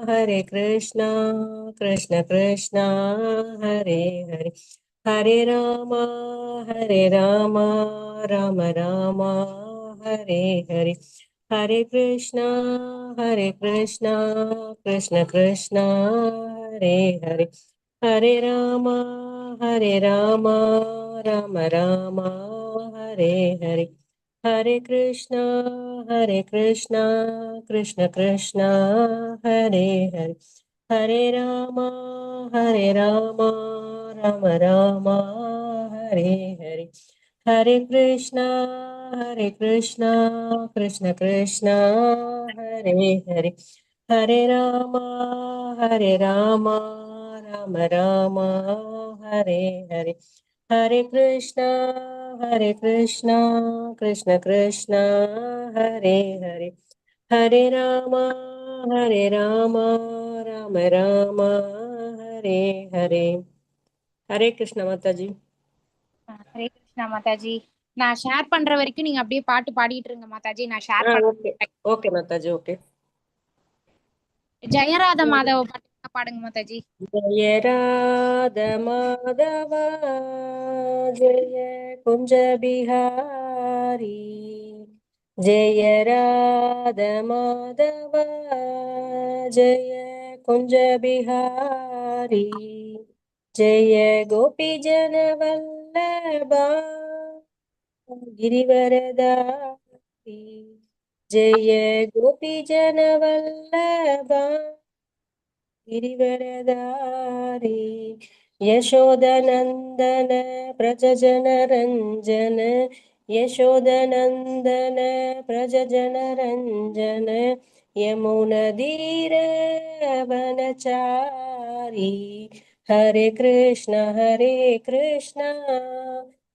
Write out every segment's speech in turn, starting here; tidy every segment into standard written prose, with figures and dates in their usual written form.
Hare Krishna, Krishna Krishna, Hare Hare, Hare Rama, Hare Rama, Rama Rama, Hare Hare, Hare Krishna, Hare Krishna, Krishna Krishna, Hare Hare, Hare Rama, Hare Rama, Rama Rama, Hare Hare, Hare Krishna, Hare Krishna, Krishna Krishna, Hare Hare, Hare Rama, Hare Rama, Rama Rama, Hare Hare, Hare Krishna, Hare Krishna, Krishna Krishna, Hare Hare, Hare Rama, Hare Rama, Rama Rama, Hare Hare, Hare Krishna, Hare Krishna, Krishna Krishna, Hare Hare, Hare Rama, Hare Rama, Rama Rama, Hare Hare. Hare Krishna Mataji. Hare Krishna Mataji. நான் share பண்ற வரைக்கும் நீங்க அப்படியே பாட்டு பாடிட்டு இருங்க மாதாஜி. நான் share பண்ண ஓகே ஓகே மாதாஜி, ஓகே. ஜெயராத மாதவ பாட்டு பாடுங்க மாதாஜி. ஜெய ராத மாதவா, ஜெய குஞ்ச பிஹாரி, ஜெய ராத மாதவா, ஜெய குஞ்ச பிஹாரி, ஜெய கோபி ஜன வல்லபா, கிரிவரதாரி, ஜெய கோபி ஜன வல்லபா, गिरिवरधारी, यशोदनन्दन व्रजजनरञ्जन, यशोदनन्दन व्रजजनरञ्जन, यमुनतीर वनचारी, हरे कृष्ण हरे कृष्ण,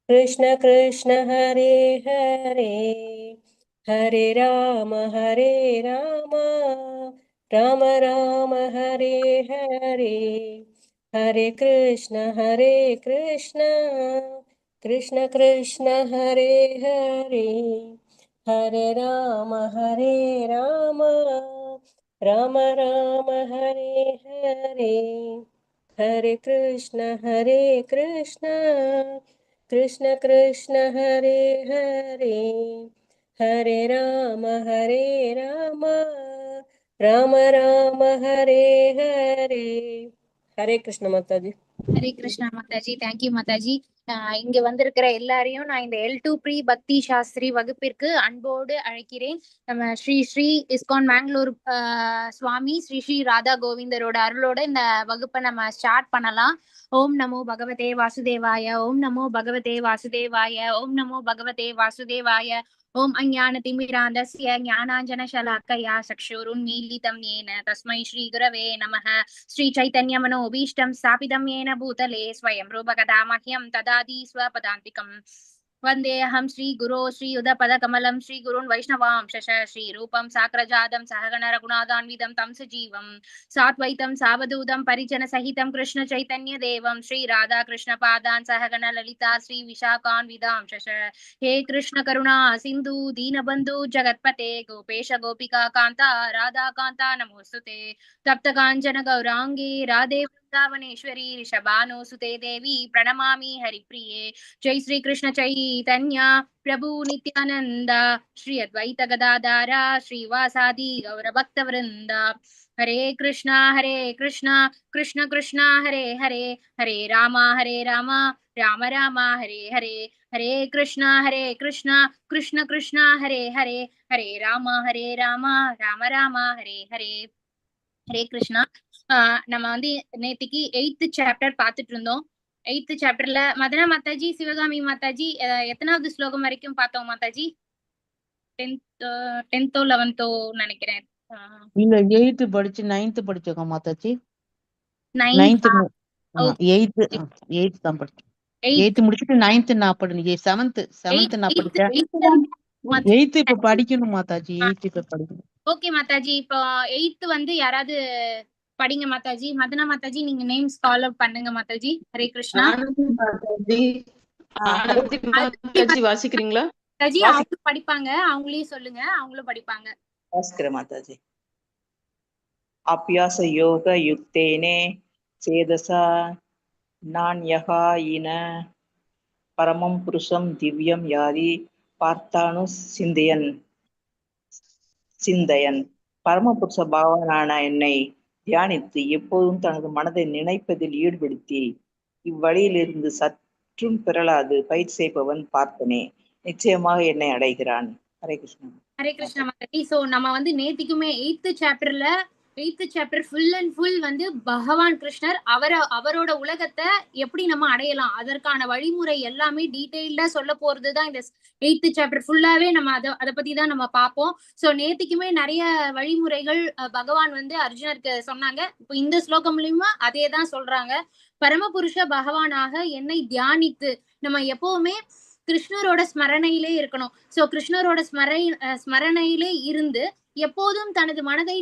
कृष्ण कृष्ण हरे हरे, हरे राम हरे राम, राम राम हरे हरे, हरे कृष्ण हरे कृष्ण, कृष्ण कृष्ण हरे हरे, हरे राम हरे राम, राम राम हरे हरे, हरे कृष्ण हरे कृष्ण, कृष्ण कृष्ण हरे हरे, हरे राम हरे Ram, Rama Rama Hare Hare. Hare Krishna Mataji. Hare Krishna Mataji. Thank you Mataji. இங்க வந்திருக்கிற எல்லாரையும் நான் இந்த எல் டூ ப்ரீ பக்தி சாஸ்திரி வகுப்பிற்கு அன்போடு அழைக்கிறேன். நம்ம ஸ்ரீ ஸ்ரீ இஸ்கான் மேங்களூர் சுவாமி ஸ்ரீ ஸ்ரீ ராதா கோவிந்தரோட அருளோட இந்த வகுப்பை நம்ம ஸ்டார்ட் பண்ணலாம். ஓம் நமோ பகவதே வாசுதேவாய, ஓம் நமோ பகவதே வாசுதேவாய, ஓம் நமோ பகவதே வாசுதேவாய. ஓம் அஞ்ஞானதிமிராந்தஸ்ய ஞானாஞ்சனशलाकया चक्षुरुन्मीलितं येन तस्मै श्रीगुरवे नमः. श्री चैतन्यमनोभीष्टं स्थापितं येन भूतले स्वयं रूपकदा मह्यं ददाति स्वपदान्तिकम्. वन्देऽहं श्रीगुरो श्रीयुतपदकमलं श्रीगुरून् वैष्णवांश, श्रीरूपं साग्रजातं सहगण रघुनाथान्वितं तं सजीवं, साद्वैतं सावधूतं परिजनसहितं कृष्ण चैतन्यदेवं, श्रीराधा कृष्णपादान् सहगण ललिता श्रीविशाखान्वितांश. हे कृष्ण करुणा सिन्धु दीनबन्धु जगत्पते, गोपेश गोपिका कान्ता राधा कान्ता नमोऽस्तुते. तप्त काञ्चन गौराङ्गी राधे वृन्दावनेश्वरी, वृषभानुसुते देवी प्रणमामि हरिप्रिये. जय श्री कृष्ण चैतन्य प्रभु नित्यानंद, श्री अद्वैत गदाधार श्रीवासादि गौर वृंद. हरे कृष्णा हरे कृष्णा, कृष्ण कृष्णा हरे हरे, हरे राम हरे राम, राम राम हरे हरे, हरे कृष्णा हरे कृष्णा, कृष्ण कृष्णा हरे हरे, हरे राम हरे राम, ராம ராம ஹரே ஹரே. ஹரே கிருஷ்ணா. நம்ம வந்து நேத்திக்கு எயித்து சாப்டர் பார்த்துட்டு இருந்தோம். எயித்து சாப்டர்ல மதனா மாதாஜி, சிவகாமி மாதாஜி, எத்தனாவது ஸ்லோகம் வரைக்கும் பார்த்தோம் மாதாஜி? டென்த்தோ லெவன்த்தோ நினைக்கிறேன். இல்ல, எயித்து படிச்சு நைன்த் படிச்சோங்க மாதாஜி. நைன்த். நைன்த், எயித்து, எயித்து தான் படிச்சேன். எயித்து முடிச்சுட்டு நைன்த் நான் படி செவன்த், செவன்த் நான் படிச்சேன். எயித்து இப்ப படிக்கணும் மாதாஜி, எயித்து இப்ப படிக்கணும். ஓகே மாதாஜி, இப்போ எயித்து வந்து யாராவது படிங்க மாதாஜி. மதனா மாதாஜி, நீங்க நேம்ஸ் ஃபாலோ பண்ணுங்க மாதாஜி. ஹரே கிருஷ்ணா. ஆனந்தி மாதாஜி, ஆனந்தி மாதாஜி வாசிக்கிறீங்களா? மாதாஜி, அவங்க படிப்பாங்க. அவங்களையும் சொல்லுங்க, அவங்களும் படிப்பாங்க. வாசிக்கிறேன் மாதாஜி. அபியாச யோக யுக்தேனே சேதசா நான்யகா இன பரமம் புருஷம் திவ்யம் யாதி பார்த்தானு சிந்தையன் சிந்தையன். பரமபுருஷ பகவானான என்னை தியானித்து எப்போதும் தனது மனதை நினைப்பதில் ஈடுபடுத்தி இவ்வழியிலிருந்து சற்றும் பிறழாது பயிற்சி செய்பவன் பார்த்தனே நிச்சயமாக என்னை அடைகிறான். ஹரே கிருஷ்ணா. ஹரே கிருஷ்ணா மாதாஜி. சோ நம்ம வந்து நேத்திக்குமே எயித்து சாப்டர்ல, eighth chapter full and full வந்து பகவான் கிருஷ்ணர் அவரோட உலகத்தை எப்படி நம்ம அடையலாம், அதற்கான வழிமுறை எல்லாமே டீட்டெயில்டா சொல்ல போறதுதான் இந்த எயித்து சாப்டர் ஃபுல்லாவே. நம்ம அதை அதை பத்தி தான் நம்ம பார்ப்போம். சோ நேத்திக்குமே நிறைய வழிமுறைகள் பகவான் வந்து அர்ஜுனருக்கு சொன்னாங்க. இப்போ இந்த ஸ்லோகம்லயுமே அதே தான் சொல்றாங்க. பரமபுருஷ பகவானாக என்னை தியானித்து, நம்ம எப்பவுமே கிருஷ்ணரோட ஸ்மரணையிலே இருக்கணும். சோ கிருஷ்ணரோட ஸ்மரணையிலே இருந்து எப்போதும் தனது மனதை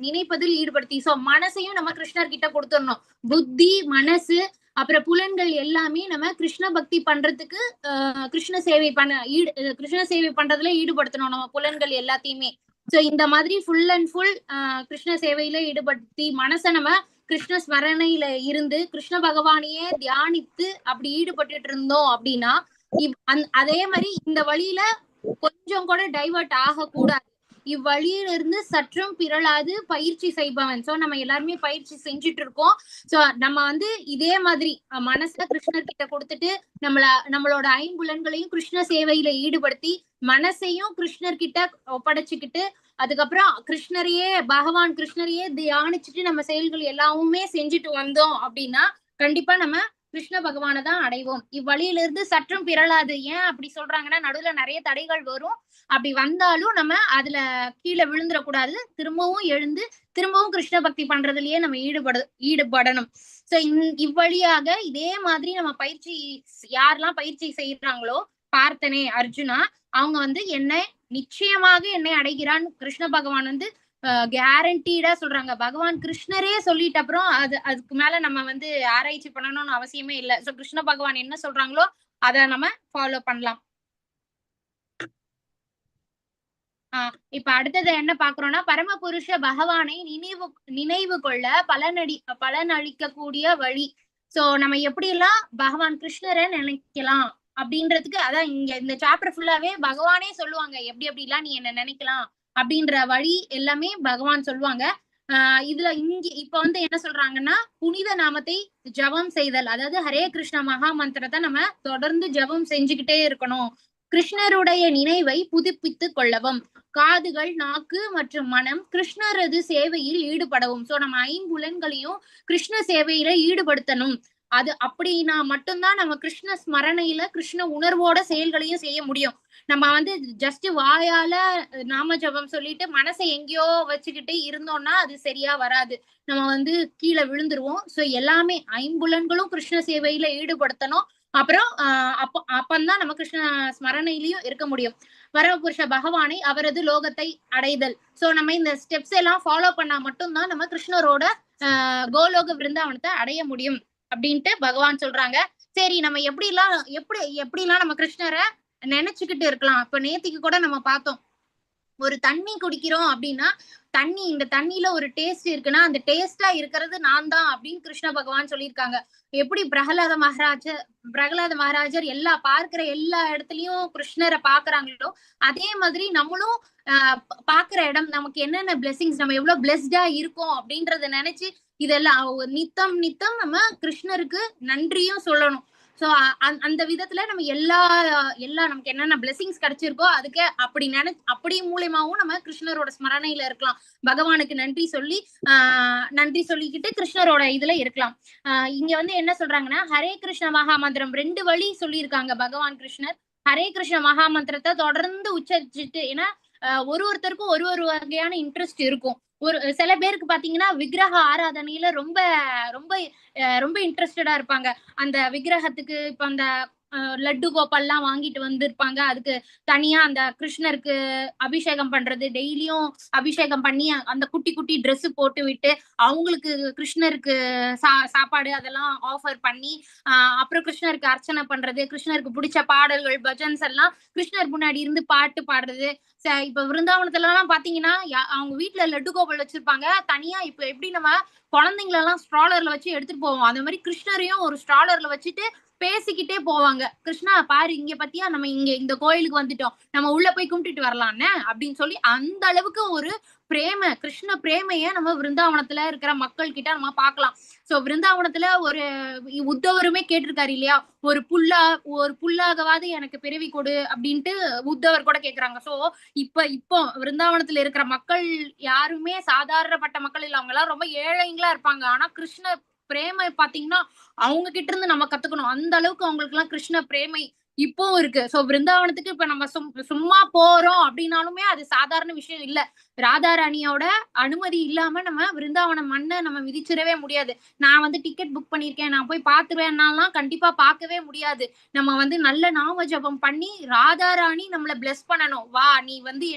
நினைப்பதில் ஈடுபடுத்தி, சோ மனசையும் நம்ம கிருஷ்ணர் கிட்ட கொடுத்துடணும். புத்தி, மனசு, அப்புறம் புலன்கள் எல்லாமே நம்ம கிருஷ்ண பக்தி பண்றதுக்கு கிருஷ்ண சேவை பண்ண கிருஷ்ண சேவை பண்றதுல ஈடுபடுத்தணும் நம்ம புலன்கள் எல்லாத்தையுமே. சோ இந்த மாதிரி ஃபுல் அண்ட் ஃபுல் கிருஷ்ண சேவையில ஈடுபடுத்தி மனசை நம்ம கிருஷ்ண ஸ்மரணையில இருந்து கிருஷ்ண பகவானையே தியானித்து அப்படி ஈடுபட்டுட்டு இருந்தோம் அப்படின்னா, அதே மாதிரி இந்த வழியில கொஞ்சம் கூட டைவர்ட் ஆக கூடாது. இவ்வழியிலிருந்து சற்றும் பிறழாது பயிற்சி செய்பவன். சோ நம்ம எல்லாருமே பயிற்சி செஞ்சுட்டு இருக்கோம். சோ நம்ம வந்து இதே மாதிரி மனச கிருஷ்ணர் கிட்ட கொடுத்துட்டு நம்மளோட ஐம்புலன்களையும் கிருஷ்ண சேவையில ஈடுபடுத்தி மனசையும் கிருஷ்ணர் கிட்ட ஒப்படைச்சுக்கிட்டு அதுக்கப்புறம் கிருஷ்ணரையே, பகவான் கிருஷ்ணரையே தியானிச்சுட்டு நம்ம செயல்கள் எல்லாமுமே செஞ்சுட்டு வந்தோம் அப்படின்னா கண்டிப்பா நம்ம கிருஷ்ண பகவானை தான் அடைவோம். இவ்வழியிலிருந்து சற்றும் பிறழாது. ஏன் அப்படி சொல்றாங்கன்னா, நடுவுல நிறைய தடைகள் வரும். அப்படி வந்தாலும் நம்ம அதுல கீழே விழுந்துடக்கூடாது. திரும்பவும் எழுந்து திரும்பவும் கிருஷ்ண பக்தி பண்றதுலயே நம்ம ஈடுபடணும். சோ இவ்வழியாக இதே மாதிரி நம்ம பயிற்சி, யாரெல்லாம் பயிற்சி செய்யறாங்களோ பார்த்தனே அர்ஜுனா, அவங்க வந்து என்னை நிச்சயமாக என்னை அடைகிறான். கிருஷ்ண பகவான் வந்து கேரண்டீடா சொல்றாங்க. பகவான் கிருஷ்ணரே சொல்லிட்ட அப்புறம் அதுக்கு மேல நம்ம வந்து ஆராய்ச்சி பண்ணணும்னு அவசியமே இல்லை. சோ கிருஷ்ண பகவான் என்ன சொல்றாங்களோ அதை நம்ம ஃபாலோ பண்ணலாம். இப்ப அடுத்தது என்ன பாக்குறோம்னா, பரமபுருஷ பகவானை நினைவு நினைவு கொள்ள பலனளிக்கக்கூடிய வழி. சோ நம்ம எப்படி எல்லாம் பகவான் கிருஷ்ணரை நினைக்கலாம் அப்படின்றதுக்கு, அதான் இங்க இந்த சாப்டர் ஃபுல்லாவே பகவானே சொல்லுவாங்க எப்படி எப்படிலாம் நீ என்ன நினைக்கலாம் அப்படின்ற வழி எல்லாமே பகவான் சொல்லுவாங்க. இதுல இங்க இப்ப வந்து என்ன சொல்றாங்கன்னா, புனித நாமத்தை ஜபம் செய்தல், அதாவது ஹரே கிருஷ்ண மகா மந்திரத்தை நம்ம தொடர்ந்து ஜபம் செஞ்சுக்கிட்டே இருக்கணும். கிருஷ்ணருடைய நினைவை புதுப்பித்து கொள்ளவும், காதுகள், நாக்கு மற்றும் மனம் கிருஷ்ணரது சேவையில் ஈடுபடவும். சோ நம்ம ஐம்புலன்களையும் கிருஷ்ண சேவையில ஈடுபடுத்தணும். அது அப்படின்னா மட்டும்தான் நம்ம கிருஷ்ண ஸ்மரணையில கிருஷ்ண உணர்வோட செயல்களையும் செய்ய முடியும். நம்ம வந்து ஜஸ்ட் வாயால நாம ஜபம் சொல்லிட்டு மனசை எங்கேயோ வச்சுக்கிட்டு இருந்தோம்னா அது சரியா வராது, நம்ம வந்து கீழே விழுந்துருவோம். சோ எல்லாமே ஐம்புலன்களும் கிருஷ்ண சேவையில ஈடுபடுத்தணும். அப்புறம் அப்பந்தான் நம்ம கிருஷ்ண ஸ்மரணையிலையும் இருக்க முடியும். பரமபுருஷ பகவானை அவரது லோகத்தை அடைதல். சோ நம்ம இந்த ஸ்டெப்ஸ் எல்லாம் ஃபாலோ பண்ணா மட்டும்தான் நம்ம கிருஷ்ணரோட கோலோக விருந்தாவனத்தை அடைய முடியும் அப்படின்ட்டு பகவான் சொல்றாங்க. சரி, நம்ம எப்படிலாம் எப்படி எப்படிலாம் நம்ம கிருஷ்ணரை நினைச்சுக்கிட்டு இருக்கலாம். இப்ப நேத்திக்கு கூட நம்ம பார்த்தோம், ஒரு தண்ணி குடிக்கிறோம் அப்படின்னா தண்ணி, இந்த தண்ணியில ஒரு டேஸ்ட் இருக்குன்னா அந்த டேஸ்டா இருக்கிறது நான் தான் அப்படின்னு கிருஷ்ண பகவான் சொல்லியிருக்காங்க. எப்படி பிரகலாத மகாராஜர் எல்லா பார்க்கிற எல்லா இடத்துலயும் கிருஷ்ணரை பாக்குறாங்களோ அதே மாதிரி நம்மளும் பாக்குற இடம் நமக்கு என்னென்ன பிளெஸிங்ஸ், நம்ம எவ்வளவு பிளெஸ்டா இருக்கோம் அப்படின்றத நினைச்சு இதெல்லாம் நித்தம் நித்தம் நம்ம கிருஷ்ணருக்கு நன்றியும் சொல்லணும். சோ அந்த விதத்துல நம்ம எல்லா எல்லா நமக்கு என்னென்ன பிளெஸிங்ஸ் கிடைச்சிருக்கோ அதுக்கு அப்படி அப்படி மூலியமாவும் நம்ம கிருஷ்ணரோட ஸ்மரணையில இருக்கலாம். பகவானுக்கு நன்றி சொல்லி நன்றி சொல்லிக்கிட்டு கிருஷ்ணரோட இதுல இருக்கலாம். இங்க வந்து என்ன சொல்றாங்கன்னா, ஹரே கிருஷ்ண மகா மந்திரம் 2 வழி சொல்லியிருக்காங்க பகவான் கிருஷ்ணர். ஹரே கிருஷ்ண மகா மந்திரத்தை தொடர்ந்து உச்சரிச்சுட்டு, ஏன்னா ஒரு ஒருத்தருக்கும் ஒரு ஒரு வகையான இன்ட்ரெஸ்ட் இருக்கும். ஒரு சில பேருக்கு பாத்தீங்கன்னா விக்கிரக ஆராதனையில ரொம்ப ரொம்ப ரொம்ப இன்ட்ரெஸ்டடா இருப்பாங்க. அந்த விக்கிரகத்துக்கு இப்ப அந்த லட்டு கோபால்லாம் வாங்கிட்டு வந்திருப்பாங்க. அதுக்கு தனியா அந்த கிருஷ்ணருக்கு அபிஷேகம் பண்றது, டெய்லியும் அபிஷேகம் பண்ணி அந்த குட்டி குட்டி ட்ரெஸ் போட்டு விட்டு அவங்களுக்கு கிருஷ்ணருக்கு சாப்பாடு அதெல்லாம் ஆஃபர் பண்ணி, அப்புறம் கிருஷ்ணருக்கு அர்ச்சனை பண்றது, கிருஷ்ணருக்கு பிடிச்ச பாடல்கள் பஜன்ஸ் எல்லாம் கிருஷ்ணர் முன்னாடி இருந்து பாட்டு பாடுறது. இப்ப விருந்தாவனத்துல எல்லாம் பாத்தீங்கன்னா அவங்க வீட்டுல லட்டு கோபால் வச்சிருப்பாங்க தனியா. இப்ப எப்படி நம்ம குழந்தைங்களெல்லாம் ஸ்ட்ராலர்ல வச்சு எடுத்துட்டு போவோம், அந்த மாதிரி கிருஷ்ணரையும் ஒரு ஸ்ட்ராலர்ல வச்சுட்டு பேசிக்கிட்டே போவாங்க. கிருஷ்ணா பாரு இங்க பத்தியா, நம்ம இங்க இந்த கோயிலுக்கு வந்துட்டோம், நம்ம உள்ள போய் கும்பிட்டுட்டு வரலான்னு அப்படின்னு சொல்லி அந்த அளவுக்கு ஒரு பிரேம, கிருஷ்ண பிரேமைய நம்ம விருந்தாவனத்துல இருக்கிற மக்கள் கிட்ட நம்ம பார்க்கலாம். சோ விருந்தாவனத்துல ஒரு உத்தவருமே கேட்டிருக்காரு இல்லையா, ஒரு புல்லாகவாது எனக்கு பிறவி கொடு அப்படின்ட்டு உத்தவர் கூட கேக்குறாங்க. சோ இப்போ விருந்தாவனத்துல இருக்கிற மக்கள் யாருமே சாதாரணப்பட்ட மக்கள் இல்ல, அவங்க எல்லாம் ரொம்ப ஏழைங்களா இருப்பாங்க. ஆனா கிருஷ்ண பிரேமை பாத்தீங்கன்னா அவங்க கிட்ட இருந்து நம்ம கத்துக்கணும். அந்த அளவுக்கு அவங்களுக்கு எல்லாம் கிருஷ்ண பிரேமை இப்பவும் இருக்கு. சோ விருந்தாவனத்துக்கு இப்ப நம்ம சும்மா போறோம் அப்படின்னாலுமே அது சாதாரண விஷயம் இல்ல. ராதாராணியோட அனுமதி இல்லாம நம்ம விருந்தாவன மண்ணை நம்ம மிதிச்சிடவே முடியாது. நான் வந்து டிக்கெட் புக் பண்ணிருக்கேன், நான் போய் பாத்துருவேன்னாலாம் கண்டிப்பா பார்க்கவே முடியாது. நம்ம வந்து நல்ல நாம ஜபம் பண்ணி ராதாராணி நம்மளை பிளஸ் பண்ணணும். வா நீ வந்து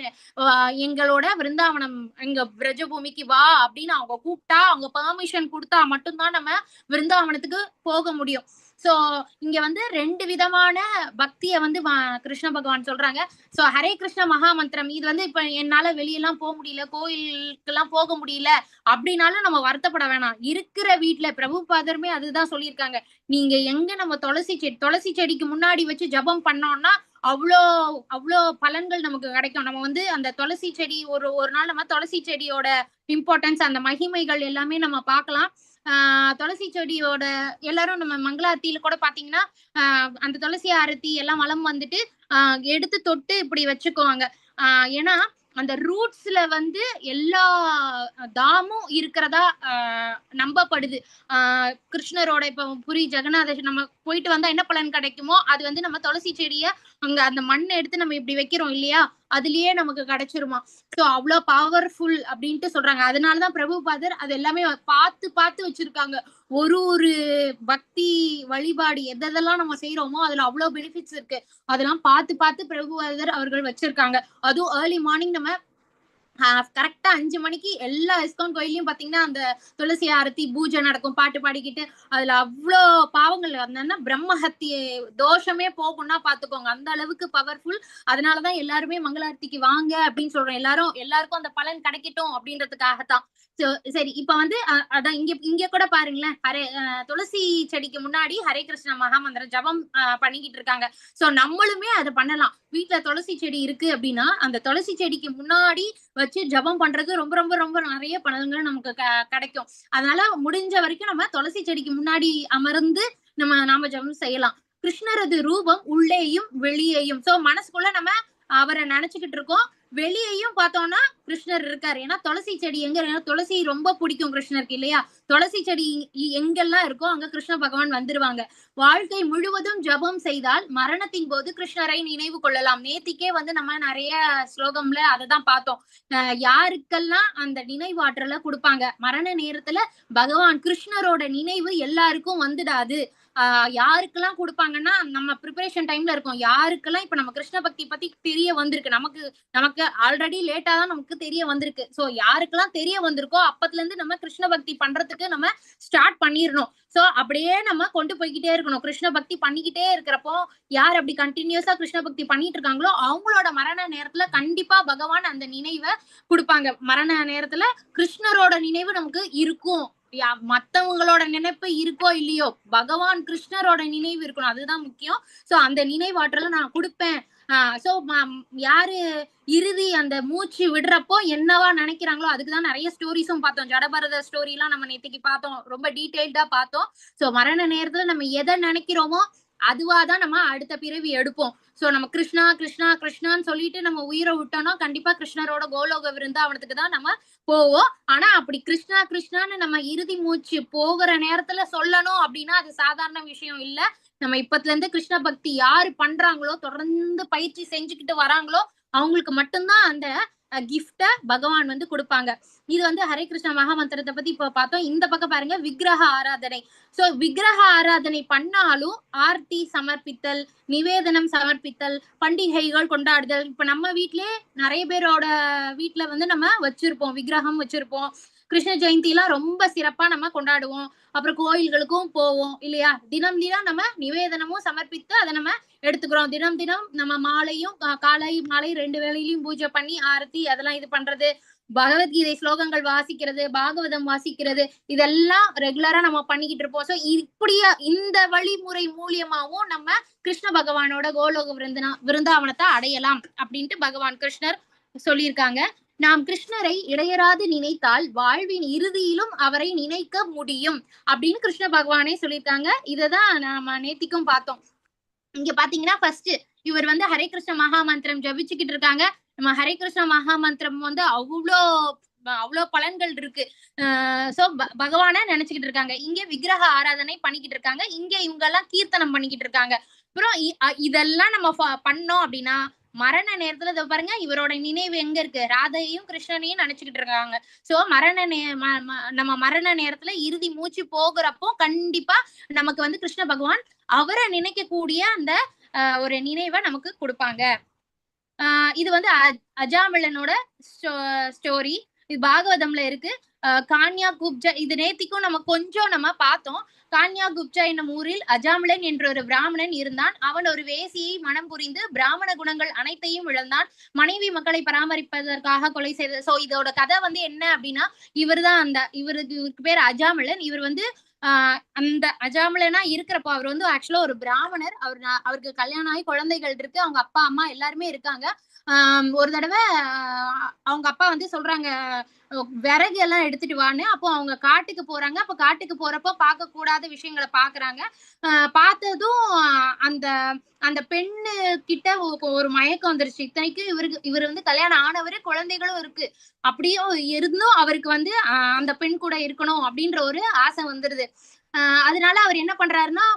எங்களோட விருந்தாவனம் எங்க பிரஜபூமிக்கு வா அப்படின்னு அவங்க கூப்பிட்டா, அவங்க பெர்மிஷன் கொடுத்தா மட்டும்தான் நம்ம விருந்தாவனத்துக்கு போக முடியும். சோ இங்க வந்து ரெண்டு விதமான பக்திய வந்து கிருஷ்ண பகவான் சொல்றாங்க. சோ ஹரே கிருஷ்ண மகா மந்திரம் இது வந்து இப்ப என்னால வெளியெல்லாம் போக முடியல, கோயிலுக்கெல்லாம் போக முடியல அப்படின்னாலும் நம்ம வருத்தப்பட வேணாம். இருக்கிற வீட்டுல பிரபுபாதருமே அதுதான் சொல்லியிருக்காங்க. நீங்க எங்க நம்ம துளசி செடிக்கு முன்னாடி வச்சு ஜபம் பண்ணோம்னா அவ்வளோ அவ்வளோ பலன்கள் நமக்கு கிடைக்கும். நம்ம வந்து அந்த துளசி செடி ஒரு ஒரு நாள் நம்ம துளசி செடியோட இம்பார்ட்டன்ஸ், அந்த மகிமைகள் எல்லாமே நம்ம பார்க்கலாம். துளசி செடியோட எல்லாரும் நம்ம மங்களாரத்தியில கூட பாத்தீங்கன்னா அந்த துளசி ஆரத்தி எல்லாம் வளம் வந்துட்டு எடுத்து தொட்டு இப்படி வச்சுக்குவாங்க. ஏன்னா அந்த ரூட்ஸ்ல வந்து எல்லா தாமும் இருக்கிறதா நம்பப்படுது. கிருஷ்ணரோட இப்ப புரி ஜெகநாத நம்ம போயிட்டு வந்தா என்ன பலன் கிடைக்குமோ அது வந்து நம்ம துளசி செடிய அங்க அந்த மண்ணை எடுத்து நம்ம இப்படி வைக்கிறோம் இல்லையா, அதுலயே நமக்கு கிடைச்சிருமா. சோ அவ்வளவு பவர்ஃபுல் அப்படின்ட்டு சொல்றாங்க. அதனாலதான் பிரபுபாதர் அது எல்லாமே பார்த்து பார்த்து வச்சிருக்காங்க. ஒரு ஒரு பக்தி வழிபாடு எதெல்லாம் நம்ம செய்யறோமோ அதுல அவ்வளவு பெனிஃபிட்ஸ் இருக்கு. அதெல்லாம் பார்த்து பார்த்து பிரபுபாதர் அவர்கள் வச்சிருக்காங்க. அதுவும் ஏர்லி மார்னிங் நம்ம கரெக்டா 5 மணிக்கு எல்லா இஸ்கான் கோயிலையும் பாத்தீங்கன்னா அந்த துளசி ஆரத்தி பூஜை நடக்கும், பாட்டு பாடிக்கிட்டு. அதுல அவ்வளோ பாவங்கள், அந்த பிரம்மஹத்தி தோஷமே போகும்னா பாத்துக்கோங்க, அந்த அளவுக்கு பவர்ஃபுல். அதனாலதான் எல்லாருமே மங்களாரத்திக்கு வாங்க அப்படின்னு சொல்றோம். எல்லாருக்கும் அந்த பலன் கிடைக்கட்டும் அப்படின்றதுக்காகத்தான். சரி இப்ப வந்து அதான் இங்க இங்க கூட பாருங்களேன், துளசி செடிக்கு முன்னாடி ஹரே கிருஷ்ண மகாமந்திரம் ஜபம் பண்ணிக்கிட்டு இருக்காங்க. சோ நம்மளுமே அதை பண்ணலாம். வீட்டுல துளசி செடி இருக்கு அப்படின்னா அந்த துளசி செடிக்கு முன்னாடி வச்சு ஜபம் பண்றது ரொம்ப ரொம்ப ரொம்ப நிறைய பலன்கள் நமக்கு கிடைக்கும். அதனால முடிஞ்ச வரைக்கும் நம்ம துளசி செடிக்கு முன்னாடி அமர்ந்து நம்ம நாம ஜபம் செய்யலாம். கிருஷ்ணரது ரூபம் உள்ளேயும் வெளியேயும். சோ மனசுக்குள்ள நம்ம அவரை நினைச்சுக்கிட்டு இருக்கோம், வெளியையும் பார்த்தோம்னா கிருஷ்ணர் இருக்காரு. ஏன்னா துளசி செடி எங்க, துளசி ரொம்ப பிடிக்கும் கிருஷ்ணருக்கு இல்லையா? துளசி செடி எங்கெல்லாம் இருக்கோ அங்க கிருஷ்ண பகவான் வந்துருவாங்க. வாழ்க்கை முழுவதும் ஜபம் செய்தால் மரணத்தின் போது கிருஷ்ணரை நினைவு கொள்ளலாம். நேத்திக்கே வந்து நம்ம நிறைய ஸ்லோகம்ல அதை தான் பார்த்தோம். யாருக்கெல்லாம் அந்த நினைவாற்றலை கொடுப்பாங்க, மரண நேரத்துல பகவான் கிருஷ்ணரோட நினைவு எல்லாருக்கும் வந்துடாது. யாருக்கெல்லாம் கொடுப்பாங்கன்னா நம்ம ப்ரிப்பரேஷன் டைம்ல இருக்கோம். யாருக்கெல்லாம் இப்ப நம்ம கிருஷ்ண பக்தி பத்தி தெரிய வந்திருக்கு, நமக்கு நமக்கு ஆல்ரெடி லேட்டா தான் நமக்கு தெரிய வந்திருக்கு. சோ யாருக்கெல்லாம் தெரிய வந்திருக்கோ அப்பத்துல இருந்து நம்ம கிருஷ்ண பக்தி பண்றதுக்கு நம்ம ஸ்டார்ட் பண்ணிடணும். சோ அப்படியே நம்ம கொண்டு போய்கிட்டே இருக்கணும். கிருஷ்ண பக்தி பண்ணிக்கிட்டே இருக்கிறப்போ யார் அப்படி கண்டினியூஸா கிருஷ்ண பக்தி பண்ணிட்டு இருக்காங்களோ அவங்களோட மரண நேரத்துல கண்டிப்பா பகவான் அந்த நினைவை கொடுப்பாங்க. மரண நேரத்துல கிருஷ்ணரோட நினைவு நமக்கு இருக்கும். மத்தவங்களோட நினைப்பு இருக்கோ இல்லையோ, பகவான் கிருஷ்ணரோட நினைவு இருக்கணும், அதுதான் முக்கியம். சோ அந்த நினைவாற்றலை நான் கொடுப்பேன். சோ யாரு இறுதி அந்த மூச்சு விடுறப்போ என்னவா நினைக்கிறாங்களோ அதுக்குதான் நிறைய ஸ்டோரிஸும் பார்த்தோம். ஜடபரத ஸ்டோரி எல்லாம் நம்ம நேத்திக்கு பார்த்தோம், ரொம்ப டீடைல்டா பார்த்தோம். சோ மரண நேரத்துல நம்ம எதை நினைக்கிறோமோ அதுவாதான் நம்ம அடுத்த பிறவி எடுப்போம். சோ நம்ம கிருஷ்ணா கிருஷ்ணா கிருஷ்ணான்னு சொல்லிட்டு நம்ம உயிரை விட்டோம்னா கண்டிப்பா கிருஷ்ணரோட கோலோக விருந்தாவனத்துக்கு தான் நம்ம போவோம். ஆனா அப்படி கிருஷ்ணா கிருஷ்ணான்னு நம்ம இறுதி மூச்சு போகிற நேரத்துல சொல்லணும் அப்படின்னா அது சாதாரண விஷயம் இல்ல. நம்ம இப்பத்துல இருந்து கிருஷ்ண பக்தி யாரு பண்றாங்களோ, தொடர்ந்து பயிற்சி செஞ்சுக்கிட்டு வராங்களோ அவங்களுக்கு மட்டும்தான் அந்த கிஃப்ட பகவான் வந்து கொடுப்பாங்க. இது வந்து ஹரே கிருஷ்ண மகாமந்திரத்தை பத்தி இப்ப பார்த்தோம். இந்த பக்கம் பாருங்க, விக்கிரக ஆராதனை. சோ விக்கிரக ஆராதனை பண்ணாலும் ஆர்த்தி சமர்ப்பித்தல், நிவேதனம் சமர்ப்பித்தல், பண்டிகைகள் கொண்டாடுதல். இப்ப நம்ம வீட்லயே நிறைய பேரோட வீட்டுல வந்து நம்ம வச்சிருப்போம், விக்கிரகம் வச்சிருப்போம். கிருஷ்ண ஜெயந்தி எல்லாம் ரொம்ப சிறப்பா நம்ம கொண்டாடுவோம். அப்புறம் கோயில்களுக்கும் போவோம் இல்லையா? தினம் தினம் நம்ம நிவேதனமும் சமர்ப்பித்து அதை நம்ம எடுத்துக்கிறோம். தினம் தினம் நம்ம மாலையும் காலை மாலை 2 வேளையிலையும் பூஜை பண்ணி ஆரத்தி அதெல்லாம் இது பண்றது, பகவத்கீதை ஸ்லோகங்கள் வாசிக்கிறது, பாகவதம் வாசிக்கிறது, இதெல்லாம் ரெகுலரா நம்ம பண்ணிக்கிட்டு இருப்போம். சோ இப்படியா இந்த வழிமுறை மூலியமாவும் நம்ம கிருஷ்ண பகவானோட கோலோக விருந்தாவனத்தை அடையலாம் அப்படின்ட்டு பகவான் கிருஷ்ணர் சொல்லியிருக்காங்க. நாம் கிருஷ்ணரை இடையறாது நினைத்தால் வாழ்வின் இறுதியிலும் அவரை நினைக்க முடியும் அப்படின்னு கிருஷ்ண பகவானே சொல்லியிருக்காங்க. இததான் நாம நேத்திக்கும் பார்த்தோம். இங்க பாத்தீங்கன்னா ஃபர்ஸ்ட் இவர் வந்து ஹரே கிருஷ்ண மகா மந்திரம் ஜபிச்சுக்கிட்டு இருக்காங்க. நம்ம ஹரே கிருஷ்ண மகா மந்திரம் வந்து அவ்வளோ அவ்வளோ பலன்கள் இருக்கு. சோ பகவான நினைச்சுக்கிட்டு இருக்காங்க. இங்க விக்கிரக ஆராதனை பண்ணிக்கிட்டு இருக்காங்க. இங்க இவங்க எல்லாம் கீர்த்தனம் பண்ணிக்கிட்டு இருக்காங்க. அப்புறம் இதெல்லாம் நம்ம பண்ணோம் அப்படின்னா மரண நேரத்துல இதை பாருங்க, இவரோட நினைவு எங்க இருக்கு? ராதையும் கிருஷ்ணனையும் நினைச்சுக்கிட்டு இருக்காங்க. சோ மரண நம்ம மரண நேரத்துல இறுதி மூச்சு போகிறப்போ கண்டிப்பா நமக்கு வந்து கிருஷ்ண பகவான் அவரை நினைக்கக்கூடிய அந்த ஒரு நினைவை நமக்கு கொடுப்பாங்க. இது வந்து அஜாமிளனோட ஸ்டோரி. இது பாகவதம்ல இருக்கு. கான்யா குப்ஜா, இது நேத்திக்கும் நம்ம கொஞ்சம் நம்ம பார்த்தோம். கான்யா குப்ஜா என்னும் ஊரில் அஜாமிளன் என்ற ஒரு பிராமணன் இருந்தான். அவன் ஒரு வேசியை மனம் புரிந்து பிராமண குணங்கள் அனைத்தையும் இழந்தான். மனைவி மக்களை பராமரிப்பதற்காக கொலை செய்த. சோ இதோட கதை வந்து என்ன அப்படின்னா, இவர் தான் அந்த இவருக்கு பேர் அஜாமிளன். இவர் வந்து அந்த அஜாமிளனா இருக்கிறப்போ அவர் வந்து ஆக்சுவலா ஒரு பிராமணர். அவருக்கு கல்யாணம் ஆகி குழந்தைகள் இருக்கு, அவங்க அப்பா அம்மா எல்லாருமே இருக்காங்க. ஒரு தடவை அவங்க அப்பா வந்து சொல்றாங்க, விறகு எல்லாம் எடுத்துட்டு வான்னு. அப்போ அவங்க காட்டுக்கு போறாங்க. அப்ப காட்டுக்கு போறப்போ பார்க்க கூடாத விஷயங்களை பாக்குறாங்க. பார்த்ததும் அந்த அந்த பெண்ணு கிட்ட ஒரு மயக்கம் வந்துருச்சு. இத்தனைக்கு இவர் வந்து கல்யாணம் ஆனவரு, குழந்தைகளும் இருக்கு. அப்படியும் இருந்தும் அவருக்கு வந்து அந்த பெண் கூட இருக்கணும் அப்படின்ற ஒரு ஆசை வந்துருது. அதனால அவர் என்ன பண்றாருன்னா,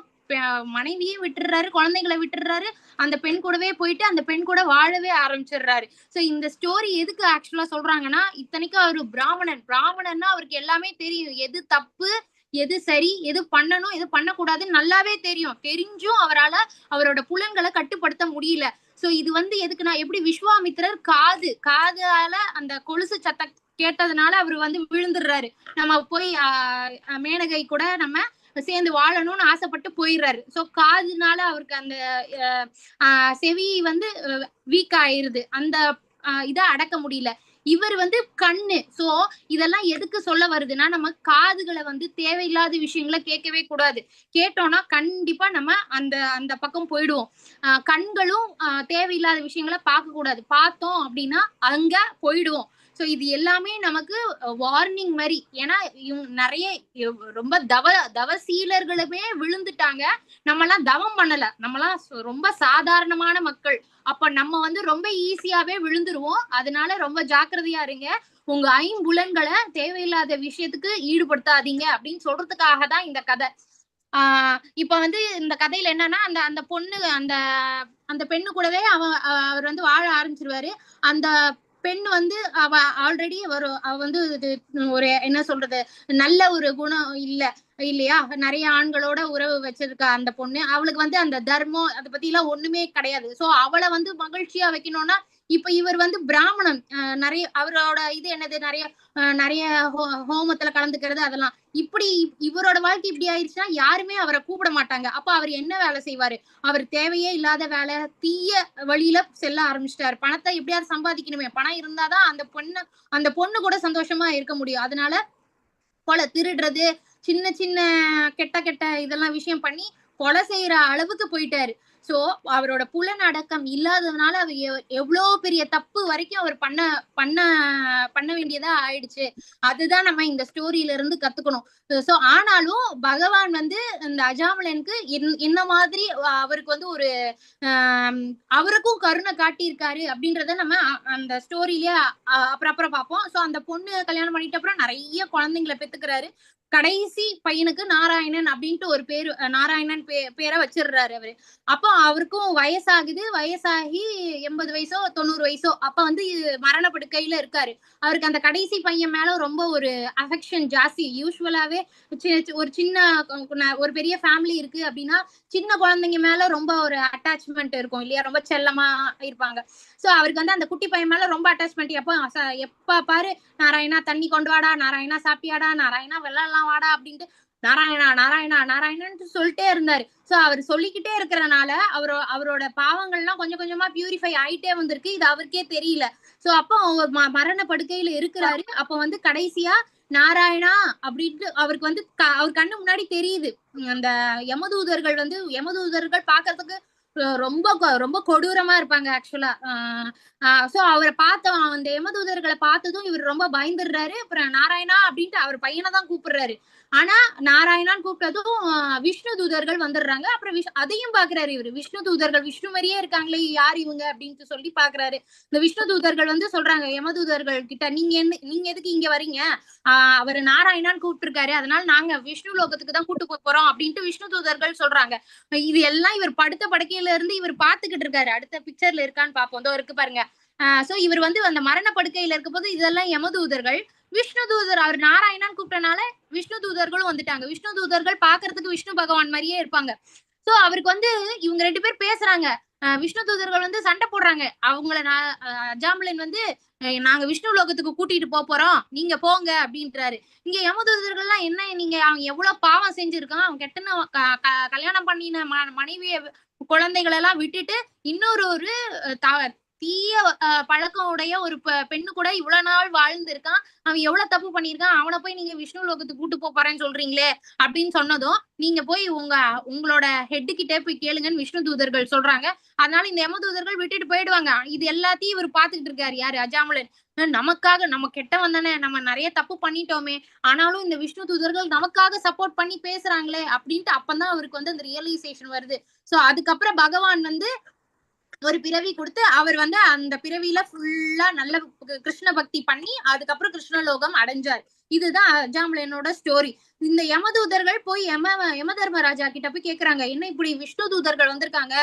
மனைவியே விட்டுறாரு, குழந்தைகளை விட்டுறாரு, அந்த பெண் கூடவே போயிட்டு அந்த பெண் கூட வாழவே ஆரம்பிச்சிடுறாரு. சோ இந்த ஸ்டோரி எதுக்கு ஆக்சுவலா சொல்றாங்கன்னா, இத்தனைக்கும் அவரு பிராமணன். பிராமணன்னா அவருக்கு எல்லாமே தெரியும், எது தப்பு எது சரி, எது பண்ணணும் எது பண்ணக்கூடாதுன்னு நல்லாவே தெரியும். தெரிஞ்சும் அவரால் அவரோட புலன்களை கட்டுப்படுத்த முடியல. சோ இது வந்து எதுக்குன்னா, எப்படி விஸ்வாமித்திரர் காதால அந்த கொலுசு சத்தம் கேட்டதுனால அவர் வந்து விழுந்துடுறாரு. நம்ம போய் மேனகை கூட நம்ம சேர்ந்து வாழணும்னு ஆசைப்பட்டு போயிடுறாரு. சோ காதுனால அவருக்கு அந்த செவி வந்து வீக் ஆயிருது, அந்த இதை அடக்க முடியல. இவர் வந்து கண்ணு. சோ இதெல்லாம் எதுக்கு சொல்ல வருதுன்னா, நம்ம காதுகளை வந்து தேவையில்லாத விஷயங்களை கேட்கவே கூடாது. கேட்டோம்னா கண்டிப்பா நம்ம அந்த அந்த பக்கம் போயிடுவோம். கண்களும் தேவையில்லாத விஷயங்களை பார்க்க கூடாது. பார்த்தோம் அப்படின்னா அங்க போயிடுவோம். சோ இது எல்லாமே நமக்கு வார்னிங் மாதிரி. ஏன்னா நிறைய ரொம்ப தவசீலர்களுமே விழுந்துட்டாங்க. நம்மலாம் தவம் பண்ணல, நம்மலாம் ரொம்ப சாதாரணமான மக்கள். அப்ப நம்ம வந்து ரொம்ப ஈஸியாவே விழுந்துருவோம். அதனால ரொம்ப ஜாக்கிரதையா இருங்க. உங்க ஐம்புலன்களை தேவையில்லாத விஷயத்துக்கு ஈடுபடுத்தாதீங்க அப்படின்னு சொல்றதுக்காக தான் இந்த கதை. இப்ப வந்து இந்த கதையில என்னன்னா, அந்த அந்த பொண்ணு அந்த அந்த பெண்ணு கூடவே அவர் வந்து வாழ ஆரம்பிச்சிருவாரு. அந்த பெண் வந்து அவ ஆல்ரெடி ஒரு அவ வந்து ஒரு என்ன சொல்றது, நல்ல ஒரு குணம் இல்லையா, நிறைய ஆண்களோட உறவு வச்சிருக்கா அந்த பொண்ணு. அவளுக்கு வந்து அந்த தர்மம் அதை பத்தி எல்லாம் ஒண்ணுமே கிடையாது. சோ அவளை வந்து மகிழ்ச்சியா வைக்கணும்னா, இப்ப இவர் வந்து பிராமணன், நிறைய அவரோட இது என்னது, நிறைய நிறைய ஹோமத்துல கலந்துக்கிறது அதெல்லாம். இப்படி இவரோட வாழ்க்கை இப்படி ஆயிடுச்சுன்னா யாருமே அவரை கூப்பிட மாட்டாங்க. அப்ப அவர் என்ன வேலை செய்வாரு? அவர் தேவையே இல்லாத வேலை, தீய வழியில செல்ல ஆரம்பிச்சிட்டாரு. பணத்தை எப்படியாவது சம்பாதிக்கணுமே, பணம் இருந்தாதான் அந்த பொண்ணு கூட சந்தோஷமா இருக்க முடியும். அதனால கொலை, திருடுறது, சின்ன சின்ன கெட்ட கெட்ட இதெல்லாம் விஷயம் பண்ணி கொலை செய்யற அளவுக்கு போயிட்டாரு. சோ அவரோட புலனடக்கம் இல்லாததுனால அவர் எவ்வளோ பெரிய தப்பு வரைக்கும் அவர் பண்ண பண்ண பண்ண வேண்டியதா ஆயிடுச்சு. அதுதான் நம்ம இந்த ஸ்டோரியில இருந்து கத்துக்கணும். சோ ஆனாலும் பகவான் வந்து இந்த அஜாமலனுக்கு என்ன மாதிரி அவருக்கு வந்து ஒரு அவருக்கும் கருணை காட்டியிருக்காரு அப்படின்றத நம்ம அந்த ஸ்டோரியிலேயே அப்புறம் அப்புறம் பார்ப்போம். சோ அந்த பொண்ணு கல்யாணம் பண்ணிட்ட அப்புறம் நிறைய குழந்தைங்களை பெத்துக்கிறாரு. கடைசி பையனுக்கு நாராயணன் அப்படின்ட்டு ஒரு பேரு, நாராயணன் பேரை வச்சிடுறாரு அவரு. அப்போ அவருக்கும் வயசாகுது. வயசாகி 80 வயசோ 90 வயசோ அப்ப வந்து மரணப்படுக்கையில இருக்காரு. அவருக்கு அந்த கடைசி பையன் மேல ரொம்ப ஒரு அஃபெக்ஷன் ஜாஸ்தி. யூஸ்வலாவே ஒரு சின்ன ஒரு பெரிய ஃபேமிலி இருக்கு அப்படின்னா சின்ன குழந்தைங்க மேல ரொம்ப ஒரு அட்டாச்மெண்ட் இருக்கும் இல்லையா, ரொம்ப செல்லமா இருப்பாங்க. சோ அவருக்கு வந்து அந்த குட்டி பையன் மேல ரொம்ப அட்டாச்மெண்ட். எப்ப பாரு நாராயணா தண்ணி கொண்டு வாடா, நாராயணா சாப்பியாடா, நாராயணா வெள்ளம் வாடா அப்படின்ட்டு நாராயணா நாராயணா நாராயணன்னு சொல்லிட்டே இருந்தாரு. சோ அவர் சொல்லிக்கிட்டே இருக்கிறனால அவரோட பாவங்கள்லாம் கொஞ்சம் கொஞ்சமா பியூரிஃபை ஆயிட்டே வந்திருக்கு. இது அவருக்கே தெரியல. சோ அப்போ அவர் மரண படுக்கையில இருக்கிறாரு. அப்ப வந்து கடைசியா நாராயணா அப்படின்ட்டு அவருக்கு வந்து அவர் கண்ணு முன்னாடி தெரியுது அந்த யமதூதர்கள் வந்து. யமதூதர்கள் பாக்குறதுக்கு ரொம்ப ரொம்ப கொடூரமா இருப்பாங்க ஆக்சுவலா. சோ அவரை பார்த்த அந்த யமதூதர்களை பார்த்ததும் இவர் ரொம்ப பயந்துடுறாரு. அப்புறம் நாராயணா அப்படின்ட்டு அவர் பையனை தான் கூப்பிடுறாரு. ஆனா நாராயணான்னு கூப்பிட்டதும் விஷ்ணு தூதர்கள் வந்துடுறாங்க. அப்புறம் அதையும் பாக்குறாரு இவரு. விஷ்ணு தூதர்கள் விஷ்ணு மாதிரியே இருக்காங்களே, யார் இவங்க அப்படின்ட்டு சொல்லி பாக்குறாரு. இந்த விஷ்ணு தூதர்கள் வந்து சொல்றாங்க யமதூதர்கள் கிட்ட, நீங்க எதுக்கு இங்க வரீங்க, அவரு நாராயணான்னு கூப்பிட்டு இருக்காரு, அதனால நாங்க விஷ்ணு லோகத்துக்கு தான் கூட்டு போறோம் அப்படின்ட்டு விஷ்ணு தூதர்கள் சொல்றாங்க. இது எல்லாம் இவர் படுத்த படுக்கையில இருந்து இவர் பாத்துக்கிட்டு இருக்காரு. அடுத்த பிக்சர்ல இருக்கான்னு பாப்போம். இதோ இருக்கு பாருங்க. சோ இவர் வந்து அந்த மரண படுக்கையில இருக்க போது இதெல்லாம் யமதூதர்கள். விஷ்ணு தூதர் அவர் நாராயணான்னு கூப்பிட்டனால விஷ்ணு தூதர்களும் வந்துட்டாங்க. விஷ்ணு தூதர்கள் பாக்குறதுக்கு விஷ்ணு பகவான் மாதிரியே இருப்பாங்க. சோ அவருக்கு வந்து இவங்க ரெண்டு பேர் பேசுறாங்க. விஷ்ணு தூதர்கள் வந்து சண்டை போடுறாங்க. அவங்கள அஜாமலன் வந்து நாங்க விஷ்ணு லோகத்துக்கு கூட்டிட்டு போறோம், நீங்க போங்க அப்படின்றாரு. இங்க யமதூதர்கள்லாம் என்ன, நீங்க அவங்க எவ்வளவு பாவம் செஞ்சிருக்கான், அவன் கெட்டன கல்யாணம் பண்ணின மனைவிய குழந்தைகளெல்லாம் விட்டுட்டு இன்னொரு ஒரு தீய பழக்கம் உடைய ஒரு பெண்ணு கூட இவ்வளவு நாள் வாழ்ந்திருக்கான், அவன் எவ்வளவு தப்பு பண்ணிருக்கான், அவனை போய் நீங்க விஷ்ணு லோகத்துக்கு கூட்டு போறேன்னு சொல்றீங்களே அப்படின்னு சொன்னதும் நீங்க போய் உங்களோட ஹெட்டு கிட்டே போய் கேளுங்கன்னு விஷ்ணு தூதர்கள் சொல்றாங்க. அதனால இந்த யம தூதர்கள் விட்டுட்டு போயிடுவாங்க. இது எல்லாத்தையும் இவர் பாத்துக்கிட்டு இருக்காரு. யாரு? அஜாமலன். நமக்காக, நம்ம கெட்டவன் தானே, நம்ம நிறைய தப்பு பண்ணிட்டோமே, ஆனாலும் இந்த விஷ்ணு தூதர்கள் நமக்காக சப்போர்ட் பண்ணி பேசுறாங்களே அப்படின்ட்டு அப்பதான் அவருக்கு வந்து அந்த ரியலைசேஷன் வருது. சோ அதுக்கப்புறம் பகவான் வந்து ஒரு பிறவி கொடுத்து அவர் வந்து அந்த பிறவியில ஃபுல்லா நல்ல கிருஷ்ண பக்தி பண்ணி அதுக்கப்புறம் கிருஷ்ணலோகம் அடைஞ்சார். இதுதான் அஜாமலனோட ஸ்டோரி. இந்த யமதூதர்கள் போய் யம தர்மராஜா கிட்ட போய் கேக்குறாங்க, என்ன இப்படி விஷ்ணு தூதர்கள் வந்திருக்காங்க,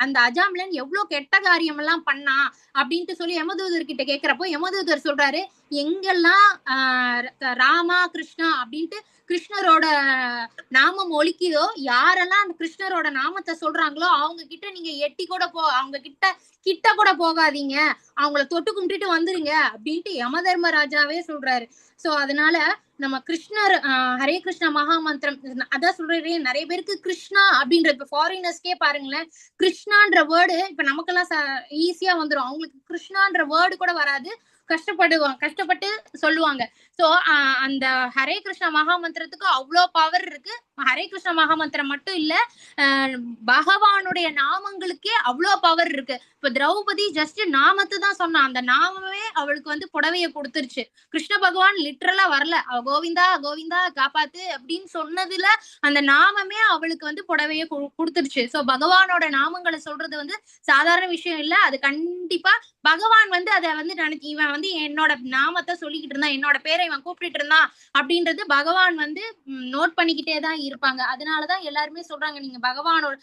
அந்த அஜாமலன் எவ்வளவு கெட்ட காரியம் எல்லாம் பண்ணா அப்படின்ட்டு சொல்லி யமதூதர் கிட்ட கேக்குறப்போ யமதூதர் சொல்றாரு, எங்கெல்லாம் ராமா கிருஷ்ணா அப்படின்ட்டு கிருஷ்ணரோட நாமம் ஒலிக்குதோ, யாரெல்லாம் அந்த கிருஷ்ணரோட நாமத்தை சொல்றாங்களோ அவங்க கிட்ட நீங்க எட்டி கூட அவங்க கிட்ட கிட்ட கூட போகாதீங்க, அவங்கள தொட்டு கும்பிட்டுட்டு வந்துருங்க அப்படின்ட்டு யம தர்மராஜாவே சொல்றாரு. சோ அதனால நம்ம கிருஷ்ணர் ஹரே கிருஷ்ணா மகா மந்திரம் அதான் சொல்றேன். நிறைய பேருக்கு கிருஷ்ணா அப்படின்ற இப்ப ஃபாரினர்ஸ்க்கே பாருங்களேன், கிருஷ்ணான்ற வேர்டு இப்ப நமக்கெல்லாம் ஈஸியா வந்துரும், அவங்களுக்கு கிருஷ்ணான்ற வேர்டு கூட வராது, கஷ்டப்பட்டு சொல்லுவாங்க. சோ அந்த ஹரே கிருஷ்ணா மகா மந்திரத்துக்கு அவ்வளோ பவர் இருக்கு. ஹரே கிருஷ்ண மகா மந்திரம் மட்டும் இல்ல, பகவானுடைய நாமங்களுக்கே அவ்வளோ பவர் இருக்கு. இப்ப திரௌபதி ஜஸ்ட் நாமத்தை தான் சொன்னா, அந்த நாமமே அவளுக்கு வந்து புடவைய கொடுத்துருச்சு. கிருஷ்ண பகவான் லிட்ரலா வரல, அவ கோவிந்தா கோவிந்தா காப்பாத்து அப்படின்னு சொன்னதுல அந்த நாமமே அவளுக்கு வந்து புடவைய கொடுத்துருச்சு. சோ பகவானோட நாமங்களை சொல்றது வந்து சாதாரண விஷயம் இல்ல. அது கண்டிப்பா பகவான் வந்து அதை வந்து நினைச்சு, இவன் வந்து என்னோட நாமத்தை சொல்லிக்கிட்டு இருந்தான், என்னோட பேரை இவன் கூப்பிட்டுட்டு இருந்தான் அப்படின்றது பகவான் வந்து நோட் பண்ணிக்கிட்டே தான் இருப்பாங்க. அதனாலதான் எல்லாருமே சொல்றாங்க, நீங்க பகவானோட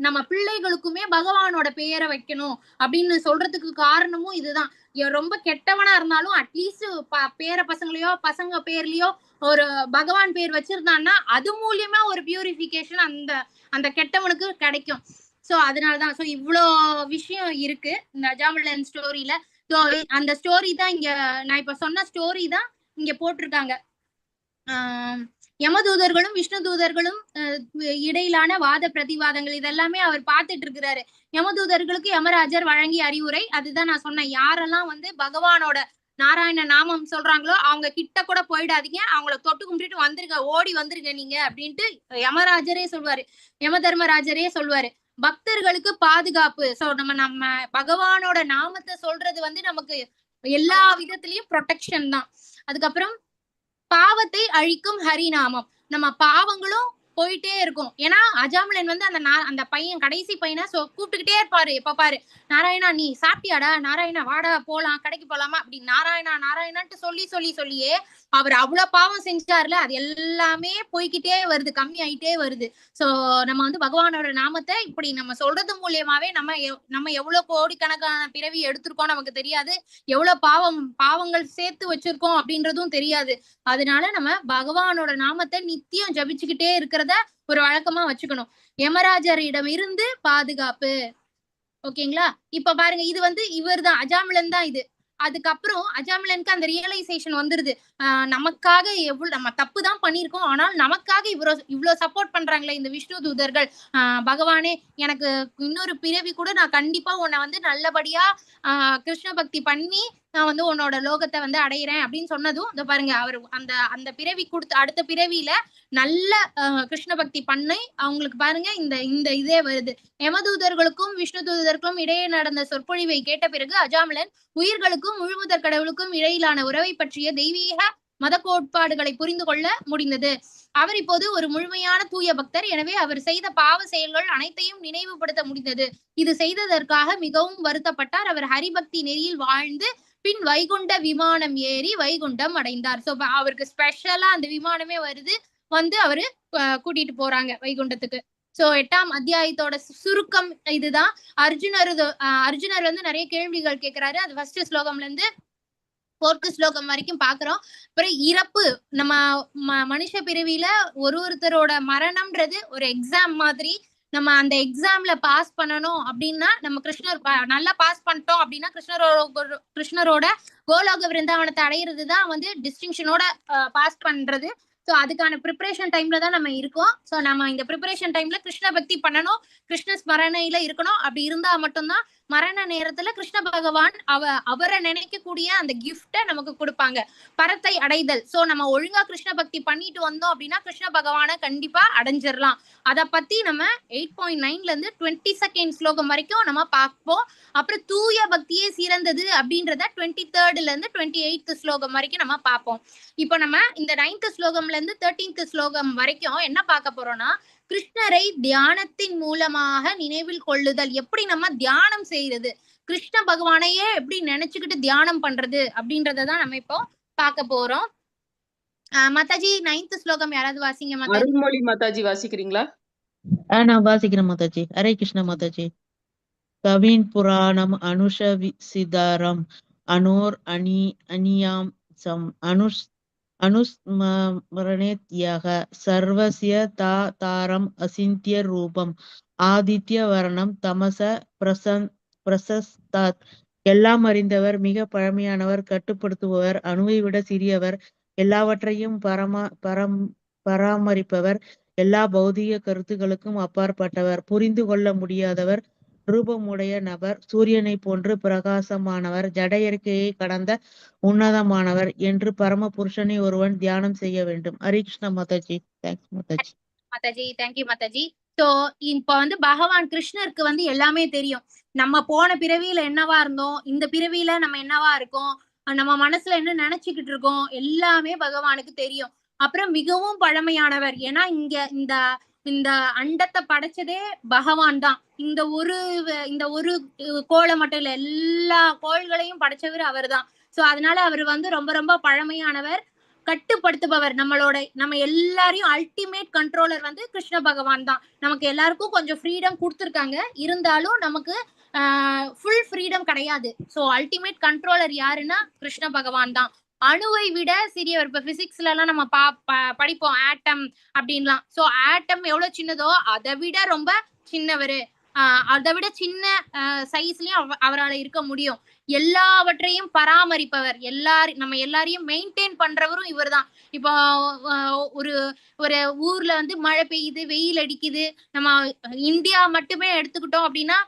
நம்ம பிள்ளைகளுக்குமே பகவானோட பெயரை வைக்கணும் அப்படின்னு சொல்றதுக்கு காரணமும் இதுதான். ரொம்ப கெட்டவனா இருந்தாலும் அட்லீஸ்ட் பேர பசங்களையோ பசங்க பேர்லயோ ஒரு பகவான் பேர் வச்சிருந்தான்னா அது மூலியமா ஒரு பியூரிபிகேஷன் அந்த அந்த கெட்டவனுக்கு கிடைக்கும். சோ அதனாலதான் சோ இவ்வளோ விஷயம் இருக்கு இந்த அஜாமலன் ஸ்டோரியில. சோ அந்த ஸ்டோரி தான் இங்க நான் இப்ப சொன்ன ஸ்டோரி தான் இங்க போட்டிருக்காங்க. யமதூதர்களும் விஷ்ணு தூதர்களும் இடையிலான வாத பிரதிவாதங்கள் இதெல்லாமே அவர் பார்த்துட்டு இருக்கிறாரு. யமதூதர்களுக்கு யமராஜர் வழங்கிய அறிவுரை அதுதான் நான் சொன்னேன். யாரெல்லாம் வந்து பகவானோட நாராயண நாமம் சொல்றாங்களோ அவங்க கிட்ட கூட போயிடாதீங்க, அவங்கள தொட்டு கும்பிட்டுட்டு வந்துருங்க, ஓடி வந்துருங்க நீங்க அப்படின்ட்டு யமராஜரே சொல்வாரு, யம தர்மராஜரே சொல்வாரு. பக்தர்களுக்கு பாதுகாப்பு. சோ நம்ம நம்ம பகவானோட நாமத்தை சொல்றது வந்து நமக்கு எல்லா விதத்திலயும் ப்ரொடெக்ஷன் தான். அதுக்கப்புறம் பாவத்தை அழிக்கும் ஹரிநாமம், நம்ம பாவங்களும் போயிட்டே இருக்கும். ஏன்னா அஜாமலன் வந்து அந்த அந்த பையன் கடைசி பையனை கூப்பிட்டுக்கிட்டே இருப்பாரு. எப்ப பாரு, நாராயணா நீ சாப்பிட்டியாடா, நாராயணா வாடா போலாம் கடைக்கு போலாமா அப்படி நாராயணா நாராயணான்ட்டு சொல்லி சொல்லி சொல்லியே அவர் அவ்வளவு பாவம் செஞ்சார்ல, அது எல்லாமே போய்கிட்டே வருது, கம்மி ஆயிட்டே வருது. சோ நம்ம வந்து பகவானோட நாமத்தை இப்படி நம்ம சொல்றது மூலியமாவே நம்ம நம்ம எவ்வளவு கோடிக்கணக்கான பிறவி எடுத்திருக்கோம் நமக்கு தெரியாது, எவ்வளவு பாவங்கள் சேர்த்து வச்சிருக்கோம் அப்படின்றதும் தெரியாது. அதனால நம்ம பகவானோட நாமத்தை நித்தியம் ஜபிச்சுக்கிட்டே இருக்கிறத ஒரு வழக்கமா வச்சுக்கணும். யமராஜரிடம் இருந்து பாதுகாப்பு. ஓகேங்களா? இப்ப பாருங்க, இது வந்து இவர் தான் அஜாமிளன் தான் இது. அதுக்கப்புறம் அஜாமிளனுக்கு அந்த ரியலைசேஷன் வந்துருது. நமக்காக எவ்வளவு நம்ம தப்பு தான் பண்ணிருக்கோம், ஆனால் நமக்காக இவ்வளவு சப்போர்ட் பண்றாங்களே இந்த விஷ்ணு தூதர்கள். பகவானே எனக்கு இன்னொரு பிறவி கூட நான் கண்டிப்பா உன்னை வந்து நல்லபடியா கிருஷ்ண பக்தி பண்ணி நான் வந்து உன்னோட லோகத்தை வந்து அடையிறேன் அப்படின்னு சொன்னதும் இந்த பாருங்க, அவர் அந்த அந்த பிறவி கொடுத்து அடுத்த பிறவியில நல்ல கிருஷ்ண பக்தி பண்ணி அவங்களுக்கு பாருங்க இந்த இந்த இதே வருது. யமதூதர்களுக்கும் விஷ்ணு தூதர்களுக்கும் இடையே நடந்த சொற்பொழிவை கேட்ட பிறகு அஜாமிளன் உயிர்களுக்கும் முழுமுதற் கடவுளுக்கும் இடையிலான உறவை பற்றிய தெய்வீக மத கோட்பாடுகளை புரிந்து கொள்ள முடிந்தது. அவர் இப்போது ஒரு முழுமையான தூய பக்தர். எனவே அவர் செய்த பாவ செயல்கள் அனைத்தையும் நினைவுபடுத்த முடிந்தது. இது செய்ததற்காக மிகவும் வருத்தப்பட்டார். அவர் ஹரிபக்தி நெறியில் வாழ்ந்து பின் வைகுண்ட விமானம் ஏறி வைகுண்டம் அடைந்தார். சோ அவருக்கு ஸ்பெஷலா அந்த விமானமே வருது, வந்து அவரு கூட்டிட்டு போறாங்க வைகுண்டத்துக்கு. சோ 8ஆம் அத்தியாயத்தோட சுருக்கம் இதுதான். அர்ஜுனர் வந்து நிறைய கேள்விகள் கேட்கிறாரு. அது ஃபர்ஸ்ட் ஸ்லோகம்ல இருந்து 4th ஸ்லோகம் வரைக்கும் பாக்குறோம். அப்புறம் இறப்பு, நம்ம மனுஷ பிறவியில ஒருத்தரோட மரணம்ன்றது ஒரு எக்ஸாம் மாதிரி. நம்ம அந்த எக்ஸாம்ல பாஸ் பண்ணணும் அப்படின்னா நம்ம கிருஷ்ணர் நல்லா பாஸ் பண்ணிட்டோம் அப்படின்னா கிருஷ்ணரோட கோலோக விருந்தாவனத்தை அடையிறது தான் வந்து டிஸ்டிங்ஷனோட பாஸ் பண்றது. ஸோ அதுக்கான ப்ரிப்பரேஷன் டைம்ல தான் நம்ம இருக்கோம். ஸோ நம்ம இந்த ப்ரிப்பரேஷன் டைம்ல கிருஷ்ண பக்தி பண்ணணும், கிருஷ்ண ஸ்மரணையில இருக்கணும். அப்படி இருந்தா மட்டும்தான் மரண நேரத்துல கிருஷ்ண பகவான் அவரை நினைக்கக்கூடிய அந்த கிஃப்டை நமக்கு கொடுப்பாங்க. பரத்தை அடைதல். ஸோ நம்ம ஒழுங்கா கிருஷ்ண பக்தி பண்ணிட்டு வந்தோம் அப்படின்னா கிருஷ்ண பகவானை கண்டிப்பா அடைஞ்சிடலாம். அதை பத்தி நம்ம 8.9ல இருந்து 22nd ஸ்லோகம் வரைக்கும் நம்ம பார்ப்போம். அப்புறம் தூய பக்தியே சிறந்தது அப்படின்றத 23rd இருந்து 28th ஸ்லோகம் வரைக்கும் நம்ம பார்ப்போம். இப்போ நம்ம இந்த 9th ஸ்லோகம்ல இருந்து 13th ஸ்லோகம் வரைக்கும் என்ன பார்க்க போறோம்னா, கிருஷ்ணரை தியானத்தின் மூலமாக நினைவில் கொள்ளுதல். எப்படி நம்ம தியானம் செய்யறது, கிருஷ்ண பகவானையே எப்படி நினைச்சுக்கிட்டு தியானம் பண்றது அப்படின்றதான் நம்ம இப்போ பார்க்க போறோம். மாதாஜி 9th ஸ்லோகம் யாராவது வாசிங்க மாதாஜி. அருள்மொழி மாதாஜி வாசிக்கிறீங்களா? நான் வாசிக்கிறேன் மாதாஜி. ஹரே கிருஷ்ணா மாதாஜி. கவின் புராணம் அனுஷ சிதாரம் அனோர் அணி அனியாம் சம் அனுஷ் அனுஸ்மரணேத்யக சர்வஸ்ய தா தாரம் அசிந்திய ரூபம் ஆதித்ய வர்ணம் தமச பிரசஸ்தாத். எல்லாம் அறிந்தவர், மிக பழமையானவர், கட்டுப்படுத்துபவர், அணுவை விட சிறியவர், எல்லாவற்றையும் பராமரிப்பவர், எல்லா பௌதிக கருத்துக்களுக்கும் அப்பாற்பட்டவர், புரிந்து கொள்ள முடியாதவர், ரூபமுடைய நபர், சூரியனை போன்று பிரகாசமானவர், ஜட இயற்கையை கடந்த உன்னதமானவர் என்று பரம புருஷனை ஒருவன் தியானம் செய்ய வேண்டும். Hare Krishna Mataji. Thanks Mataji. Mataji thank you Mataji. So இப்ப வந்து பகவான் கிருஷ்ணருக்கு வந்து எல்லாமே தெரியும். நம்ம போன பிறவியில என்னவா இருந்தோம், இந்த பிறவியில நம்ம என்னவா இருக்கோம், நம்ம மனசுல என்ன நினைச்சுக்கிட்டு இருக்கோம், எல்லாமே பகவானுக்கு தெரியும். அப்புறம் மிகவும் பழமையானவர். ஏன்னா இங்க இந்த இந்த அண்டத்தை படைச்சதே பகவான் தான். இந்த ஒரு கோளை மட்டும் இல்ல, எல்லா கோள்களையும் படைச்சவர் அவர் தான். சோ அதனால அவர் வந்து ரொம்ப ரொம்ப பழமையானவர், கட்டுப்படுத்துபவர். நம்ம எல்லாரையும் அல்டிமேட் கண்ட்ரோலர் வந்து கிருஷ்ண பகவான் தான். நமக்கு எல்லாருக்கும் கொஞ்சம் ஃப்ரீடம் கொடுத்துருக்காங்க, இருந்தாலும் நமக்கு ஃபுல் ஃப்ரீடம் கிடையாது. சோ அல்டிமேட் கண்ட்ரோலர் யாருன்னா கிருஷ்ண பகவான் தான். அணுவை விட சிறியவர். இப்ப பிசிக்ஸ்ல எல்லாம் நம்ம படிப்போம் ஆட்டம் அப்படின்லாம். சோ ஆட்டம் எவ்வளவு சின்னதோ அதை விட ரொம்ப சின்னவரு, அதை விட சின்ன சைஸ்லயும் அவரால் இருக்க முடியும். எல்லாவற்றையும் பராமரிப்பவர், நம்ம எல்லாரையும் மெயின்டைன் பண்றவரும் இவர் தான். இப்போ ஒரு ஒரு ஊர்ல வந்து மழை பெய்யுது, வெயில் அடிக்குது, நம்ம இந்தியா மட்டுமே எடுத்துக்கிட்டோம் அப்படின்னா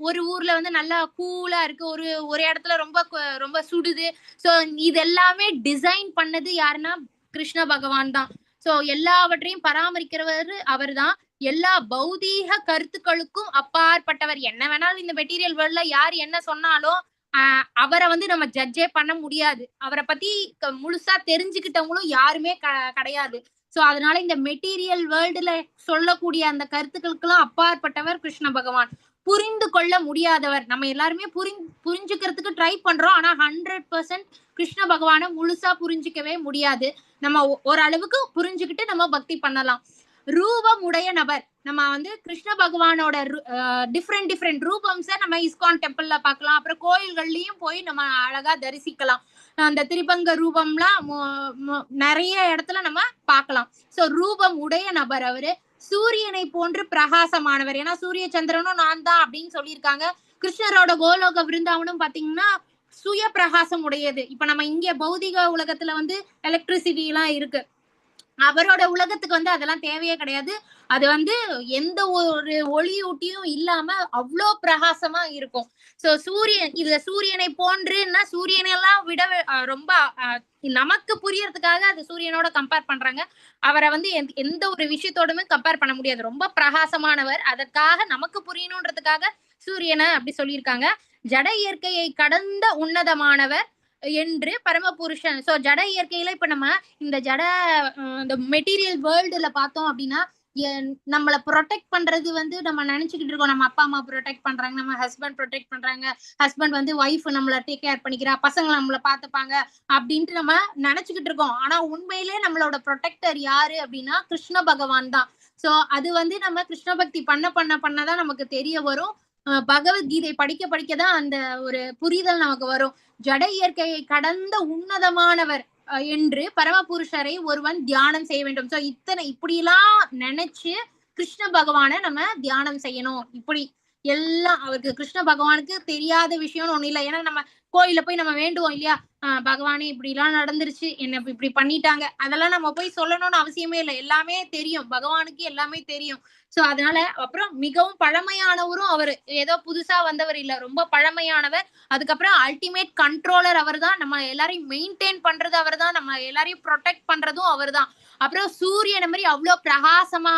ஒரு ஊர்ல வந்து நல்லா கூலா இருக்கு, ஒரு ஒரு இடத்துல ரொம்ப ரொம்ப சுடுது. சோ இது எல்லாமே டிசைன் பண்ணது யாருன்னா கிருஷ்ண பகவான் தான். சோ எல்லாவற்றையும் பராமரிக்கிறவர் அவர் தான். எல்லா பௌதீக கருத்துக்களுக்கும் அப்பாற்பட்டவர். என்ன வேணாலும் இந்த மெட்டீரியல் வேர்ல்ட்ல யார் என்ன சொன்னாலும் அவரை வந்து நம்ம ஜட்ஜே பண்ண முடியாது. அவரை பத்தி முழுசா தெரிஞ்சுக்கிட்டவங்களும் யாருமே கிடையாது. சோ அதனால இந்த மெட்டீரியல் வேர்ல்டுல சொல்லக்கூடிய அந்த கருத்துக்களுக்கெல்லாம் அப்பாற்பட்டவர் கிருஷ்ண பகவான். புரிந்து கொள்ள முடியாதவர். நம்ம எல்லாருமே புரிஞ்சுக்கிறதுக்கு ட்ரை பண்றோம். ஆனா 100% கிருஷ்ண பகவானை முழுசா புரிஞ்சுக்கவே முடியாது. நம்ம ஓரளவுக்கு புரிஞ்சுக்கிட்டு நம்ம பக்தி பண்ணலாம். ரூபம் உடைய நபர். நம்ம வந்து கிருஷ்ண பகவானோட டிஃப்ரெண்ட் டிஃப்ரெண்ட் ரூபம்ஸ நம்ம இஸ்கான் டெம்பிள்ல பார்க்கலாம். அப்புறம் கோயில்கள்லயும் போய் நம்ம அழகா தரிசிக்கலாம். அந்த திரிபங்க ரூபம்லாம் நிறைய இடத்துல நம்ம பார்க்கலாம். சோ ரூபம் உடைய நபர் அவரு. சூரியனை போன்று பிரகாசமானவர். ஏன்னா சூரிய சந்திரனும் நான் தான் அப்படின்னு சொல்லியிருக்காங்க. கிருஷ்ணரோட கோலோக விருந்தாவனும் பாத்தீங்கன்னா சுய பிரகாசம் உடையது. இப்ப நம்ம இங்க பௌதிக உலகத்துல வந்து எலக்ட்ரிசிட்டி எல்லாம் இருக்கு. அவரோட உலகத்துக்கு வந்து அதெல்லாம் தேவையே கிடையாது. அது வந்து எந்த ஒரு ஒளியூட்டியும் இல்லாம அவ்வளோ பிரகாசமா இருக்கும். சோ சூரியன், இதுல சூரியனை போன்றுன்னா சூரியனெல்லாம் விட ரொம்ப நமக்கு புரியறதுக்காக அது சூரியனோட கம்பேர் பண்றாங்க. அவரை வந்து எந்த ஒரு விஷயத்தோடுமே கம்பேர் பண்ண முடியாது. ரொம்ப பிரகாசமானவர். அதற்காக நமக்கு புரியணுன்றதுக்காக சூரியனை அப்படி சொல்லியிருக்காங்க. ஜட இயற்கையை கடந்த உன்னதமானவர் என்று பரமபுருஷன். சோ ஜட இயற்கையில இப்ப நம்ம இந்த ஜட இந்த மெட்டீரியல் வேர்ல்டுல பார்த்தோம் அப்படின்னா நம்மளை ப்ரொடெக்ட் பண்றது வந்து நம்ம நினைச்சுக்கிட்டு இருக்கோம். நம்ம அப்பா அம்மா ப்ரொடெக்ட் பண்றாங்க, நம்ம ஹஸ்பண்ட் ப்ரொடெக்ட் பண்றாங்க, ஹஸ்பண்ட் வந்து ஒய்ஃப் நம்மளை டேக் கேர் பண்ணிக்கிறா, பசங்க நம்மளை பாத்துப்பாங்க அப்படின்ட்டு நம்ம நினைச்சுக்கிட்டு இருக்கோம். ஆனா உண்மையிலே நம்மளோட ப்ரொடெக்டர் யாரு அப்படின்னா கிருஷ்ண பகவான் தான். சோ அது வந்து நம்ம கிருஷ்ண பக்தி பண்ண பண்ண பண்ணதான் நமக்கு தெரிய வரும். பகவத்கீதை படிக்க படிக்கதான் அந்த ஒரு புரிதல் நமக்கு வரும். ஜட இயற்கையை கடந்த உன்னதமானவர் என்று பரமபுருஷரை ஒருவன் தியானம் செய்ய வேண்டும். சோ இத்தனை இப்படிலாம் நினைச்சு கிருஷ்ண பகவானை நம்ம தியானம் செய்யணும். இப்படி எல்லாம் அவருக்கு கிருஷ்ண பகவானுக்கு தெரியாத விஷயம்னு ஒண்ணு இல்லை. ஏன்னா நம்ம கோயில போய் நம்ம வேண்டுவோம் இல்லையா, பகவானே இப்படி எல்லாம் நடந்துருச்சு, என்ன இப்படி பண்ணிட்டாங்க, அதெல்லாம் நம்ம போய் சொல்லணும்னு அவசியமே இல்லை. எல்லாமே தெரியும் பகவானுக்கு, எல்லாமே தெரியும். சோ அதனால அப்புறம் மிகவும் பழமையானவரும் அவரு, ஏதோ புதுசா வந்தவர் இல்ல, ரொம்ப பழமையானவர். அதுக்கப்புறம் அல்டிமேட் கண்ட்ரோலர் அவர் தான். நம்ம எல்லாரையும் மெயின்டைன் பண்றது அவர் தான், நம்ம எல்லாரையும் ப்ரொடெக்ட் பண்றதும் அவர் தான். அப்புறம் சூரியனை மாதிரி அவ்வளோ பிரகாசமா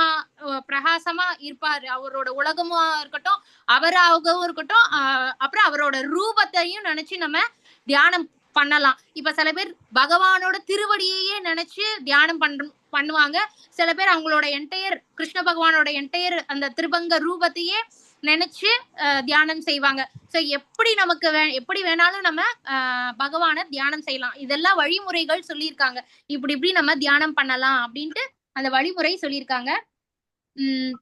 பிரகாசமா இருப்பாரு. அவரோட உலகமா இருக்கட்டும், அவராகவும் இருக்கட்டும், அப்புறம் அவரோட ரூபத்தையும் நினைச்சு நம்ம தியானம் பண்ணலாம். இப்ப சில பேர் பகவானோட திருவடியையே நினைச்சு தியானம் பண்ணுவாங்க. சில பேர் அவங்களோட என்டையர் கிருஷ்ண பகவானோட என்டையர் அந்த திருபங்க ரூபத்தையே நினைச்சு தியானம் செய்வாங்க. சோ எப்படி நமக்கு எப்படி வேணாலும் நம்ம பகவானை தியானம் செய்யலாம். இதெல்லாம் வழிமுறைகள் சொல்லியிருக்காங்க. இப்படி இப்படி நம்ம தியானம் பண்ணலாம் அப்படின்ட்டு அந்த வழிமுறை சொல்லியிருக்காங்க. உம்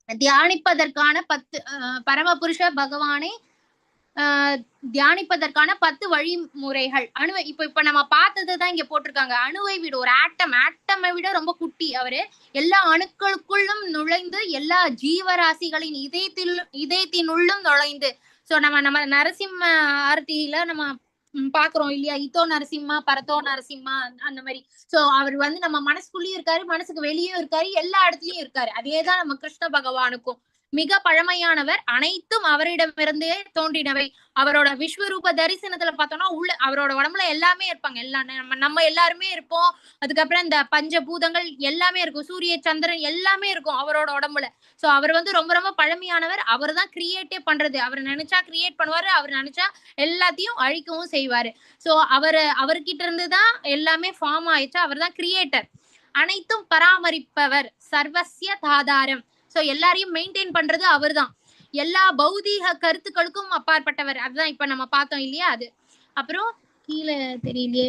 தியானிப்பதற்கான 10 பரமபுருஷ பகவானை தியானிப்பதற்கான 10 வழிமுறைகள். அணுவை இப்ப இப்ப நம்ம பார்த்ததுதான் இங்க போட்டிருக்காங்க. அணுவை விட ஒரு ஆட்டமை விட ரொம்ப குட்டி அவரு. எல்லா அணுக்களுக்குள்ளும் நுழைந்து எல்லா ஜீவராசிகளின் இதயத்தினுள்ளும் நுழைந்து. சோ நம்ம நம்ம நரசிம்ம ஆரத்தியில நம்ம பாக்குறோம் இல்லையா, இதோ நரசிம்மா பரதோ நரசிம்மா அந்த மாதிரி. சோ அவர் வந்து நம்ம மனசுக்குள்ளேயும் இருக்காரு, மனசுக்கு வெளியும் இருக்காரு, எல்லா இடத்துலயும் இருக்காரு. அதேதான் நம்ம கிருஷ்ண பகவானுக்கும். மிக பழமையானவர், அனைத்தும் அவரிடமிருந்தே தோன்றினவை. அவரோட விஸ்வரூப தரிசனத்துல பார்த்தோம்னா உள்ள அவரோட உடம்புல எல்லாமே இருப்பாங்க. எல்லாம் நம்ம நம்ம எல்லாருமே இருப்போம். அதுக்கப்புறம் இந்த பஞ்சபூதங்கள் எல்லாமே இருக்கும், சூரிய சந்திரன் எல்லாமே இருக்கும் அவரோட உடம்புல. சோ அவர் வந்து ரொம்ப ரொம்ப பழமையானவர். அவர் தான் கிரியேட்டே பண்றது. அவர் நினைச்சா கிரியேட் பண்ணுவாரு, அவர் நினைச்சா எல்லாத்தையும் அழிக்கவும் செய்வாரு. சோ அவர்கிட்ட இருந்துதான் எல்லாமே ஃபார்ம் ஆயிடுச்சு. அவர் தான் கிரியேட்டர். அனைத்தும் பராமரிப்பவர், சர்வசிய தாதாரம். சோ எல்லாரையும் மெயின்டைன் பண்றது அவர்தான். எல்லா பௌதீக கருத்துக்களுக்கும் அப்பாற்பட்டவர். அதுதான் இப்ப நம்ம பார்த்தோம் இல்லையா அது. அப்புறம் கீழே தெரியலையே,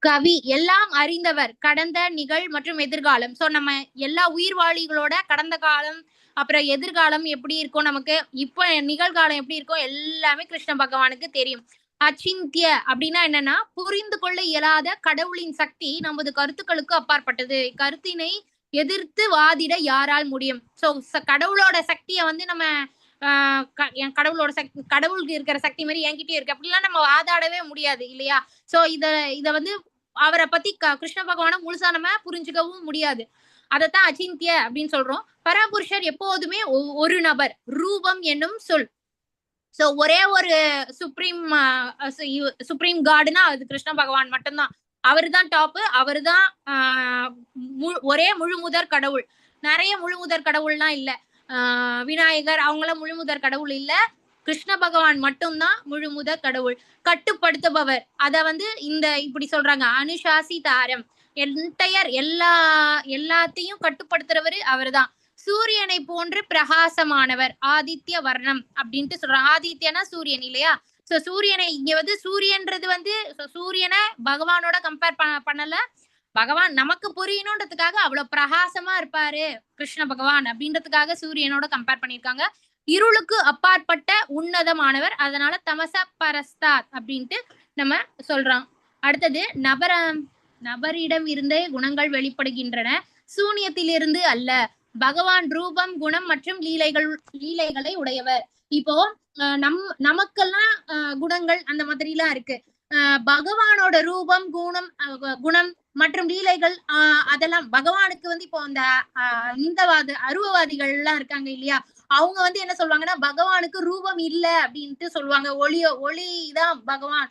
கவி, எல்லாம் அறிந்தவர், கடந்த நிகழ் மற்றும் எதிர்காலம். சோ நம்ம எல்லா உயிர்வாளிகளோட கடந்த காலம் அப்புறம் எதிர்காலம் எப்படி இருக்கும், நமக்கு இப்ப நிகழ்காலம் எப்படி இருக்கும், எல்லாமே கிருஷ்ண பகவானுக்கு தெரியும். அச்சிந்திய அப்படின்னா என்னன்னா புரிந்து கொள்ள இயலாத கடவுளின் சக்தி நமது கருத்துக்களுக்கு அப்பாற்பட்டது. கருத்தினை எதிர்த்து வாதிட யாரால் முடியும்? சோ கடவுளோட சக்தியை வந்து நம்ம என் கடவுளோட சக்தி, கடவுளுக்கு இருக்கிற சக்தி மாதிரி என்கிட்டயும் இருக்கு அப்படிலாம் நம்ம வாதாடவே முடியாது இல்லையா? சோ இத வந்து அவரை பத்தி கிருஷ்ண பகவானை முழுசா நம்ம புரிஞ்சுக்கவும் முடியாது. அதைத்தான் அச்சிந்திய அப்படின்னு சொல்றோம். பரபுருஷர் எப்போதுமே ஒரு நபர், ரூபம் என்னும் சொல். சோ ஒரே ஒரு சுப்ரீம் சுப்ரீம் காடுனா அது கிருஷ்ண பகவான் மட்டும்தான். அவர் தான் டாப்பு, அவர் தான் ஒரே முழுமுதற் கடவுள். நிறைய முழுமுதற் கடவுள்லாம் இல்ல, விநாயகர் அவங்களாம் முழுமுதற் கடவுள் இல்ல, கிருஷ்ண பகவான் மட்டும்தான் முழுமுதற் கடவுள். கட்டுப்படுத்துபவர், அத வந்து இந்த இப்படி சொல்றாங்க அனுசாசி தாரம். என்டையர் எல்லாத்தையும் கட்டுப்படுத்துறவரு அவர்தான். சூரியனை போன்று பிரகாசமானவர், ஆதித்ய வர்ணம் அப்படின்ட்டு சொல்றாங்க. ஆதித்யனா சூரியன் இல்லையா? சோ சூரியனை இங்க வந்து சூரியன்றது வந்து சூரியனை பகவானோட கம்பேர் பண்ணல, பகவான் நமக்கு புரியணுன்றதுக்காக அவ்வளவு பிரகாசமா இருப்பாரு கிருஷ்ண பகவான் அப்படின்றதுக்காக சூரியனோட கம்பேர் பண்ணிருக்காங்க. இருளுக்கு அப்பாற்பட்ட உன்னதமானவர், அதனால தமச பரஸ்தாத் அப்படின்ட்டு நம்ம சொல்றோம். அடுத்தது நபரிடம் இருந்தே குணங்கள் வெளிப்படுகின்றன, சூனியத்திலிருந்து அல்ல. பகவான் ரூபம், குணம் மற்றும் லீலைகளை உடையவர். இப்போ நமக்கெல்லாம் குணங்கள் அந்த மாதிரி எல்லாம் இருக்கு. பகவானோட ரூபம், குணம் குணம் மற்றும் லீலைகள் அதெல்லாம் பகவானுக்கு வந்து இப்போ அந்த இந்தவாத அருவவாதிகள் எல்லாம் இருக்காங்க இல்லையா, அவங்க வந்து என்ன சொல்லுவாங்கன்னா பகவானுக்கு ரூபம் இல்ல அப்படின்ட்டு சொல்லுவாங்க. ஒளிதான் பகவான்,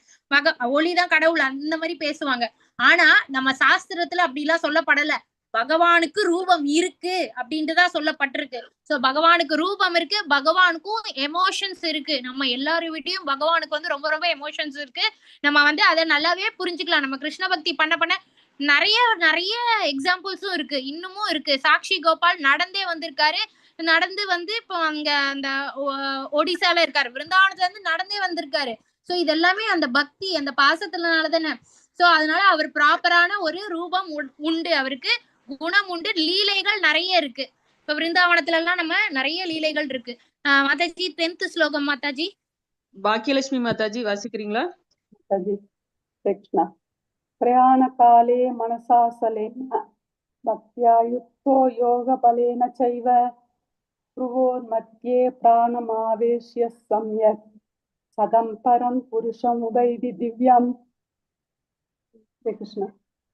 ஒளிதான் கடவுள் அந்த மாதிரி பேசுவாங்க. ஆனா நம்ம சாஸ்திரத்துல அப்படி எல்லாம் சொல்லப்படல. பகவானுக்கு ரூபம் இருக்கு அப்படின்ட்டு தான் சொல்லப்பட்டிருக்கு. சோ பகவானுக்கு ரூபம் இருக்கு, பகவானுக்கும் எமோஷன்ஸ் இருக்கு. நம்ம எல்லாரும் வீட்டையும் பகவானுக்கு வந்து ரொம்ப ரொம்ப எமோஷன்ஸ் இருக்கு. நம்ம வந்து அதை நல்லாவே புரிஞ்சுக்கலாம். நம்ம கிருஷ்ண பக்தி பண்ண பண்ண நிறைய நிறைய எக்ஸாம்பிள்ஸும் இருக்கு, இன்னமும் இருக்கு. சாக்ஷி கோபால் நடந்தே வந்திருக்காரு. நடந்து வந்து இப்போ அங்க அந்த ஒடிசால இருக்காரு, விருந்தாவனத்துல இருந்து நடந்தே வந்திருக்காரு. சோ இதெல்லாமே அந்த பக்தி, அந்த பாசத்தினால தானே. சோ அதனால அவர் ப்ராப்பரான ஒரு ரூபம் உண்டு, அவருக்கு குணம் உண்டு, லீலைகள் நிறைய இருக்கு. இப்ப விருந்தாவனத்துல எல்லாம் நம்ம நிறைய லீலைகள் இருக்கு. மாதாஜி 10th ஸ்லோகம் மாதாஜி. பாக்கியலட்சுமி மாதாஜி வாசிக்கிறீங்களா? மாதாஜி கிருஷ்ணா. பிரயாணகாலே மனசாசலேன பக்தியா யுக்தோ யோக பலேன சைவ ப்ருவோர் மத்யே பிராணமாவேஷ்ய சம்யக் சதம் பரம் புருஷம் உபைதி திவ்யம். ஹரே கிருஷ்ணா.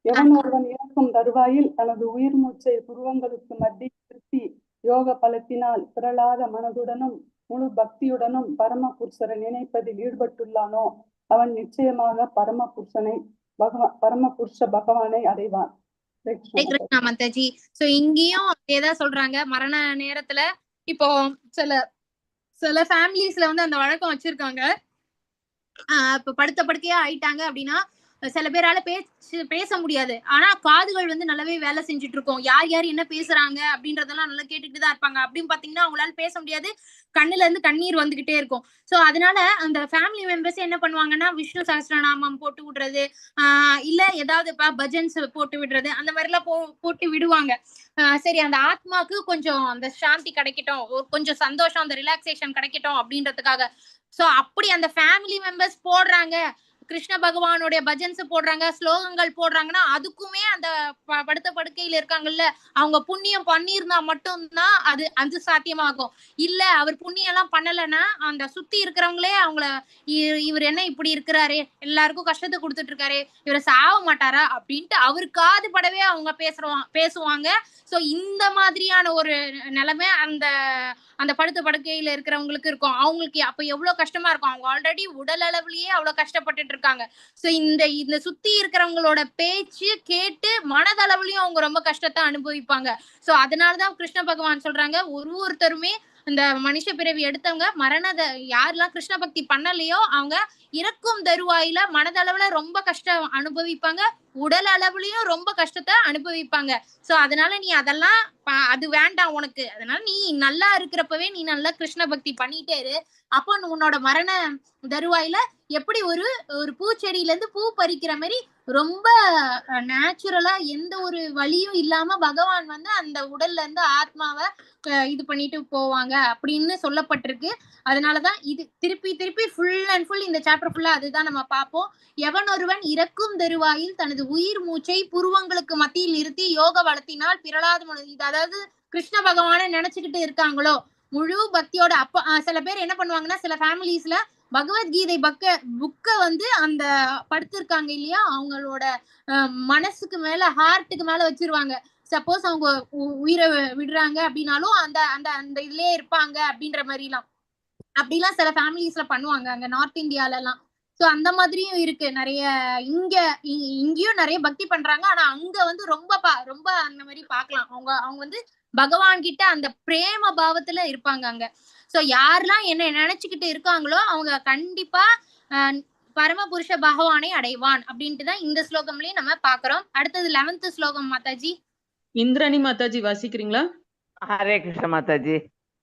எவன் ஒருவன் இறக்கும் தருவாயில் தனது உயிர் மூச்சை புருவங்களுக்கு மத்தியில் நிறுத்தி யோக பலத்தினால் பிறழாத மனதுடனும் முழு பக்தியுடனும் பரம புருஷரை நினைப்பதில் ஈடுபட்டுள்ளானோ அவன் நிச்சயமாக பரம புருஷனை பரம புருஷ பகவானை அடைவான். ஹரே ஹரே கிருஷ்ணா. கிருஷ்ணா மாதாஜி. சோ இங்கேயும் அதேதான் சொல்றாங்க. மரண நேரத்துல இப்போ சில சில ஃபேமிலிஸ்ல வந்து அந்த வழக்கம் வச்சிருக்காங்க. இப்ப படுத்த படுக்கையா ஆயிட்டாங்க அப்படின்னா சில பேரால பேச முடியாது. ஆனா காதுகள் வந்து நல்லாவே வேலை செஞ்சுட்டு இருக்கும். யார் யார் என்ன பேசுறாங்க அப்படின்றதெல்லாம் நல்லா கேட்டுக்கிட்டு தான் இருப்பாங்க. அப்படின்னு பாத்தீங்கன்னா அவங்களால பேச முடியாது, கண்ணுல இருந்து கண்ணீர் வந்துகிட்டே இருக்கும். சோ அதனால அந்த ஃபேமிலி மெம்பர்ஸ் என்ன பண்ணுவாங்கன்னா விஷ்ணு சஹஸ்ரநாமம் போட்டு விடுறது, இல்ல ஏதாவது பஜன்ஸ் போட்டு விடுறது, அந்த மாதிரி எல்லாம் போட்டு விடுவாங்க. சரி அந்த ஆத்மாக்கு கொஞ்சம் அந்த சாந்தி கிடைக்கட்டும், கொஞ்சம் சந்தோஷம், அந்த ரிலாக்ஸேஷன் கிடைக்கட்டும் அப்படின்றதுக்காக. சோ அப்படி அந்த ஃபேமிலி மெம்பர்ஸ் போடுறாங்க, கிருஷ்ண பகவானுடைய பஜன்ஸ் போடுறாங்க, ஸ்லோகங்கள் போடுறாங்கன்னா அதுக்குமே அந்த படுத்த படுக்கையில இருக்காங்கல்ல அவங்க புண்ணியம் பண்ணியிருந்தா மட்டும்தான் அது அது சாத்தியமாகும். இல்ல அவர் புண்ணியம் எல்லாம் பண்ணலைன்னா அந்த சுத்தி இருக்கிறவங்களே அவங்கள இவர் என்ன இப்படி இருக்கிறாரு, எல்லாருக்கும் கஷ்டத்தை கொடுத்துட்டு இருக்காரு, இவரை சாவ மாட்டாரா அப்படின்ட்டு அவரு காது படவே அவங்க பேசுவாங்க. சோ இந்த மாதிரியான ஒரு நிலைமை அந்த அந்த படுத்த படுக்கையில இருக்கிறவங்களுக்கு இருக்கும். அவங்களுக்கு அப்ப எவ்வளவு கஷ்டமா இருக்கும். அவங்க ஆல்ரெடி உடல் அளவுலயே அவ்வளவு கஷ்டப்பட்டுட்டு இருக்காங்க. சோ இந்த இந்த சுத்தி இருக்கிறவங்களோட பேச்சு கேட்டு மனதளவுலயும் அவங்க ரொம்ப கஷ்டத்தை அனுபவிப்பாங்க. சோ அதனாலதான் கிருஷ்ண பகவான் சொல்றாங்க, ஒரு ஒருத்தருமே இந்த மனுஷ பிறவி எடுத்தவங்க மரணத யாரெல்லாம் கிருஷ்ண பக்தி பண்ணலையோ அவங்க இறக்கும் தருவாயில மனதளவுல ரொம்ப கஷ்டம் அனுபவிப்பாங்க, உடல் அளவுலயும் ரொம்ப கஷ்டத்தை அனுபவிப்பாங்க. சோ அதனால நீ அதெல்லாம் அது வேண்டாம் உனக்கு, அதனால நீ நல்லா இருக்கிறப்பவே நீ நல்லா கிருஷ்ண பக்தி பண்ணிட்டே இரு. அப்போ உன்னோட மரண தருவாயில எப்படி ஒரு ஒரு பூச்செடியில இருந்து பூ பறிக்கிற மாதிரி ரொம்ப நேச்சுரலா எந்த ஒரு வலியும் இல்லாம பகவான் வந்து அந்த உடல்ல இருந்து ஆத்மாவை இது பண்ணிட்டு போவாங்க அப்படின்னு சொல்லப்பட்டிருக்கு. அதனாலதான் இது திருப்பி திருப்பி ஃபுல் அண்ட் ஃபுல் இந்த சாப்டர் ஃபுல்லா அதுதான் நம்ம பார்ப்போம். எவன் ஒருவன் இறக்கும் தருவாயில் தனது உயிர் மூச்சை புருவங்களுக்கு மத்தியில் நிறுத்தி யோக வளர்த்தினால் பிறழாத இது, அதாவது கிருஷ்ண பகவானை நினைச்சுக்கிட்டு இருக்காங்களோ முழு பக்தியோட. அப்ப சில பேர் என்ன பண்ணுவாங்கன்னா சில ஃபேமிலிஸ்ல பகவத்கீதை புக்க வந்து அந்த படுத்திருக்காங்க இல்லையா அவங்களோட மனசுக்கு மேல ஹார்ட்டுக்கு மேல வச்சிருவாங்க. சப்போஸ் அவங்க உயிரை விடுறாங்க அப்படின்னாலும் அந்த அந்த அந்த இதுலயே இருப்பாங்க அப்படின்ற மாதிரி எல்லாம் அப்படிலாம் சில ஃபேமிலிஸ்ல பண்ணுவாங்க அங்க நார்த் இந்தியால எல்லாம். சோ அந்த மாதிரியும் இருக்கு நிறைய. இங்க இங்கேயும் நிறைய பக்தி பண்றாங்க. ஆனா அங்க வந்து ரொம்ப ரொம்ப அந்த மாதிரி பாக்கலாம். அவங்க அவங்க வந்து பகவான் கிட்ட அந்த பிரேம பாவத்துல இருப்பாங்க அங்க. சோ யாரெல்லாம் என்ன நினைச்சுக்கிட்டு இருக்காங்களோ அவங்க கண்டிப்பா பரமபுருஷ பகவானை அடைவான் அப்படின்ட்டு தான் இந்த ஸ்லோகம்லயும் நம்ம பாக்குறோம். அடுத்தது 11th ஸ்லோகம் மாதாஜி. இந்திராணி மாதாஜி வாசிக்கிறீங்களா? ஹரே கிருஷ்ண மாதாஜி.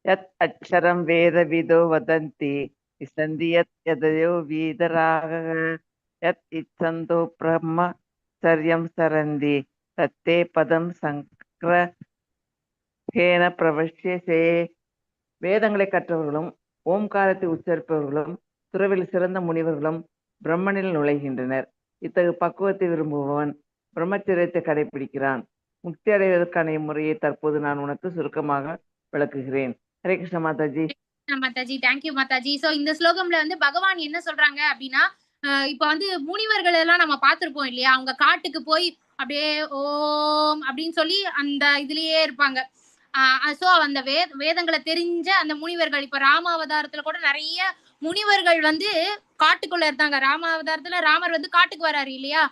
யத் அக்ஷரம் வேத விதோ வதந்தி விசந்தி யத் யதயோ வீதராக யத் இச்சந்தோ பிரம்ம சர்யம் சரந்தி தத்தே பதம் சங்கிரஹேன பிரவஷ்யசே. வேதங்களை கற்றவர்களும் ஓம்காரத்தை உச்சரிப்பவர்களும் துறவில் சிறந்த முனிவர்களும் பிரம்மனில் நுழைகின்றனர். இத்தகு பக்குவத்தை விரும்புபவன் பிரம்மச்சரியத்தை கடைபிடிக்கிறான். முக்தி அடைவதற்கான இம்முறையை தற்போது நான் உனக்கு சுருக்கமாக விளக்குகிறேன். Hare Krishna Mataji. Mataji, thank you Mataji. So இந்த ஸ்லோகம்ல வந்து பகவான் என்ன சொல்றாங்க அப்படின்னா, இப்ப வந்து முனிவர்கள் எல்லாம் நம்ம பார்த்திருப்போம் இல்லையா, அவங்க காட்டுக்கு போய் அப்படியே ஓம் அப்படின்னு சொல்லி அந்த இதுலயே இருப்பாங்க. சோ அந்த வேதங்களை தெரிஞ்ச அந்த முனிவர்கள், இப்ப ராமாவதாரத்துல கூட நிறைய முனிவர்கள் வந்து காட்டுக்குள்ள இருந்தாங்க. ராமாவதாரத்துல ராமர் வந்து காட்டுக்கு வராரு இல்லையா.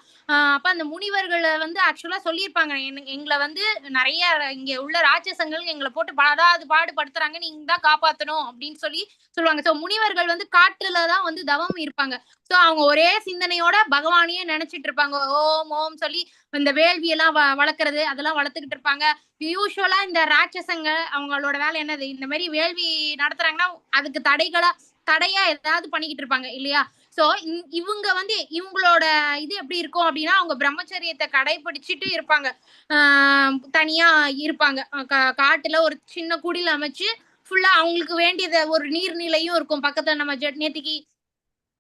அப்ப அந்த முனிவர்களை வந்து ஆக்சுவலா சொல்லியிருப்பாங்க, எங்களை வந்து நிறைய இங்க உள்ள ராட்சசங்கள் எங்களை போட்டு படாது பாடுபடுத்துறாங்க, நீங்க தான் காப்பாத்தணும் அப்படின்னு சொல்லி சொல்லுவாங்க. சோ முனிவர்கள் வந்து காட்டுலதான் வந்து தவம் இருப்பாங்க. சோ அவங்க ஒரே சிந்தனையோட பகவானையே நினைச்சிட்டு இருப்பாங்க. ஓம் ஓம் சொல்லி இந்த வேள்வியெல்லாம் வளர்க்கறது அதெல்லாம் வளர்த்துக்கிட்டு இருப்பாங்க. யூஸ்வலா இந்த ராட்சசங்க அவங்களோட வேலை என்னது, இந்த மாதிரி வேள்வி நடத்துறாங்கன்னா அதுக்கு தடையா ஏதாவது பண்ணிக்கிட்டு இருப்பாங்க இல்லையா. சோ இவங்க வந்து இவங்களோட இது எப்படி இருக்கும் அப்படின்னா, அவங்க பிரம்மச்சரியத்தை கடைபிடிச்சிட்டு இருப்பாங்க. தனியா இருப்பாங்க. காட்டுல ஒரு சின்ன குடில் அமைச்சு ஃபுல்லா அவங்களுக்கு வேண்டியத ஒரு நீர்நிலையும் இருக்கும் பக்கத்துல. நம்ம நேத்திக்கு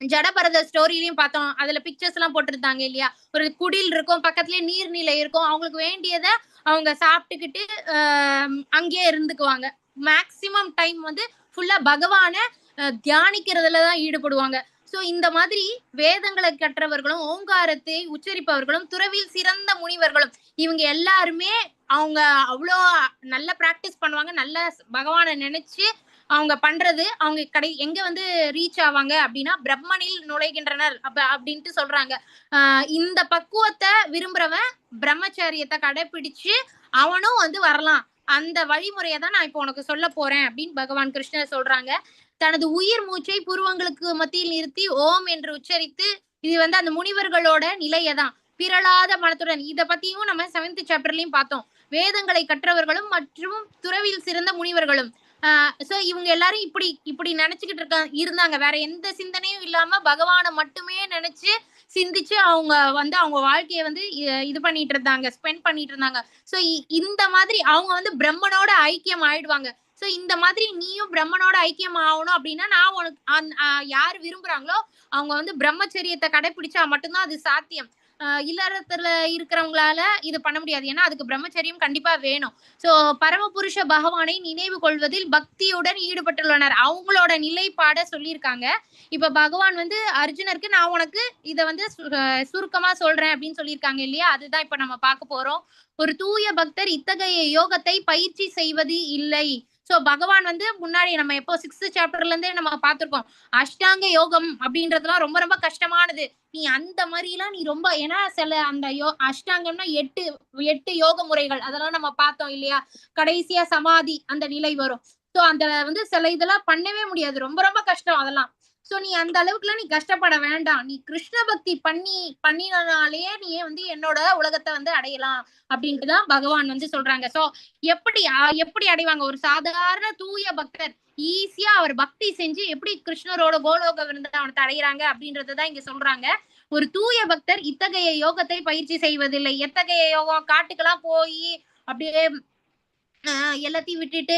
ஜடபரத ஸ்டோரியிலயும் பார்த்தோம், அதுல பிக்சர்ஸ் எல்லாம் போட்டிருந்தாங்க இல்லையா. ஒரு குடில் இருக்கும், பக்கத்துலயே நீர்நிலை இருக்கும். அவங்களுக்கு வேண்டியதை அவங்க சாப்பிட்டுக்கிட்டு அங்கேயே இருந்துக்குவாங்க. மேக்சிமம் டைம் வந்து ஃபுல்லா பகவான தியானிக்கிறதுலதான் ஈடுபடுவாங்க. சோ இந்த மாதிரி வேதங்களை கற்றவர்களும் ஓங்காரத்தை உச்சரிப்பவர்களும் துறவில் சிறந்த முனிவர்களும் இவங்க எல்லாருமே அவங்க அவ்வளோ நல்ல பிராக்டிஸ் பண்ணுவாங்க. நல்ல பகவானை நினைச்சு அவங்க பண்றது அவங்க எங்க வந்து ரீச் ஆவாங்க அப்படின்னா பிரம்மனில் நுழைகின்றனர் அப்படின்ட்டு சொல்றாங்க. இந்த பக்குவத்தை விரும்புறவன் பிரம்மச்சரியத்தை கடைபிடிச்சு அவனும் வந்து வரலாம். அந்த வழிமுறையை தான் நான் இப்போ உனக்கு சொல்ல போறேன் அப்படின்னு பகவான் கிருஷ்ணர் சொல்றாங்க. தனது உயிர் மூச்சை புருவங்களுக்கு மத்தியில் நிறுத்தி ஓம் என்று உச்சரித்து, இது வந்து அந்த முனிவர்களோட நிலையை தான், பிறழாத மனத்துடன். இத பத்தியும் நம்ம 7th சாப்டர்லயும் பார்த்தோம். வேதங்களை கற்றவர்களும் மற்றும் துறவில் சிறந்த முனிவர்களும். சோ இவங்க எல்லாரும் இப்படி இப்படி நினைச்சுக்கிட்டு இருந்தாங்க. வேற எந்த சிந்தனையும் இல்லாம பகவானை மட்டுமே நினைச்சு சிந்திச்சு அவங்க வந்து அவங்க வாழ்க்கைய வந்து இது பண்ணிட்டு இருந்தாங்க, ஸ்பெண்ட் பண்ணிட்டு இருந்தாங்க. சோ இந்த மாதிரி அவங்க வந்து பிரம்மனோட ஐக்கியம் ஆயிடுவாங்க. சோ இந்த மாதிரி நீயும் பிரம்மனோட ஐக்கியம் ஆகணும் அப்படின்னா நான் உனக்கு யார் விரும்புறாங்களோ அவங்க வந்து பிரம்மச்சரியத்தை கடைபிடிச்சா மட்டும்தான் அது சாத்தியம். இல்லறத்துல இருக்கிறவங்களால இது பண்ண முடியாது, ஏன்னா அதுக்கு பிரம்மச்சரியம் கண்டிப்பா வேணும். சோ பரமபுருஷ பகவானை நினைவு கொள்வதில் பக்தியுடன் ஈடுபட்டுள்ளனர். அவங்களோட நிலைப்பாட சொல்லியிருக்காங்க. இப்ப பகவான் வந்து அர்ஜுனருக்கு நான் உனக்கு இத வந்து சுருக்கமா சொல்றேன் அப்படின்னு சொல்லியிருக்காங்க இல்லையா, அதுதான் இப்ப நம்ம பார்க்க போறோம். ஒரு தூய பக்தர் இத்தகைய யோகத்தை பயிற்சி செய்வது இல்லை. சோ பகவான் வந்து முன்னாடி நம்ம எப்போ 6th சாப்டர்ல இருந்தே நம்ம பார்த்திருக்கோம், அஷ்டாங்க யோகம் அப்படின்றதுலாம் ரொம்ப ரொம்ப கஷ்டமானது. நீ அந்த மாதிரி எல்லாம் நீ ரொம்ப, ஏன்னா சில அந்த அஷ்டாங்கம்னா 8 யோக முறைகள் அதெல்லாம் நம்ம பார்த்தோம் இல்லையா. கடைசியா சமாதி அந்த நிலை வரும். சோ அந்த வந்து சில இதெல்லாம் பண்ணவே முடியாது, ரொம்ப ரொம்ப கஷ்டம் அதெல்லாம். சோ நீ அந்த அளவுக்குலாம் நீ கஷ்டப்பட வேண்டாம். நீ கிருஷ்ண பக்தி பண்ணினாலேயே நீ வந்து என்னோட உலகத்தை வந்து அடையலாம் அப்படின்ட்டுதான் பகவான் வந்து சொல்றாங்க. சோ எப்படி எப்படி அடைவாங்க ஒரு சாதாரண தூய பக்தர்? ஈஸியா அவர் பக்தி செஞ்சு எப்படி கிருஷ்ணரோட கோலோக விருந்தாவனத்தை அடையிறாங்க அப்படின்றதான் இங்க சொல்றாங்க. ஒரு தூய பக்தர் இத்தகைய யோகத்தை பயிற்சி செய்வதில்லை. எத்தகைய யோகம்? காட்டுக்கெல்லாம் போய் அப்படியே எல்லாத்தையும் விட்டுட்டு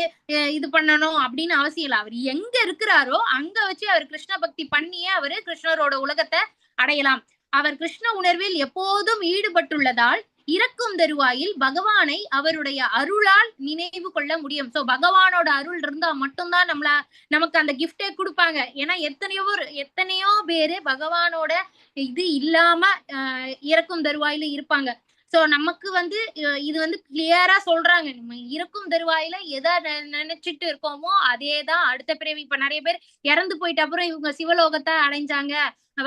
இது பண்ணணும் அப்படின்னு அவசியம் இல்லை. அவர் எங்க இருக்கிறாரோ அங்க வச்சு அவர் கிருஷ்ண பக்தி பண்ணியே அவரு கிருஷ்ணரோட உலகத்தை அடையலாம். அவர் கிருஷ்ண உணர்வில் எப்போதும் ஈடுபட்டுள்ளதால் இறக்கும் தருவாயில் பகவானை அவருடைய அருளால் நினைவு கொள்ள முடியும். சோ பகவானோட அருள் இருந்தா மட்டும்தான் நமக்கு அந்த கிஃப்டே கொடுப்பாங்க. ஏன்னா எத்தனையோ பேரு பகவானோட இது இல்லாம இறக்கும் தருவாயில இருப்பாங்க. சோ நமக்கு வந்து இது வந்து கிளியரா சொல்றாங்க, நம்ம இருக்கும் தருவாயில எதை நினைச்சிட்டு இருக்கோமோ அதேதான் அடுத்த பிறவி. இப்ப நிறைய பேர் இறந்து போயிட்ட அப்புறம் இவங்க சிவலோகத்தை அடைஞ்சாங்க,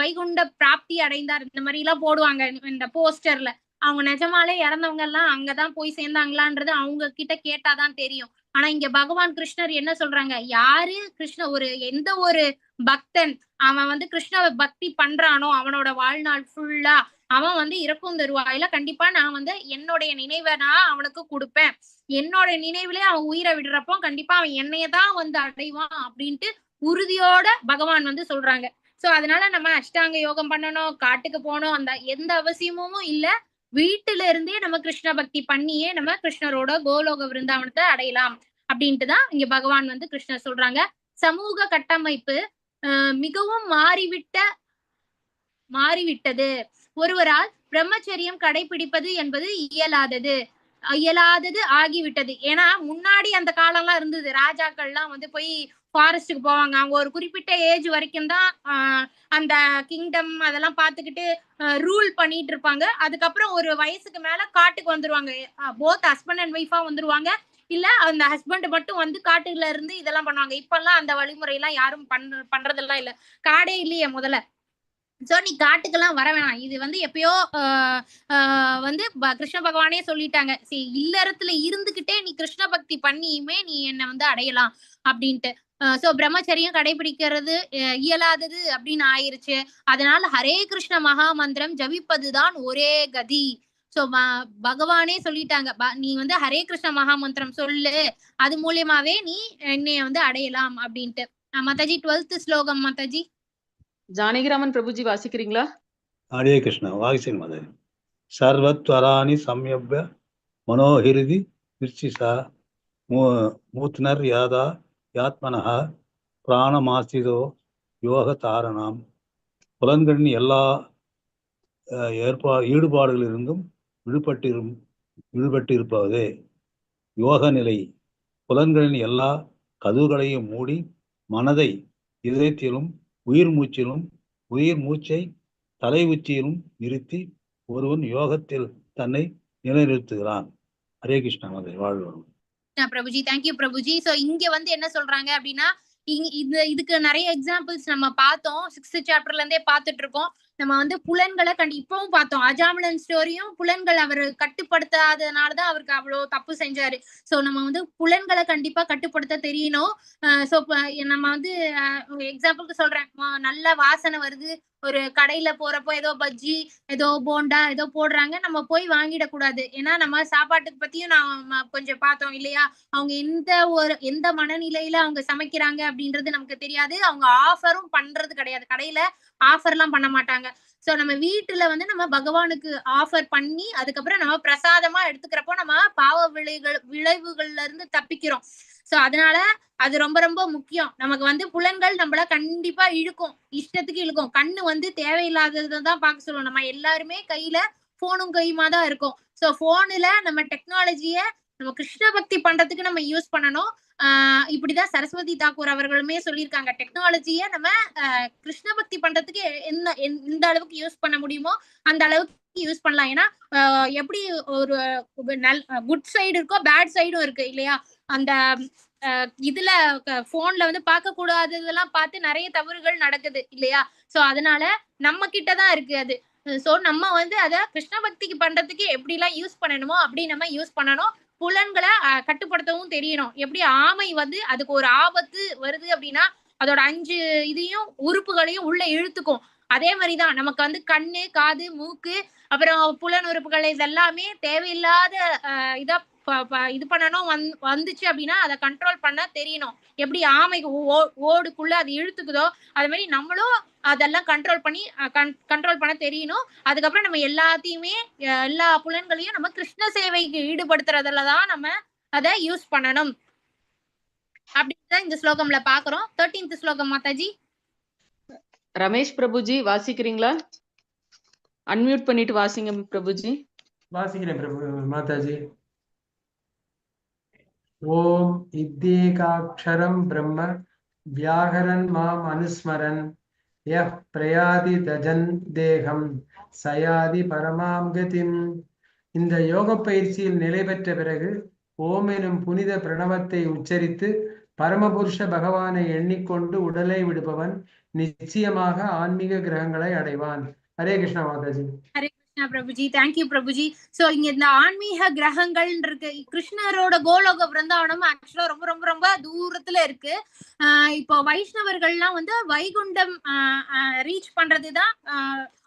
வைகுண்ட பிராப்தி அடைந்தார், இந்த மாதிரி எல்லாம் போடுவாங்க இந்த போஸ்டர்ல. அவங்க நிஜமாலே இறந்தவங்க எல்லாம் அங்கதான் போய் சேர்ந்தாங்களான்றது அவங்க கிட்ட கேட்டாதான் தெரியும். ஆனா இங்க பகவான் கிருஷ்ணர் என்ன சொல்றாங்க, யாரு கிருஷ்ண ஒரு எந்த ஒரு பக்தன் அவன் வந்து கிருஷ்ண பக்தி பண்றானோ அவனோட வாழ்நாள் ஃபுல்லா அவன் வந்து இறக்கும் தருவாயில கண்டிப்பா நான் வந்து என்னுடைய நினைவை நான் அவனுக்கு கொடுப்பேன். என்னோட நினைவுலயே அவன் உயிரை விடுறப்போ கண்டிப்பா அவன் என்னையதான் வந்து அடைவான் அப்படின்ட்டு உறுதியோட பகவான் வந்து சொல்றாங்க. சோ அதனால நம்ம அஷ்டாங்க யோகம் பண்ணணும், காட்டுக்கு போகணும், அந்த எந்த அவசியமும் இல்ல. வீட்டுல இருந்தே நம்ம கிருஷ்ண பக்தி பண்ணியே நம்ம கிருஷ்ணரோட கோலோக விருந்தாவனத்தை அடையலாம் அப்படின்ட்டு தான் இங்க பகவான் வந்து கிருஷ்ணர் சொல்றாங்க. சமூக கட்டமைப்பு மிகவும் மாறிவிட்டது. ஒருவரால் பிரம்மச்சரியம் கடைபிடிப்பது என்பது இயலாதது இயலாதது ஆகிவிட்டது. ஏன்னா முன்னாடி அந்த காலம்லாம் இருந்தது, ராஜாக்கள்லாம் வந்து போய் ஃபாரஸ்டுக்கு போவாங்க. அவங்க ஒரு குறிப்பிட்ட ஏஜ் வரைக்கும் தான் அந்த கிங்டம் அதெல்லாம் பார்த்துக்கிட்டு ரூல் பண்ணிட்டு இருப்பாங்க. அதுக்கப்புறம் ஒரு வயசுக்கு மேல காட்டுக்கு வந்துருவாங்க. போத் ஹஸ்பண்ட் அண்ட் ஒய்ஃபா வந்துருவாங்க, இல்ல அந்த ஹஸ்பண்ட் மட்டும் வந்து காட்டுல இருந்து இதெல்லாம் பண்ணுவாங்க. இப்பெல்லாம் அந்த வழிமுறையெல்லாம் யாரும் பண்றதெல்லாம் இல்ல, காடே இல்லையே முதல்ல. சோ நீ காட்டுக்கெல்லாம் வர வேணாம். இது வந்து எப்பயோ வந்து கிருஷ்ண பகவானே சொல்லிட்டாங்க. சரி, இல்லறத்துல இருந்துகிட்டே நீ கிருஷ்ண பக்தி பண்ணியுமே நீ என்னை வந்து அடையலாம் அப்படின்ட்டு. சோ பிரம்மச்சரியம் கடைபிடிக்கிறது இயலாதது அப்படின்னு ஆயிருச்சு. அதனால ஹரே கிருஷ்ண மகா மந்திரம் ஜபிப்பதுதான் ஒரே கதி. சோ பகவானே சொல்லிட்டாங்க, நீ வந்து ஹரே கிருஷ்ண மகா மந்திரம் சொல்லு, அது மூலியமாவே நீ என்னைய வந்து அடையலாம் அப்படின்ட்டு. மாதாஜி 12th ஸ்லோகம் மாதாஜி. ஜானகிராமன் பிரபுஜி வாசிக்கிறீங்களா? ஹரே கிருஷ்ணா. வாசிங்க மாதாஜி. சர்வத்வராணி சம்யவ்ய மனோஹிருதி விர்ச்சிசா மூத்னர் யாதா யாத்மனஹ பிராணமாசிதோ யோக தாரணாம். புலன்களின் எல்லா ஈடுபாடுகளிலிருந்தும் விடுபட்டிருப்பதே யோக நிலை. புலன்களின் எல்லா கதவுகளையும் மூடி மனதை இதயத்திலும் உயிர் மூச்சிலும் உயிர் மூச்சை தலை உச்சியிலும் நிறுத்தி ஒருவன் யோகத்தில் தன்னை நிலைநிறுத்துகிறான். Hare Krishna. Mataji, வாழ்வரும். Prabhuji, thank you Prabhuji. So இங்க வந்து என்ன சொல்றாங்க அப்படின்னா, இதுக்கு நிறைய எக்ஸாம்பிள்ஸ் நம்ம பார்த்தோம். 6th சாப்டர்ல இருந்தே பார்த்துட்டு இருக்கோம். நம்ம வந்து புலன்களை இப்பவும் பார்த்தோம். அஜாமிளன் ஸ்டோரியும் புலன்கள் அவர் கட்டுப்படுத்தாதனாலதான் அவருக்கு அவ்வளோ தப்பு செஞ்சாரு. சோ நம்ம வந்து புலன்களை கண்டிப்பா கட்டுப்படுத்த தெரியணும். சோ நம்ம வந்து எக்ஸாம்பிளுக்கு சொல்றேன், நல்ல வாசனை வருது, ஒரு கடையில போறப்போ ஏதோ பஜ்ஜி ஏதோ போண்டா ஏதோ போடுறாங்க, நம்ம போய் வாங்கிடக்கூடாது. ஏன்னா நம்ம சாப்பாட்டுக்கு பத்தியும் நாம கொஞ்சம் பார்த்தோம் இல்லையா? அவங்க எந்த மனநிலையில அவங்க சமைக்கிறாங்க அப்படின்றது நமக்கு தெரியாது. அவங்க ஆஃபரும் பண்றது கிடையாது, கடையில ஆஃபர் எல்லாம் பண்ண மாட்டாங்க. சோ நம்ம வீட்டுல வந்து நம்ம பகவானுக்கு ஆஃபர் பண்ணி அதுக்கப்புறம் நம்ம பிரசாதமா எடுத்துக்கிறப்போ நம்ம பாவ விளைவுகள்ல இருந்து தப்பிக்கிறோம். சோ அதனால அது ரொம்ப ரொம்ப முக்கியம். நமக்கு வந்து புலன்கள் நம்மள கண்டிப்பா இழுக்கும், இஷ்டத்துக்கு இழுக்கும். கண்ணு வந்து தேவையில்லாததான் பார்க்க சொல்லுவோம். நம்ம எல்லாருமே கையில போனும் கையுமா தான் இருக்கும். சோ போனுல நம்ம டெக்னாலஜிய நம்ம கிருஷ்ண பக்தி பண்றதுக்கு நம்ம யூஸ் பண்ணணும். இப்படிதான் சரஸ்வதி தாக்கூர் அவர்களுமே சொல்லியிருக்காங்க. டெக்னாலஜிய நம்ம கிருஷ்ண பக்தி பண்றதுக்கு என்ன எந்த அளவுக்கு யூஸ் பண்ண முடியுமோ அந்த அளவுக்கு யூஸ் பண்ணலாம். ஏன்னா எப்படி ஒரு குட் சைடு இருக்கோ பேட் சைடும் இருக்கு இல்லையா? அந்த இதுல போன்ல வந்து பார்க்க கூடாததெல்லாம் பார்த்து நிறைய தவறுகள் நடக்குது இல்லையா? சோ அதனால நம்ம கிட்டதான் இருக்கு அது. சோ நம்ம வந்து அத கிருஷ்ண பக்திக்கு பண்றதுக்கு எப்படி எல்லாம் யூஸ் பண்ணணுமோ அப்படி நம்ம யூஸ் பண்ணணும். புலன்களை கட்டுப்படுத்தவும் தெரியணும். எப்படி ஆமை வந்து அதுக்கு ஒரு ஆபத்து வருது அப்படின்னா அதோட 5 இதையும் உறுப்புகளையும் உள்ள இழுத்துக்கும். அதே மாதிரிதான் நமக்கு வந்து கண்ணு, காது, மூக்கு, அப்புறம் புலன் உறுப்புகள் இதெல்லாமே தேவையில்லாத இதா இது பண்ணணும் வந்துச்சு அப்படின்னா அதை கண்ட்ரோல் பண்ண தெரியணும். எப்படி ஆமைக்கு ஓடுக்குள்ள அது இழுத்துக்குதோ அது மாதிரி நம்மளும் அதெல்லாம் கண்ட்ரோல் பண்ணி கண்ட்ரோல் பண்ண தெரியணும். அதுக்கப்புறம் நம்ம எல்லாத்தையுமே எல்லா புலன்களையும் நம்ம கிருஷ்ண சேவைக்கு ஈடுபடுத்துறதுலதான் நம்ம அதை யூஸ் பண்ணணும் அப்படின்னு இந்த ஸ்லோகம்ல பாக்குறோம். 13th ஸ்லோகம் மாதாஜி. ரமேஷ் பிரபுஜி வாசிக்கிறீங்களா? அன்மியூட் பண்ணிட்டு வாசிங்க பிரபுஜி. வாசிக்கிறேன் பிரபு மாதாஜி. ஓம் இத்தேகாட்சரம் பிரம்ம வியாகரன் மாம் அனுஸ்மரன் யஹ் பிரயாதி தஜன் தேகம் சயாதி பரமாம் கதிம். இந்த யோக பயிற்சியில் நிலை பெற்ற பிறகு ஓம் எனும் புனித பிரணவத்தை உச்சரித்து பரமபுருஷ பகவானை எண்ணிக்கொண்டு உடலை விடுபவன் நிச்சயமாக ஆன்மீக கிரகங்களை அடைவான். Hare Krishna Mataji. Hare Krishna Prabhuji, thank you Prabhuji. So இங்க இந்த ஆன்மீக கிரகங்கள் இருக்கு. கிருஷ்ணரோட கோலோக பிருந்தாவனம் ஆக்சுவலா ரொம்ப ரொம்ப ரொம்ப தூரத்துல இருக்கு. இப்போ வைஷ்ணவர்கள்லாம் வந்து வைகுண்டம் ரீச் பண்றதுதான்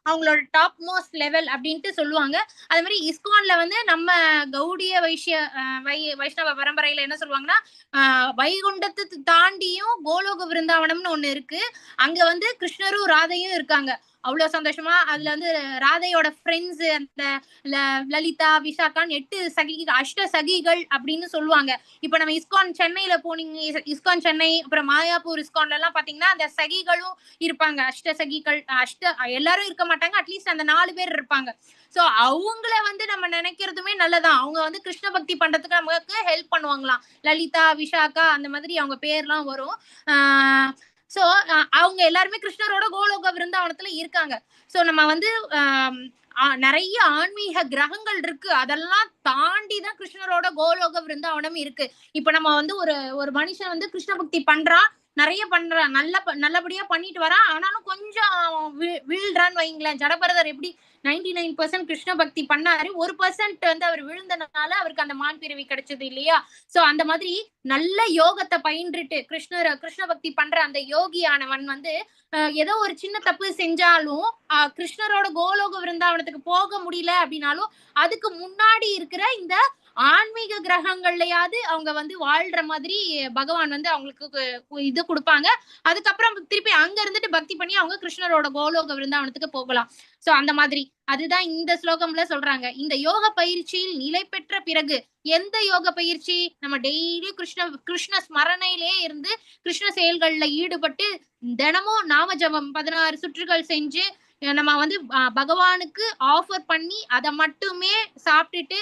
அவங்களோட டாப் மோஸ்ட் லெவல் அப்படின்ட்டு சொல்லுவாங்க. அது மாதிரி இஸ்கான்ல வந்து நம்ம கௌடிய வைஷ்ய வைஷ்ணவ பரம்பரையில என்ன சொல்லுவாங்கன்னா, வைகுண்டத்தை தாண்டியும் கோலோக விருந்தாவனம்னு ஒண்ணு இருக்கு. அங்க வந்து கிருஷ்ணரும் ராதையும் இருக்காங்க. அவ்வளவு சந்தோஷமா அதுல வந்து ராதையோட ஃப்ரெண்ட்ஸ் அந்த லலிதா, விசாகான் 8 சகி, அஷ்ட சகிகள் அப்படின்னு சொல்லுவாங்க. இப்ப நம்ம இஸ்கான் சென்னையில போனீங்க, இஸ்கான் சென்னை, அப்புறம் மாயாப்பூர் இஸ்கான்ல எல்லாம் பாத்தீங்கன்னா அந்த சகிகளும் இருப்பாங்க. அஷ்ட சகிகள், அஷ்ட எல்லாரும் இருக்க மாட்டாங்க, அட்லீஸ்ட் அந்த 4 பேர் இருப்பாங்க. சோ அவங்கள வந்து நம்ம நினைக்கிறதுமே நல்லதான். அவங்க வந்து கிருஷ்ண பக்தி பண்றதுக்கு நமக்கு ஹெல்ப் பண்ணுவாங்களாம். லலிதா, விசாகா அந்த மாதிரி அவங்க பேர்லாம் வரும். சோ அவங்க எல்லாருமே கிருஷ்ணரோட கோலோக விருந்தாவனத்துல இருக்காங்க. சோ நம்ம வந்து நிறைய ஆன்மீக கிரகங்கள் இருக்கு, அதெல்லாம் தாண்டி தான் கிருஷ்ணரோட கோலோக விருந்தாவனம் இருக்கு. இப்ப நம்ம வந்து ஒரு ஒரு மனுஷன் வந்து கிருஷ்ண பக்தி பண்றான், நிறைய பண்றான், நல்லபடியா பண்ணிட்டு வரான். ஆனாலும் கொஞ்சம் வீழ்றான்னு வைங்களேன். ஜடபரதர் எப்படி 99% கிருஷ்ண பக்தி பண்ணாரு, 1% வந்து அவர் விழுந்தனால அவருக்கு அந்த மான் பிறவி கிடைச்சது இல்லையா? சோ அந்த மாதிரி நல்ல யோகத்தை பயின்றுட்டு கிருஷ்ண பக்தி பண்ற அந்த யோகியானவன் வந்து ஏதோ ஒரு சின்ன தப்பு செஞ்சாலும் கிருஷ்ணரோட கோலோக விருந்தாவனத்துக்கு போக முடியல அப்படின்னாலும் அதுக்கு முன்னாடி இருக்கிற இந்த ஆன்மீக கிரகங்கள்லயாவது அவங்க வந்து வாழ்ற மாதிரி பகவான் வந்து அவங்களுக்கு இது கொடுப்பாங்க. அதுக்கப்புறம் திருப்பி அங்க இருந்துட்டு பக்தி பண்ணி அவங்க கிருஷ்ணரோட கோலோக விருந்தாவனத்துக்கு போகலாம். சோ அந்த மாதிரி அதுதான் இந்த ஸ்லோகம்ல சொல்றாங்க. இந்த யோக பயிற்சியில் நிலை பெற்ற பிறகு, எந்த யோக பயிற்சி, நம்ம டெய்லி கிருஷ்ண கிருஷ்ண ஸ்மரணையிலே இருந்து கிருஷ்ண செயல்கள்ல ஈடுபட்டு தினமும் நாம ஜபம் 16 சுற்றுகள் செஞ்சு நம்ம வந்து பகவானுக்கு ஆஃபர் பண்ணி அதை மட்டுமே சாப்பிட்டுட்டு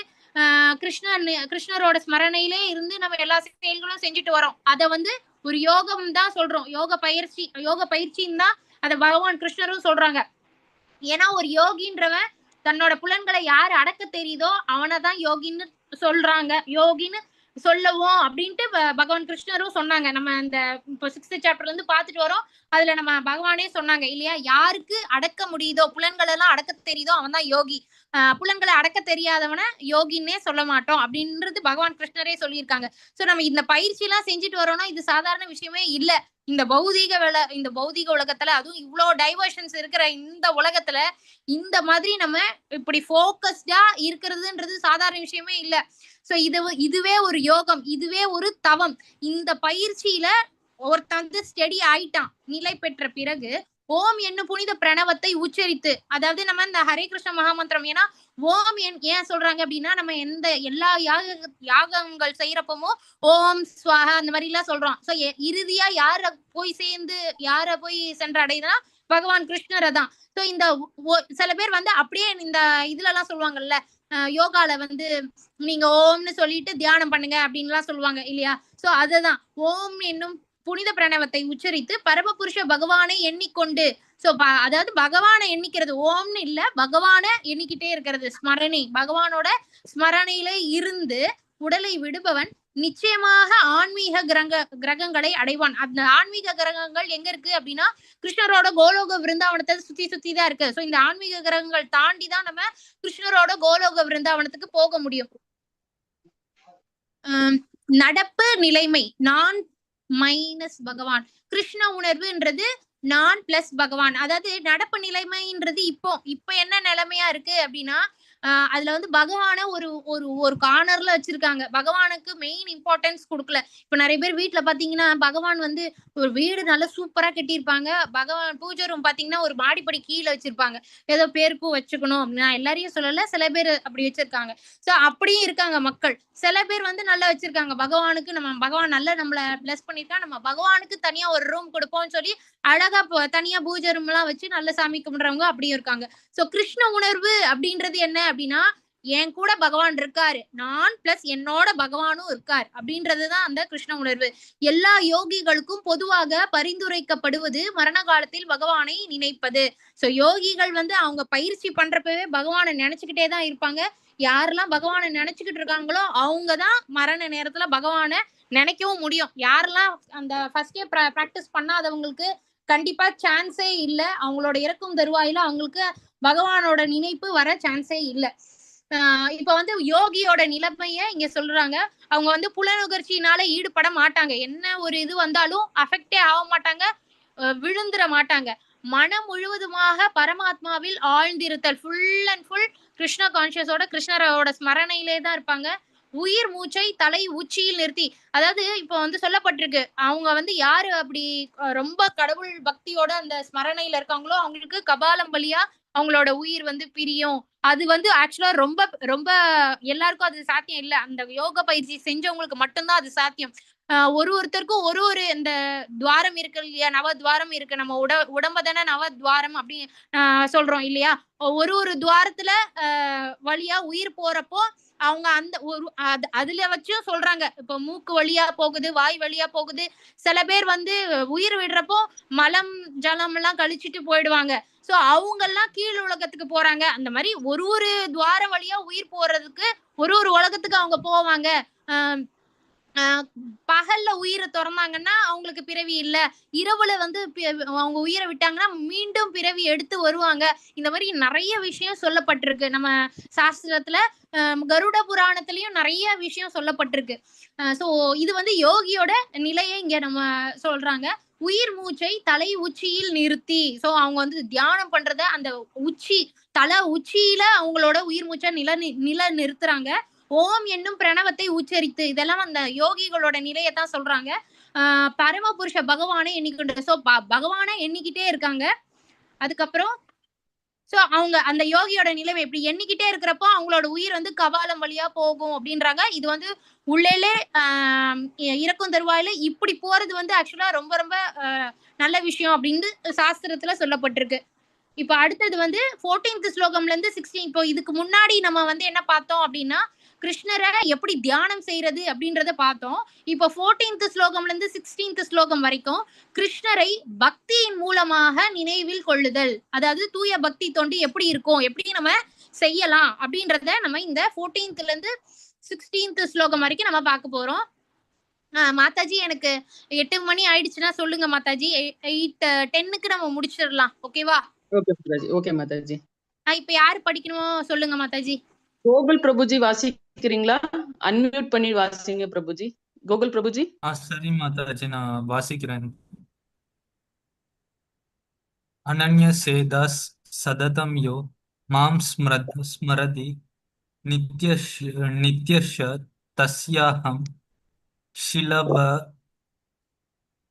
கிருஷ்ணரோட ஸ்மரணையிலே இருந்து நம்ம எல்லா செயல்களும் செஞ்சுட்டு வரோம். அத வந்து ஒரு யோகம் தான் சொல்றோம். யோக பயிற்சி, யோக பயிற்சின்னு தான் அதை பகவான் கிருஷ்ணரும் சொல்றாங்க. ஏன்னா ஒரு யோகின்றவன் தன்னோட புலன்களை யாரு அடக்க தெரியுதோ அவனைதான் யோகின்னு சொல்றாங்க. யோகின்னு சொல்லவும் அப்படின்ட்டு பகவான் கிருஷ்ணரும் சொன்னாங்க. நம்ம இந்த இப்போ 6th சாப்டர்ல இருந்து பாத்துட்டு வரோம். அதுல நம்ம பகவானே சொன்னாங்க இல்லையா, யாருக்கு அடக்க முடியுதோ, புலன்கள் எல்லாம் அடக்க தெரியுதோ அவன் தான் யோகி. புலன்களை அடக்க தெரியாதவன யோகின்னே சொல்ல மாட்டோம் அப்படின்றது பகவான் கிருஷ்ணரே சொல்லியிருக்காங்க. சோ நம்ம இந்த பயிற்சி எல்லாம் செஞ்சுட்டு வரோம்னா இது சாதாரண விஷயமே இல்ல. இந்த பௌதீக இந்த பௌதீக உலகத்துல, அதுவும் இவ்வளோ டைவர்ஷன்ஸ் இருக்கிற இந்த உலகத்துல இந்த மாதிரி நம்ம இப்படி போக்கஸ்டா இருக்கிறதுன்றது சாதாரண விஷயமே இல்ல. சோ இதுவே ஒரு யோகம், இதுவே ஒரு தவம். இந்த பயிற்சியில ஒருத்தன் வந்து ஸ்டெடி ஆயிட்டான், நிலை பெற்ற பிறகு ஓம் என்னும் புனித பிரணவத்தை உச்சரித்து, அதாவது நம்ம இந்த ஹரே கிருஷ்ண மகாமந்திரம், ஏன்னா ஓம் ஏன் சொல்றாங்க அப்படின்னா, நம்ம எந்த எல்லா யாகங்கள் செய்யறப்பமோ ஓம் ஸ்வாஹா அந்த மாதிரி எல்லாம் சொல்றோம். சோ இறுதியா யார போய் சேர்ந்து யார போய் சென்று அடையுதுன்னா பகவான் கிருஷ்ணரை தான். சோ இந்த சில பேர் வந்து அப்படியே இந்த இதுல எல்லாம் சொல்லுவாங்கல்ல, யோகால வந்து நீங்க ஓம்னு சொல்லிட்டு தியானம் பண்ணுங்க அப்படின்னு எல்லாம் சொல்லுவாங்க இல்லையா? சோ அதுதான் ஓம் என்னும் புனித பிரணவத்தை உச்சரித்து பரமபுருஷ பகவானை எண்ணிக்கொண்டு, சோ அதாவது பகவானை எண்ணிக்கிறது, ஓம்னு இல்ல, பகவானை எண்ணிக்கிட்டே இருக்கிறது, ஸ்மரணை, பகவானோட ஸ்மரணையில இருந்து உடலை விடுபவன் நிச்சயமாக ஆன்மீக கிரகங்களை அடைவான். அந்த ஆன்மீக கிரகங்கள் எங்க இருக்கு அப்படின்னா கிருஷ்ணரோட கோலோக விருந்தாவனத்தை சுத்தி சுத்தி தான் இருக்கு. சோ இந்த ஆன்மீக கிரகங்கள் தாண்டி தான் நம்ம கிருஷ்ணரோட கோலோக விருந்தாவனத்துக்கு போக முடியும். நடப்பு நிலைமை நான் மைனஸ் பகவான், கிருஷ்ண உணர்வுன்றது நான் பிளஸ் பகவான். அதாவது நடப்பு நிலைமைன்றது இப்போ இப்ப என்ன நிலைமையா இருக்கு அப்படின்னா, அதுல வந்து பகவான ஒரு ஒரு ஒரு கார்னர்ல வச்சிருக்காங்க. பகவானுக்கு மெயின் இம்பார்ட்டன்ஸ் கொடுக்கல. இப்ப நிறைய பேர் வீட்டுல பாத்தீங்கன்னா பகவான் வந்து ஒரு வீடு நல்லா சூப்பரா கட்டியிருப்பாங்க, பகவான் பூஜை ரூம் பாத்தீங்கன்னா ஒரு மாடிப்படி கீழே வச்சிருப்பாங்க, ஏதோ பேருக்கும் வச்சுக்கணும் அப்படின்னா. எல்லாரையும் சொல்லல, சில பேர் அப்படி வச்சிருக்காங்க. சோ அப்படியும் இருக்காங்க மக்கள். சில பேர் வந்து நல்லா வச்சிருக்காங்க, பகவானுக்கு நம்ம பகவான் நல்லா நம்மள பிளஸ் பண்ணிருக்கா, நம்ம பகவானுக்கு தனியா ஒரு ரூம் கொடுப்போம்னு சொல்லி அழகா தனியா பூஜை ரூம் எல்லாம் வச்சு நல்ல சாமி கும்பிடுறவங்க அப்படியும் இருக்காங்க. சோ கிருஷ்ண உணர்வு அப்படின்றது என்ன அப்படின்னா, என் கூட பகவான் இருக்காரு, நான் பிளஸ் என்னோட பகவானும் இருக்கார் அப்படின்றதுதான் அந்த கிருஷ்ண உணர்வு. எல்லா யோகிகளுக்கும் பொதுவாக பரிந்துரைக்கப்படுவது மரண காலத்தில் பகவானை நினைப்பது. சோ யோகிகள் வந்து அவங்க பயிற்சி பண்றப்பவே பகவானை நினைச்சுக்கிட்டே தான் இருப்பாங்க. யாரெல்லாம் பகவானை நினைச்சுக்கிட்டு இருக்காங்களோ அவங்கதான் மரண நேரத்துல பகவானை நினைக்கவும் முடியும். யாரெல்லாம் அந்த ஃபர்ஸ்டே பிராக்டிஸ் பண்ணாதவங்களுக்கு கண்டிப்பா சான்ஸே இல்லை. அவங்களோட இறக்கும் தருவாயில அவங்களுக்கு பகவானோட நினைப்பு வர சான்ஸே இல்லை. இப்ப வந்து யோகியோட நிலைமைய இங்க சொல்றாங்க. அவங்க வந்து புலனுகர்ச்சியினால ஈடுபட மாட்டாங்க, என்ன ஒரு இது வந்தாலும் அஃபெக்டே ஆக மாட்டாங்க, விழுந்துட மாட்டாங்க. மனம் முழுவதுமாக பரமாத்மாவில் ஆழ்ந்திருத்தல். ஃபுல் அண்ட் ஃபுல் கிருஷ்ண கான்சியஸோட கிருஷ்ணரோட ஸ்மரணையிலே தான் இருப்பாங்க. உயிர் மூச்சை தலை உச்சியில் நிறுத்தி, அதாவது இப்போ வந்து சொல்லப்பட்டிருக்கு, அவங்க வந்து யாரு அப்படி ரொம்ப கடவுள் பக்தியோட அந்த ஸ்மரணையில இருக்காங்களோ அவங்களுக்கு கபாலம் வழியா அவங்களோட உயிர் வந்து பிரியும். அது வந்து ஆக்சுவலா ரொம்ப ரொம்ப எல்லாருக்கும் அது சாத்தியம் இல்லை. அந்த யோக பயிற்சி செஞ்சவங்களுக்கு மட்டும்தான் அது சாத்தியம். ஒரு ஒருத்தருக்கும் ஒரு ஒரு இந்த துவாரம் இருக்கு இல்லையா, நவ துவாரம் இருக்கு. நம்ம உடம்ப தானே நவ துவாரம் அப்படின்னு சொல்றோம் இல்லையா. ஒரு ஒரு துவாரத்துல வழியா உயிர் போறப்போ அவங்க அந்த ஒரு அதுல வச்சும் சொல்றாங்க. இப்ப மூக்கு வழியா போகுது, வாய் வழியா போகுது. சில பேர் வந்து உயிர் விடுறப்போ மலம் ஜலம் எல்லாம் கழிச்சிட்டு போயிடுவாங்க. சோ அவங்க எல்லாம் கீழ் உலகத்துக்கு போறாங்க. அந்த மாதிரி ஒரு ஒரு துவாரம் வழியா உயிர் போறதுக்கு ஒரு ஒரு உலகத்துக்கு அவங்க போவாங்க. ஆஹ் ஆஹ் பகல்ல உயிரை திறந்தாங்கன்னா அவங்களுக்கு பிறவி இல்ல, இரவுல வந்து அவங்க உயிரை விட்டாங்கன்னா மீண்டும் பிறவி எடுத்து வருவாங்க. இந்த மாதிரி நிறைய விஷயம் சொல்லப்பட்டிருக்கு நம்ம சாஸ்திரத்துல. கருட புராணத்திலயும் நிறைய விஷயம் சொல்லப்பட்டிருக்கு. சோ இது வந்து யோகியோட நிலையை இங்க நம்ம சொல்றாங்க. உயிர் மூச்சை தலை உச்சியில் நிறுத்தி, சோ அவங்க வந்து தியானம் பண்றத அந்த உச்சி தலை உச்சியில அவங்களோட உயிர் மூச்சை நில நில நிறுத்துறாங்க. ஓம் என்னும் பிரணவத்தை உச்சரித்து, இதெல்லாம் அந்த யோகிகளோட நிலையை தான் சொல்றாங்க. பரமபுருஷ பகவானை எண்ணிக்கொண்டு, சோ பகவானை எண்ணிக்கிட்டே இருக்காங்க. அதுக்கப்புறம் சோ அவங்க அந்த யோகியோட நிலைமை இப்படி எண்ணிக்கிட்டே இருக்கிறப்போ அவங்களோட உயிர் வந்து கபாலம் வழியா போகும் அப்படின்றாங்க. இது வந்து உள்ளேலே இறக்கும் தருவாயில இப்படி போறது வந்து ஆக்சுவலா ரொம்ப ரொம்ப நல்ல விஷயம் அப்படின்னு சாஸ்திரத்துல சொல்லப்பட்டிருக்கு. இப்ப அடுத்தது வந்து 14th ஸ்லோகம்ல இருந்து 16. இப்போ இதுக்கு முன்னாடி நம்ம வந்து என்ன பார்த்தோம் அப்படின்னா கிருஷ்ணரை எப்படி தியானம் செய்யறது அப்படின்றத பார்த்தோம். இப்போ 14th ஸ்லோகம்ல இருந்து 16th ஸ்லோகம் வரைக்கும் கிருஷ்ணரை பக்தியின் மூலமாக நினைவில் கொள்ளுதல், அதாவது தூய பக்தி தொண்டு எப்படி இருக்கும், எப்படி நம்ம செய்யலாம் அப்படின்றத நம்ம இந்த 14th இருந்து 16th ஸ்லோகம் வரைக்கும் நம்ம பார்க்க போறோம். மாதாஜி எனக்கு 8 மணி ஆயிடுச்சுன்னா சொல்லுங்க மாதாஜி. 8:10க்கு நம்ம முடிச்சிடலாம், ஓகேவா? ஓகே மாதாஜி, ஓகே மாதாஜி. இப்ப யாரு படிக்கணுமோ சொல்லுங்க மாதாஜி. கோகுல் பிரபுஜி வாசிக்கிறீங்களா? அன்மியூட் பண்ணி வாசிங்க பிரபுஜி. கோகுல் பிரபுஜி. சரி மாதாஜி, நான் வாசிக்கிறேன். அனன்ய சேதாஸ் சததம் யோ மாம் ஸ்மரதி நித்யஷ தஸ்யாஹம் ஷிலப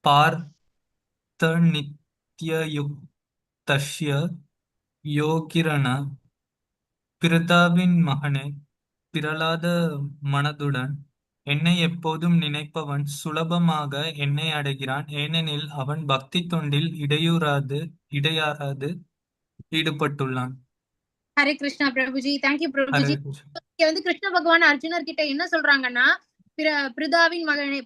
பார்த்த நித்யயுக்தஸ்ய யோகிரண. பிருதாவின் மகனே, பிறழாத மனதுடன் என்னை எப்போதும் நினைப்பவன் சுலபமாக என்னை அடைகிறான். ஏனெனில் அவன் பக்தி தொண்டில் இடையறாது ஈடுபட்டுள்ளான். Hare Krishna Prabhuji, thank you Prabhuji. Hare Krishna. இங்க வந்து கிருஷ்ண பகவான் அர்ஜுனர் கிட்ட என்ன சொல்றாங்கன்னா, பிருதாவின் மகனே,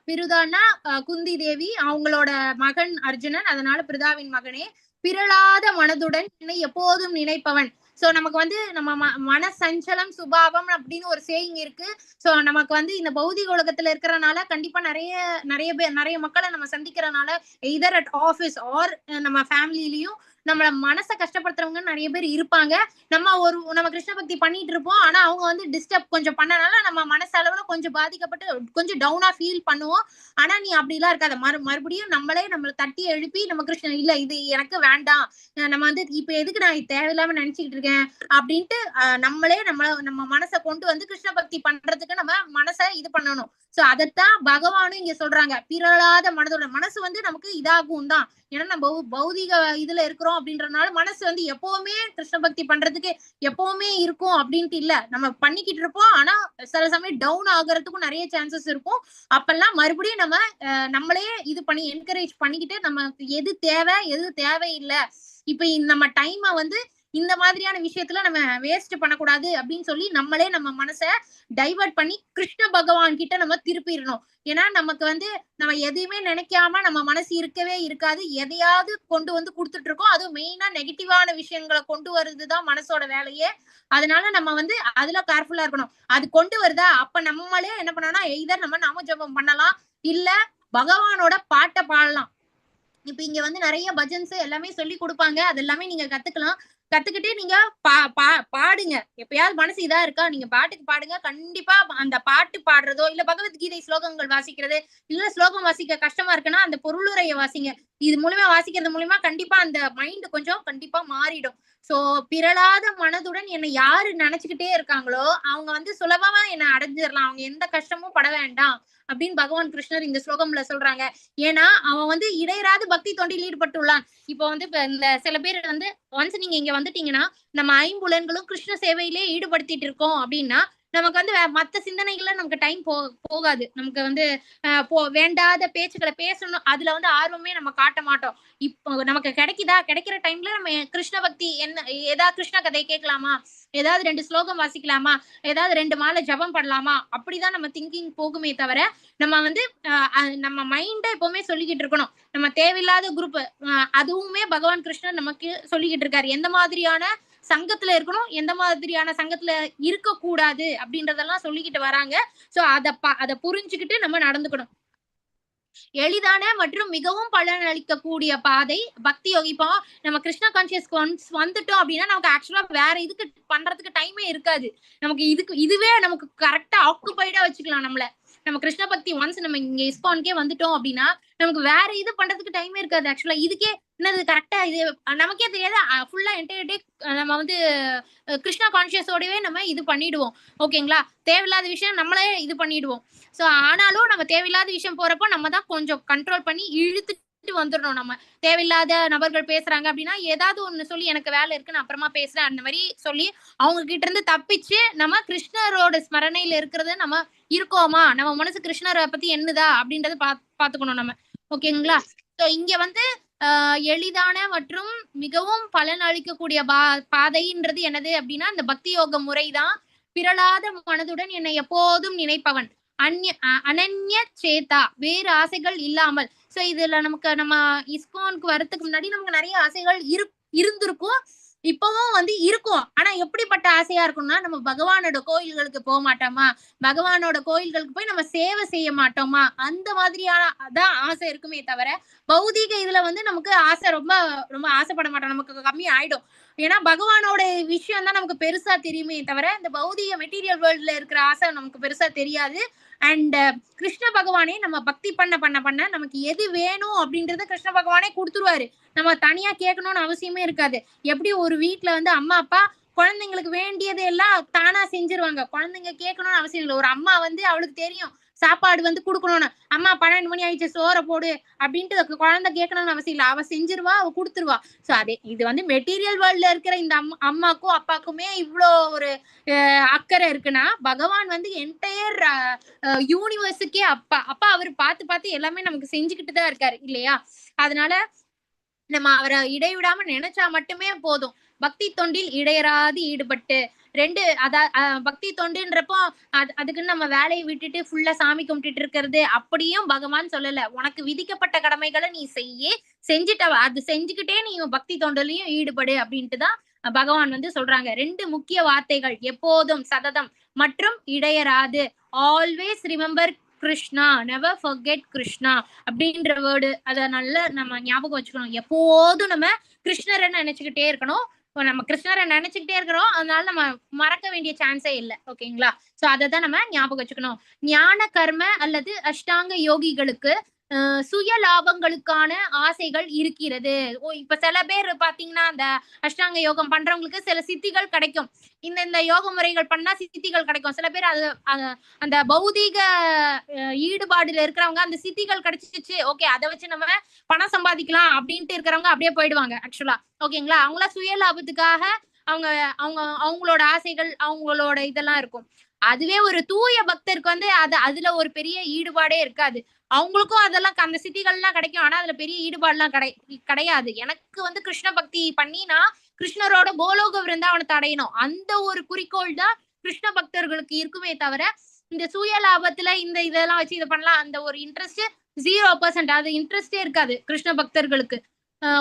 பிருதானா குந்தி தேவி, அவங்களோட மகன் அர்ஜுனன், அதனால பிருதாவின் மகனே, பிறழாத மனதுடன் என்னை எப்போதும் நினைப்பவன். சோ நமக்கு வந்து நம்ம மன சஞ்சலம் சுபாவம் அப்படின்னு ஒரு சேயிங் இருக்கு. சோ நமக்கு வந்து இந்த பௌதிக உலகத்துல இருக்கிறனால கண்டிப்பா நிறைய நிறைய பேர் நிறைய மக்களை நம்ம சந்திக்கிறனால எய்தர் அட் ஆஃபீஸ் ஆர் நம்ம ஃபேமிலிலையும் நம்மள மனசை கஷ்டப்படுத்துறவங்க நிறைய பேர் இருப்பாங்க. நம்ம நம்ம கிருஷ்ண பக்தி பண்ணிட்டு இருப்போம், ஆனா அவங்க வந்து டிஸ்டர்ப் கொஞ்சம் பண்ணனால நம்ம மனசளவுல கொஞ்சம் பாதிக்கப்பட்டு கொஞ்சம் டவுனா ஃபீல் பண்ணுவோம். ஆனா நீ அப்படிலாம் இருக்காத, மறுபடியும் நம்மளே நம்மளை தட்டி எழுப்பி நம்ம கிருஷ்ணன் இல்ல இது எனக்கு வேண்டாம், நம்ம வந்து இப்ப எதுக்கு நான் தேவையில்லாம நினைச்சுக்கிட்டு இருக்கேன் அப்படின்ட்டு நம்மளே நம்ம மனசை கொண்டு வந்து கிருஷ்ண பக்தி பண்றதுக்கு நம்ம மனசை இது பண்ணணும். சோ அதத்தான் பகவானும் இங்க சொல்றாங்க, பிறழாத மனதோட மனசு வந்து நமக்கு இதாகும் தான். ஏன்னா நம்ம பௌதிக இதுல இருக்கிறோம் அப்படின்றனால மனசு வந்து எப்பவுமே கிருஷ்ண பக்தி பண்றதுக்கு எப்பவுமே இருக்கும் அப்படின்ட்டு இல்ல, நம்ம பண்ணிக்கிட்டு இருப்போம். ஆனா சில சமயம் டவுன் ஆகுறதுக்கும் நிறைய சான்சஸ் இருக்கும். அப்பெல்லாம் மறுபடியும் நம்ம நம்மளே இது பண்ணி என்கரேஜ் பண்ணிக்கிட்டு நமக்கு எது தேவை எது தேவையில்லை, இப்ப நம்ம டைமை வந்து இந்த மாதிரியான விஷயத்துல நம்ம வேஸ்ட் பண்ணக்கூடாது அப்படின்னு சொல்லி நம்மளே நம்ம மனசை டைவர்ட் பண்ணி கிருஷ்ண பகவான் கிட்ட நம்ம திருப்பிடணும். ஏன்னா நமக்கு வந்து நம்ம எதையுமே நினைக்காம நம்ம மனசு இருக்கவே இருக்காது, எதையாவது கொண்டு வந்து கொடுத்துட்டு இருக்கோம். அதுவும் மெயினா நெகட்டிவான விஷயங்களை கொண்டு வருதுதான் மனசோட வேலையே. அதனால நம்ம வந்து அதுல கேர்ஃபுல்லா இருக்கணும். அது கொண்டு வருதா அப்ப நம்மளே என்ன பண்ணணும்னா, எய்தர் நம்ம நாம ஜபம் பண்ணலாம், இல்ல பகவானோட பாட்டை பாடலாம். இப்ப இங்க வந்து நிறைய பஜன்ஸ் எல்லாமே சொல்லி கொடுப்பாங்க, அது எல்லாமே நீங்க கத்துக்கலாம். கத்துக்கிட்டு நீங்க பா பா பாடுங்க. எப்பயாவது மனசு இதா இருக்கா, நீங்க பாட்டுக்கு பாடுங்க. கண்டிப்பா அந்த பாட்டு பாடுறதோ இல்ல பகவத்கீதை ஸ்லோகங்கள் வாசிக்கிறது, இல்ல ஸ்லோகம் வாசிக்க கஷ்டமா இருக்குன்னா அந்த பொருளுரையை வாசிங்க. இது மூலியமா வாசிக்கிறது மூலியமா கண்டிப்பா அந்த மைண்ட் கொஞ்சம் கண்டிப்பா மாறிடும். சோ பிறழாத மனதுடன் என்னை யாரு நினைச்சுக்கிட்டே இருக்காங்களோ அவங்க வந்து சுலபமா என்னை அடைஞ்சிடலாம், அவங்க எந்த கஷ்டமும் பட வேண்டாம் அப்படின்னு பகவான் கிருஷ்ணர் இந்த ஸ்லோகம்ல சொல்றாங்க. ஏன்னா அவன் வந்து இடையராது பக்தி தொண்டில் ஈடுபட்டுள்ளான். இப்போ வந்து இப்ப இந்த சில பேர் வந்து ஒன்ஸ் நீங்க இங்க வந்துட்டீங்கன்னா நம்ம ஐம்புலன்களும் கிருஷ்ண சேவையிலே ஈடுபடுத்திட்டு இருக்கோம் அப்படின்னா நமக்கு வந்து மத்த சிந்தனைகள்ல நமக்கு டைம் போகாது. நமக்கு வந்து வேண்டாத பேச்சுக்களை பேசணும், அதுல வந்து ஆர்வமே நம்ம காட்ட மாட்டோம். இப்போ நமக்கு கிடைக்குதா, கிடைக்கிற டைம்ல நம்ம கிருஷ்ண பக்தி என்ன, ஏதாவது கிருஷ்ண கதை கேட்கலாமா, ஏதாவது 2 ஸ்லோகம் வாசிக்கலாமா, ஏதாவது 2 மாலை ஜபம் பண்ணலாமா, அப்படிதான் நம்ம திங்கிங் போகுமே தவிர நம்ம வந்து நம்ம மைண்டை எப்பவுமே சொல்லிக்கிட்டு இருக்கணும். நம்ம தேவையில்லாத குரூப், அதுவுமே பகவான் கிருஷ்ணர் நமக்கு சொல்லிக்கிட்டு இருக்காரு. எந்த மாதிரியான சங்கத்துல இருக்கணும், எந்த மாதிரியான சங்கத்துல இருக்க கூடாது அப்படின்றதெல்லாம் சொல்லிக்கிட்டு வராங்க. சோ அத புரிஞ்சுக்கிட்டு நம்ம நடந்துக்கணும். எளிதான மற்றும் மிகவும் பலனளிக்கக்கூடிய பாதை பக்தி யோகி. இப்போ நம்ம கிருஷ்ணா கான்சியஸ் வந்துட்டோம் அப்படின்னா நமக்கு ஆக்சுவலா வேற இதுக்கு பண்றதுக்கு டைமே இருக்காது. நமக்கு இதுக்கு இதுவே நமக்கு கரெக்டா ஆக்குபைடா வச்சுக்கலாம் நம்மள. நம்ம கிருஷ்ண பக்தி ஒன்ஸ் நம்ம இங்க இஸ்கான்கே வந்துட்டோம் அப்படின்னா நமக்கு வேற இது பண்றதுக்கு டைமே இருக்காது. ஆக்சுவலா இதுக்கே என்னது கரெக்டா இது நமக்கே தெரியாது. ஃபுல்லா என்டையர் டே நம்ம வந்து கிருஷ்ணா கான்சியஸோடவே நம்ம இது பண்ணிடுவோம். ஓகேங்களா? தேவையில்லாத விஷயம் நம்மளே இது பண்ணிடுவோம். ஸோ ஆனாலும் நம்ம தேவையில்லாத விஷயம் போறப்போ நம்ம தான் கொஞ்சம் கண்ட்ரோல் பண்ணி இழுத்துட்டு வந்துடணும். நம்ம தேவையில்லாத நபர்கள் பேசுறாங்க அப்படின்னா ஏதாவது ஒண்ணு சொல்லி எனக்கு வேலை இருக்கு நான் அப்புறமா பேசுறேன் அந்த மாதிரி சொல்லி அவங்க கிட்ட இருந்து தப்பிச்சு நம்ம கிருஷ்ணரோட ஸ்மரணையில இருக்கிறது நம்ம இருக்கோமா, நம்ம மனசு கிருஷ்ணரை பத்தி என்னதா அப்படின்றத பாத்துக்கணும் நம்ம. ஓகேங்களா? ஸோ இங்க வந்து எளிதான மற்றும் மிகவும் பலன் அளிக்கக்கூடிய பாதைன்றது என்னது அப்படின்னா இந்த பக்தி யோக முறைதான். பிறழாத மனதுடன் என்னை எப்போதும் நினைப்பவன், அனன்ய சேதா, வேறு ஆசைகள் இல்லாமல். சோ இதுல நமக்கு நம்ம இஸ்கானுக்கு வரதுக்கு முன்னாடி நமக்கு நிறைய ஆசைகள் இருந்திருக்கும், இப்பவும் வந்து இருக்கும். ஆனா எப்படிப்பட்ட ஆசையா இருக்கும்னா நம்ம பகவானோட கோயில்களுக்கு போக மாட்டோமா, பகவானோட கோயில்களுக்கு போய் நம்ம சேவை செய்ய மாட்டோமா, அந்த மாதிரியான அதான் ஆசை இருக்குமே தவிர பௌதீக இதுல வந்து நமக்கு ஆசை ரொம்ப ரொம்ப ஆசைப்பட மாட்டோம், நமக்கு கம்மி ஆயிடும். ஏன்னா பகவானோட விஷயம் தான் நமக்கு பெருசா தெரியுமே தவிர இந்த பௌதீக மெட்டீரியல் வேர்ல்ட்ல இருக்கிற ஆசை நமக்கு பெருசா தெரியாது. அண்ட் கிருஷ்ண பகவானே நம்ம பக்தி பண்ண பண்ண பண்ண நமக்கு எது வேணும் அப்படின்றத கிருஷ்ண பகவானே கொடுத்துருவாரு. நம்ம தனியா கேட்கணும்னு அவசியமே இருக்காது. எப்படி ஒரு வீட்டுல வந்து அம்மா அப்பா குழந்தைங்களுக்கு வேண்டியது எல்லாம் தானா செஞ்சிருவாங்க, குழந்தைங்க கேட்கணும்னு அவசியம் இல்லை. ஒரு அம்மா வந்து அவளுக்கு தெரியும் சாப்பாடு வந்து குடுக்கணும்னு, அம்மா 12 மணி ஆயிடுச்சு சோற போடு அப்படின்ட்டு குழந்தை கேட்கணும்னு அவசியம் இல்லை, அவ செஞ்சிருவா, அவ குடுத்துருவா. சோ அதே இது வந்து மெட்டீரியல் வேர்ல்ட்ல இருக்கிற இந்த அம்மாக்கும் அப்பாக்குமே இவ்வளோ ஒரு அக்கறை இருக்குன்னா பகவான் வந்து என்டையர் யூனிவர்ஸுக்கே அப்பா அப்பா அவர் பார்த்து பார்த்து எல்லாமே நமக்கு செஞ்சுக்கிட்டு தான் இருக்காரு இல்லையா? அதனால நம்ம அவரை இடைவிடாம நினைச்சா மட்டுமே போதும். பக்தி தொண்டில் இடையறாது ஈடுபட்டு ரெண்டு அதா பக்தி தொண்டுன்றப்போ அதுக்குன்னு நம்ம வேலையை விட்டுட்டு ஃபுல்லா சாமி கும்பிட்டுட்டு இருக்கிறது அப்படியும் பகவான் சொல்லல. உனக்கு விதிக்கப்பட்ட கடமைகளை நீ செஞ்சுட்ட அது செஞ்சுக்கிட்டே நீ பக்தி தொண்டிலையும் ஈடுபடு அப்படின்ட்டு தான் பகவான் வந்து சொல்றாங்க. 2 முக்கிய வார்த்தைகள், எப்போதும் சததம் மற்றும் இடையறாது. Always remember Krishna, never forget Krishna அப்படின்ற வேர்டு அதை நல்லா நம்ம ஞாபகம் வச்சுக்கணும். எப்போதும் நம்ம கிருஷ்ணரை நினைச்சுக்கிட்டே இருக்கணும். நம்ம கிருஷ்ணரை நினைச்சுக்கிட்டே இருக்கிறோம், அதனால நம்ம மறக்க வேண்டிய சான்ஸே இல்லை. ஓகேங்களா? சோ அதை தான் நம்ம ஞாபகம் வச்சுக்கணும். ஞான கர்ம அல்லது அஷ்டாங்க யோகிகளுக்கு சுய லாபங்களுக்கான ஆசைகள் இருக்கிறது. இப்ப சில பேர் பாத்தீங்கன்னா அந்த அஷ்டாங்க யோகம் பண்றவங்களுக்கு சில சித்திகள் கிடைக்கும். இந்த இந்த யோக முறைகள் பண்ணா சித்திகள் கிடைக்கும். சில பேர் அது அந்த பௌதீக ஈடுபாடுல இருக்கிறவங்க அந்த சித்திகள் கிடைச்சிச்சு, ஓகே அதை வச்சு நம்ம பணம் சம்பாதிக்கலாம் அப்படின்ட்டு இருக்கிறவங்க அப்படியே போயிடுவாங்க ஆக்சுவலா. ஓகேங்களா? அவங்களா சுய லாபத்துக்காக அவங்க அவங்க அவங்களோட ஆசைகள் அவங்களோட இதெல்லாம் இருக்கும். அதுவே ஒரு தூய பக்தருக்கு வந்து அது அதுல ஒரு பெரிய ஈடுபாடே இருக்காது. அவங்களுக்கும் அதெல்லாம் அந்த சித்திகள்லாம் கிடைக்கும், ஆனா அதுல பெரிய ஈடுபாடுலாம் கிடையாது. எனக்கு வந்து கிருஷ்ண பக்தி பண்ணி நான் கிருஷ்ணரோட கோலோக விருந்தாவனத்தை அடையணும், அந்த ஒரு குறிக்கோள் தான் கிருஷ்ண பக்தர்களுக்கு இருக்குமே தவிர இந்த சுய லாபத்துல இந்த இதெல்லாம் வச்சு இதை பண்ணலாம் அந்த ஒரு இன்ட்ரெஸ்ட் 0%, அது இன்ட்ரெஸ்டே இருக்காது கிருஷ்ண பக்தர்களுக்கு.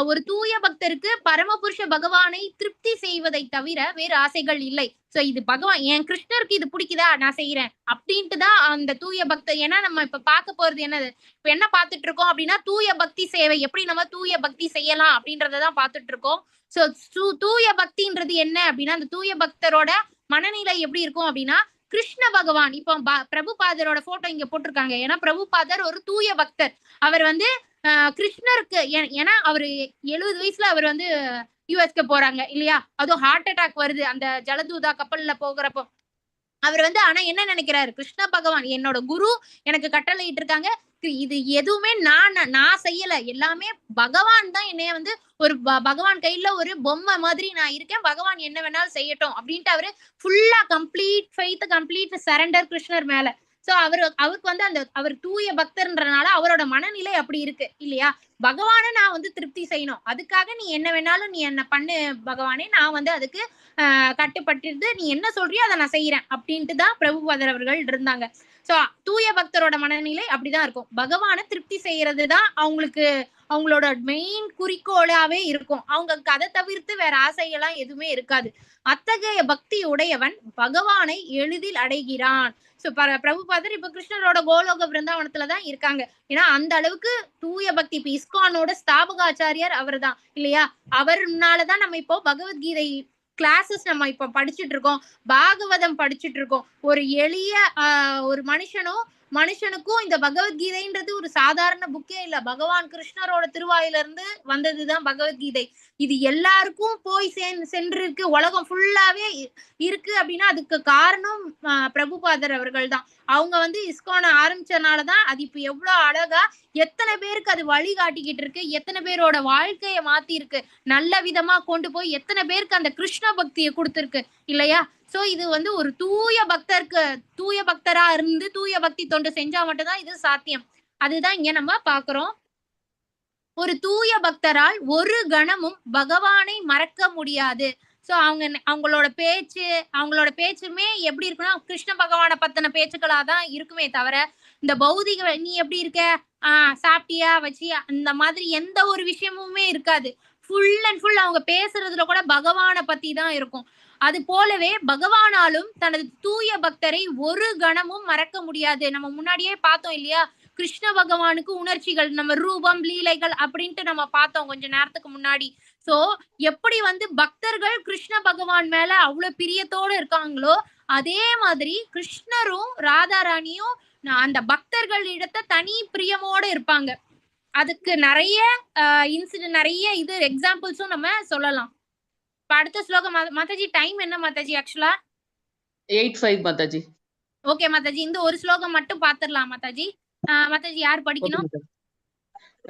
ஒரு தூய பக்தருக்கு பரமபுருஷ பகவானை திருப்தி செய்வதை தவிர வேறு ஆசைகள் இல்லை. சோ இது பகவான், என் கிருஷ்ணருக்கு இது பிடிக்குதா, நான் செய்யறேன் அப்படின்ட்டு தான் அந்த தூய பக்தர். ஏன்னா நம்ம இப்ப பார்க்க போறது என்னது, இப்ப என்ன பார்த்துட்டு இருக்கோம் அப்படின்னா தூய பக்தி சேவை, எப்படி நம்ம தூய பக்தி செய்யலாம் அப்படின்றதான் பார்த்துட்டு இருக்கோம். சோ தூய பக்தின்றது என்ன அப்படின்னா, அந்த தூய பக்தரோட மனநிலை எப்படி இருக்கும் அப்படின்னா, கிருஷ்ண பகவான் இப்போ பிரபுபாதரோட போட்டோ இங்க போட்டிருக்காங்க. ஏன்னா பிரபுபாதர் ஒரு தூய பக்தர். அவர் வந்து கிருஷ்ணருக்கு, ஏன்னா அவரு 70 வயசுல அவர் வந்து யூஎஸ்க்கு போறாங்க இல்லையா, அதுவும் ஹார்ட் அட்டாக் வருது அந்த ஜலதூதா கப்பல்ல போகிறப்போ. அவர் வந்து ஆனா என்ன நினைக்கிறாரு, கிருஷ்ண பகவான் என்னோட குரு எனக்கு கட்டளையிட்டு இருக்காங்க, இது எதுவுமே நான் நான் செய்யல, எல்லாமே பகவான் தான் என்னைய வந்து ஒரு பகவான் கையில ஒரு பொம்மை மாதிரி நான் இருக்கேன், பகவான் என்ன வேணாலும் செய்யட்டும் அப்படின்ட்டு அவரு ஃபுல்லா கம்ப்ளீட் ஃபெய்த், கம்ப்ளீட் சரண்டர் கிருஷ்ணர் மேல. சோ அவருக்கு வந்து அந்த அவர் தூய பக்தர்ன்றனால அவரோட மனநிலை அப்படி இருக்கு இல்லையா. பகவானை நான் வந்து திருப்தி செய்யணும், அதுக்காக நீ என்ன வேணாலும் நீ என்ன பண்ணு பகவானே, நான் வந்து அதுக்கு கட்டுப்பட்டு நீ என்ன சொல்றியோ அதை நான் செய்யறேன் அப்படின்ட்டு தான் பிரபுபாதர் அவர்கள் இருந்தாங்க. சோ தூய பக்தரோட மனநிலை அப்படிதான் இருக்கும். பகவானை திருப்தி செய்யறது தான் அவங்களுக்கு அவங்களோட மெயின் குறிக்கோளாவே இருக்கும். அவங்க அதை தவிர்த்து வேற ஆசைகள்லாம் எதுவுமே இருக்காது. அத்தகைய பக்தி உடையவன் பகவானை எளிதில் அடைகிறான். சோ பிரபுபாதர் இப்ப கிருஷ்ணரோட கோலோக பிருந்தாவனத்துலதான் இருக்காங்க. ஏன்னா அந்த அளவுக்கு தூய பக்தி. இப்ப இஸ்கானோட ஸ்தாபகாச்சாரியார் அவர் தான் இல்லையா. அவர்னாலதான் நம்ம இப்போ பகவத்கீதை கிளாஸஸ் நம்ம இப்ப படிச்சுட்டு இருக்கோம், பாகவதம் படிச்சுட்டு இருக்கோம். ஒரு எளிய ஒரு மனுஷனுக்கும் இந்த பகவத்கீதைன்றது ஒரு சாதாரண புக்கே இல்ல. பகவான் கிருஷ்ணரோட திருவாயில இருந்து வந்ததுதான் பகவத்கீதை. இது எல்லாருக்கும் போய் சென்றிருக்கு, உலகம் ஃபுல்லாவே இருக்கு அப்படின்னா அதுக்கு காரணம் பிரபுபாதர் அவர்கள் தான். அவங்க வந்து இஸ்கானை ஆரம்பிச்சனாலதான் அது இப்ப எவ்வளவு அழகா எத்தனை பேருக்கு அது வழி காட்டிக்கிட்டு இருக்கு, எத்தனை பேரோட வாழ்க்கைய மாத்தி இருக்கு, நல்ல விதமா கொண்டு போய் எத்தனை பேருக்கு அந்த கிருஷ்ண பக்தியை கொடுத்துருக்கு இல்லையா. சோ இது வந்து ஒரு தூய பக்தருக்கு, தூய பக்தரா இருந்து தூய பக்தி தொண்டு செஞ்சா மட்டும்தான் இது சாத்தியம். அதுதான் இங்க நம்ம பாக்குறோம். ஒரு தூய பக்தரால் ஒரு கணமும் பகவானை மறக்க முடியாது. சோ அவங்களோட பேச்சுமே எப்படி இருக்குன்னா கிருஷ்ண பகவானை பத்தின பேச்சுக்களாதான் இருக்குமே தவிர இந்த பௌதிக நீ எப்படி இருக்க, சாப்பிட்டியா வச்சியா அந்த மாதிரி எந்த ஒரு விஷயமுமே இருக்காது. ஃபுல் அண்ட் ஃபுல் அவங்க பேசுறதுல கூட பகவானை பத்தி தான் இருக்கும். அது போலவே பகவானாலும் தனது தூய பக்தரை ஒரு கணமும் மறக்க முடியாது. நம்ம முன்னாடியே பார்த்தோம் இல்லையா, கிருஷ்ண பகவானுக்கு உணர்ச்சிகள், நம்ம ரூபம் லீலைகள் அப்படின்ட்டு நம்ம பார்த்தோம் கொஞ்ச நேரத்துக்கு முன்னாடி. சோ எப்படி வந்து பக்தர்கள் கிருஷ்ண பகவான் மேல அவ்வளவு பிரியத்தோடு இருக்காங்களோ அதே மாதிரி கிருஷ்ணரும் ராதாராணியும் அந்த பக்தர்கள் இடத்த தனி பிரியமோட இருப்பாங்க. அதுக்கு நிறைய இன்சிடென்ட், நிறைய இது எக்ஸாம்பிள்ஸும் நம்ம சொல்லலாம். இப்ப அடுத்த ஸ்லோகம் மாதாஜி, டைம் என்ன மாதாஜி? ஆக்சுவலா 8:05 மாதாஜி. ஓகே மாதாஜி, இந்த ஒரு ஸ்லோகம் மட்டும் பாத்துடலாம் மாதாஜி. மாதாஜி யார் படிக்கணும்?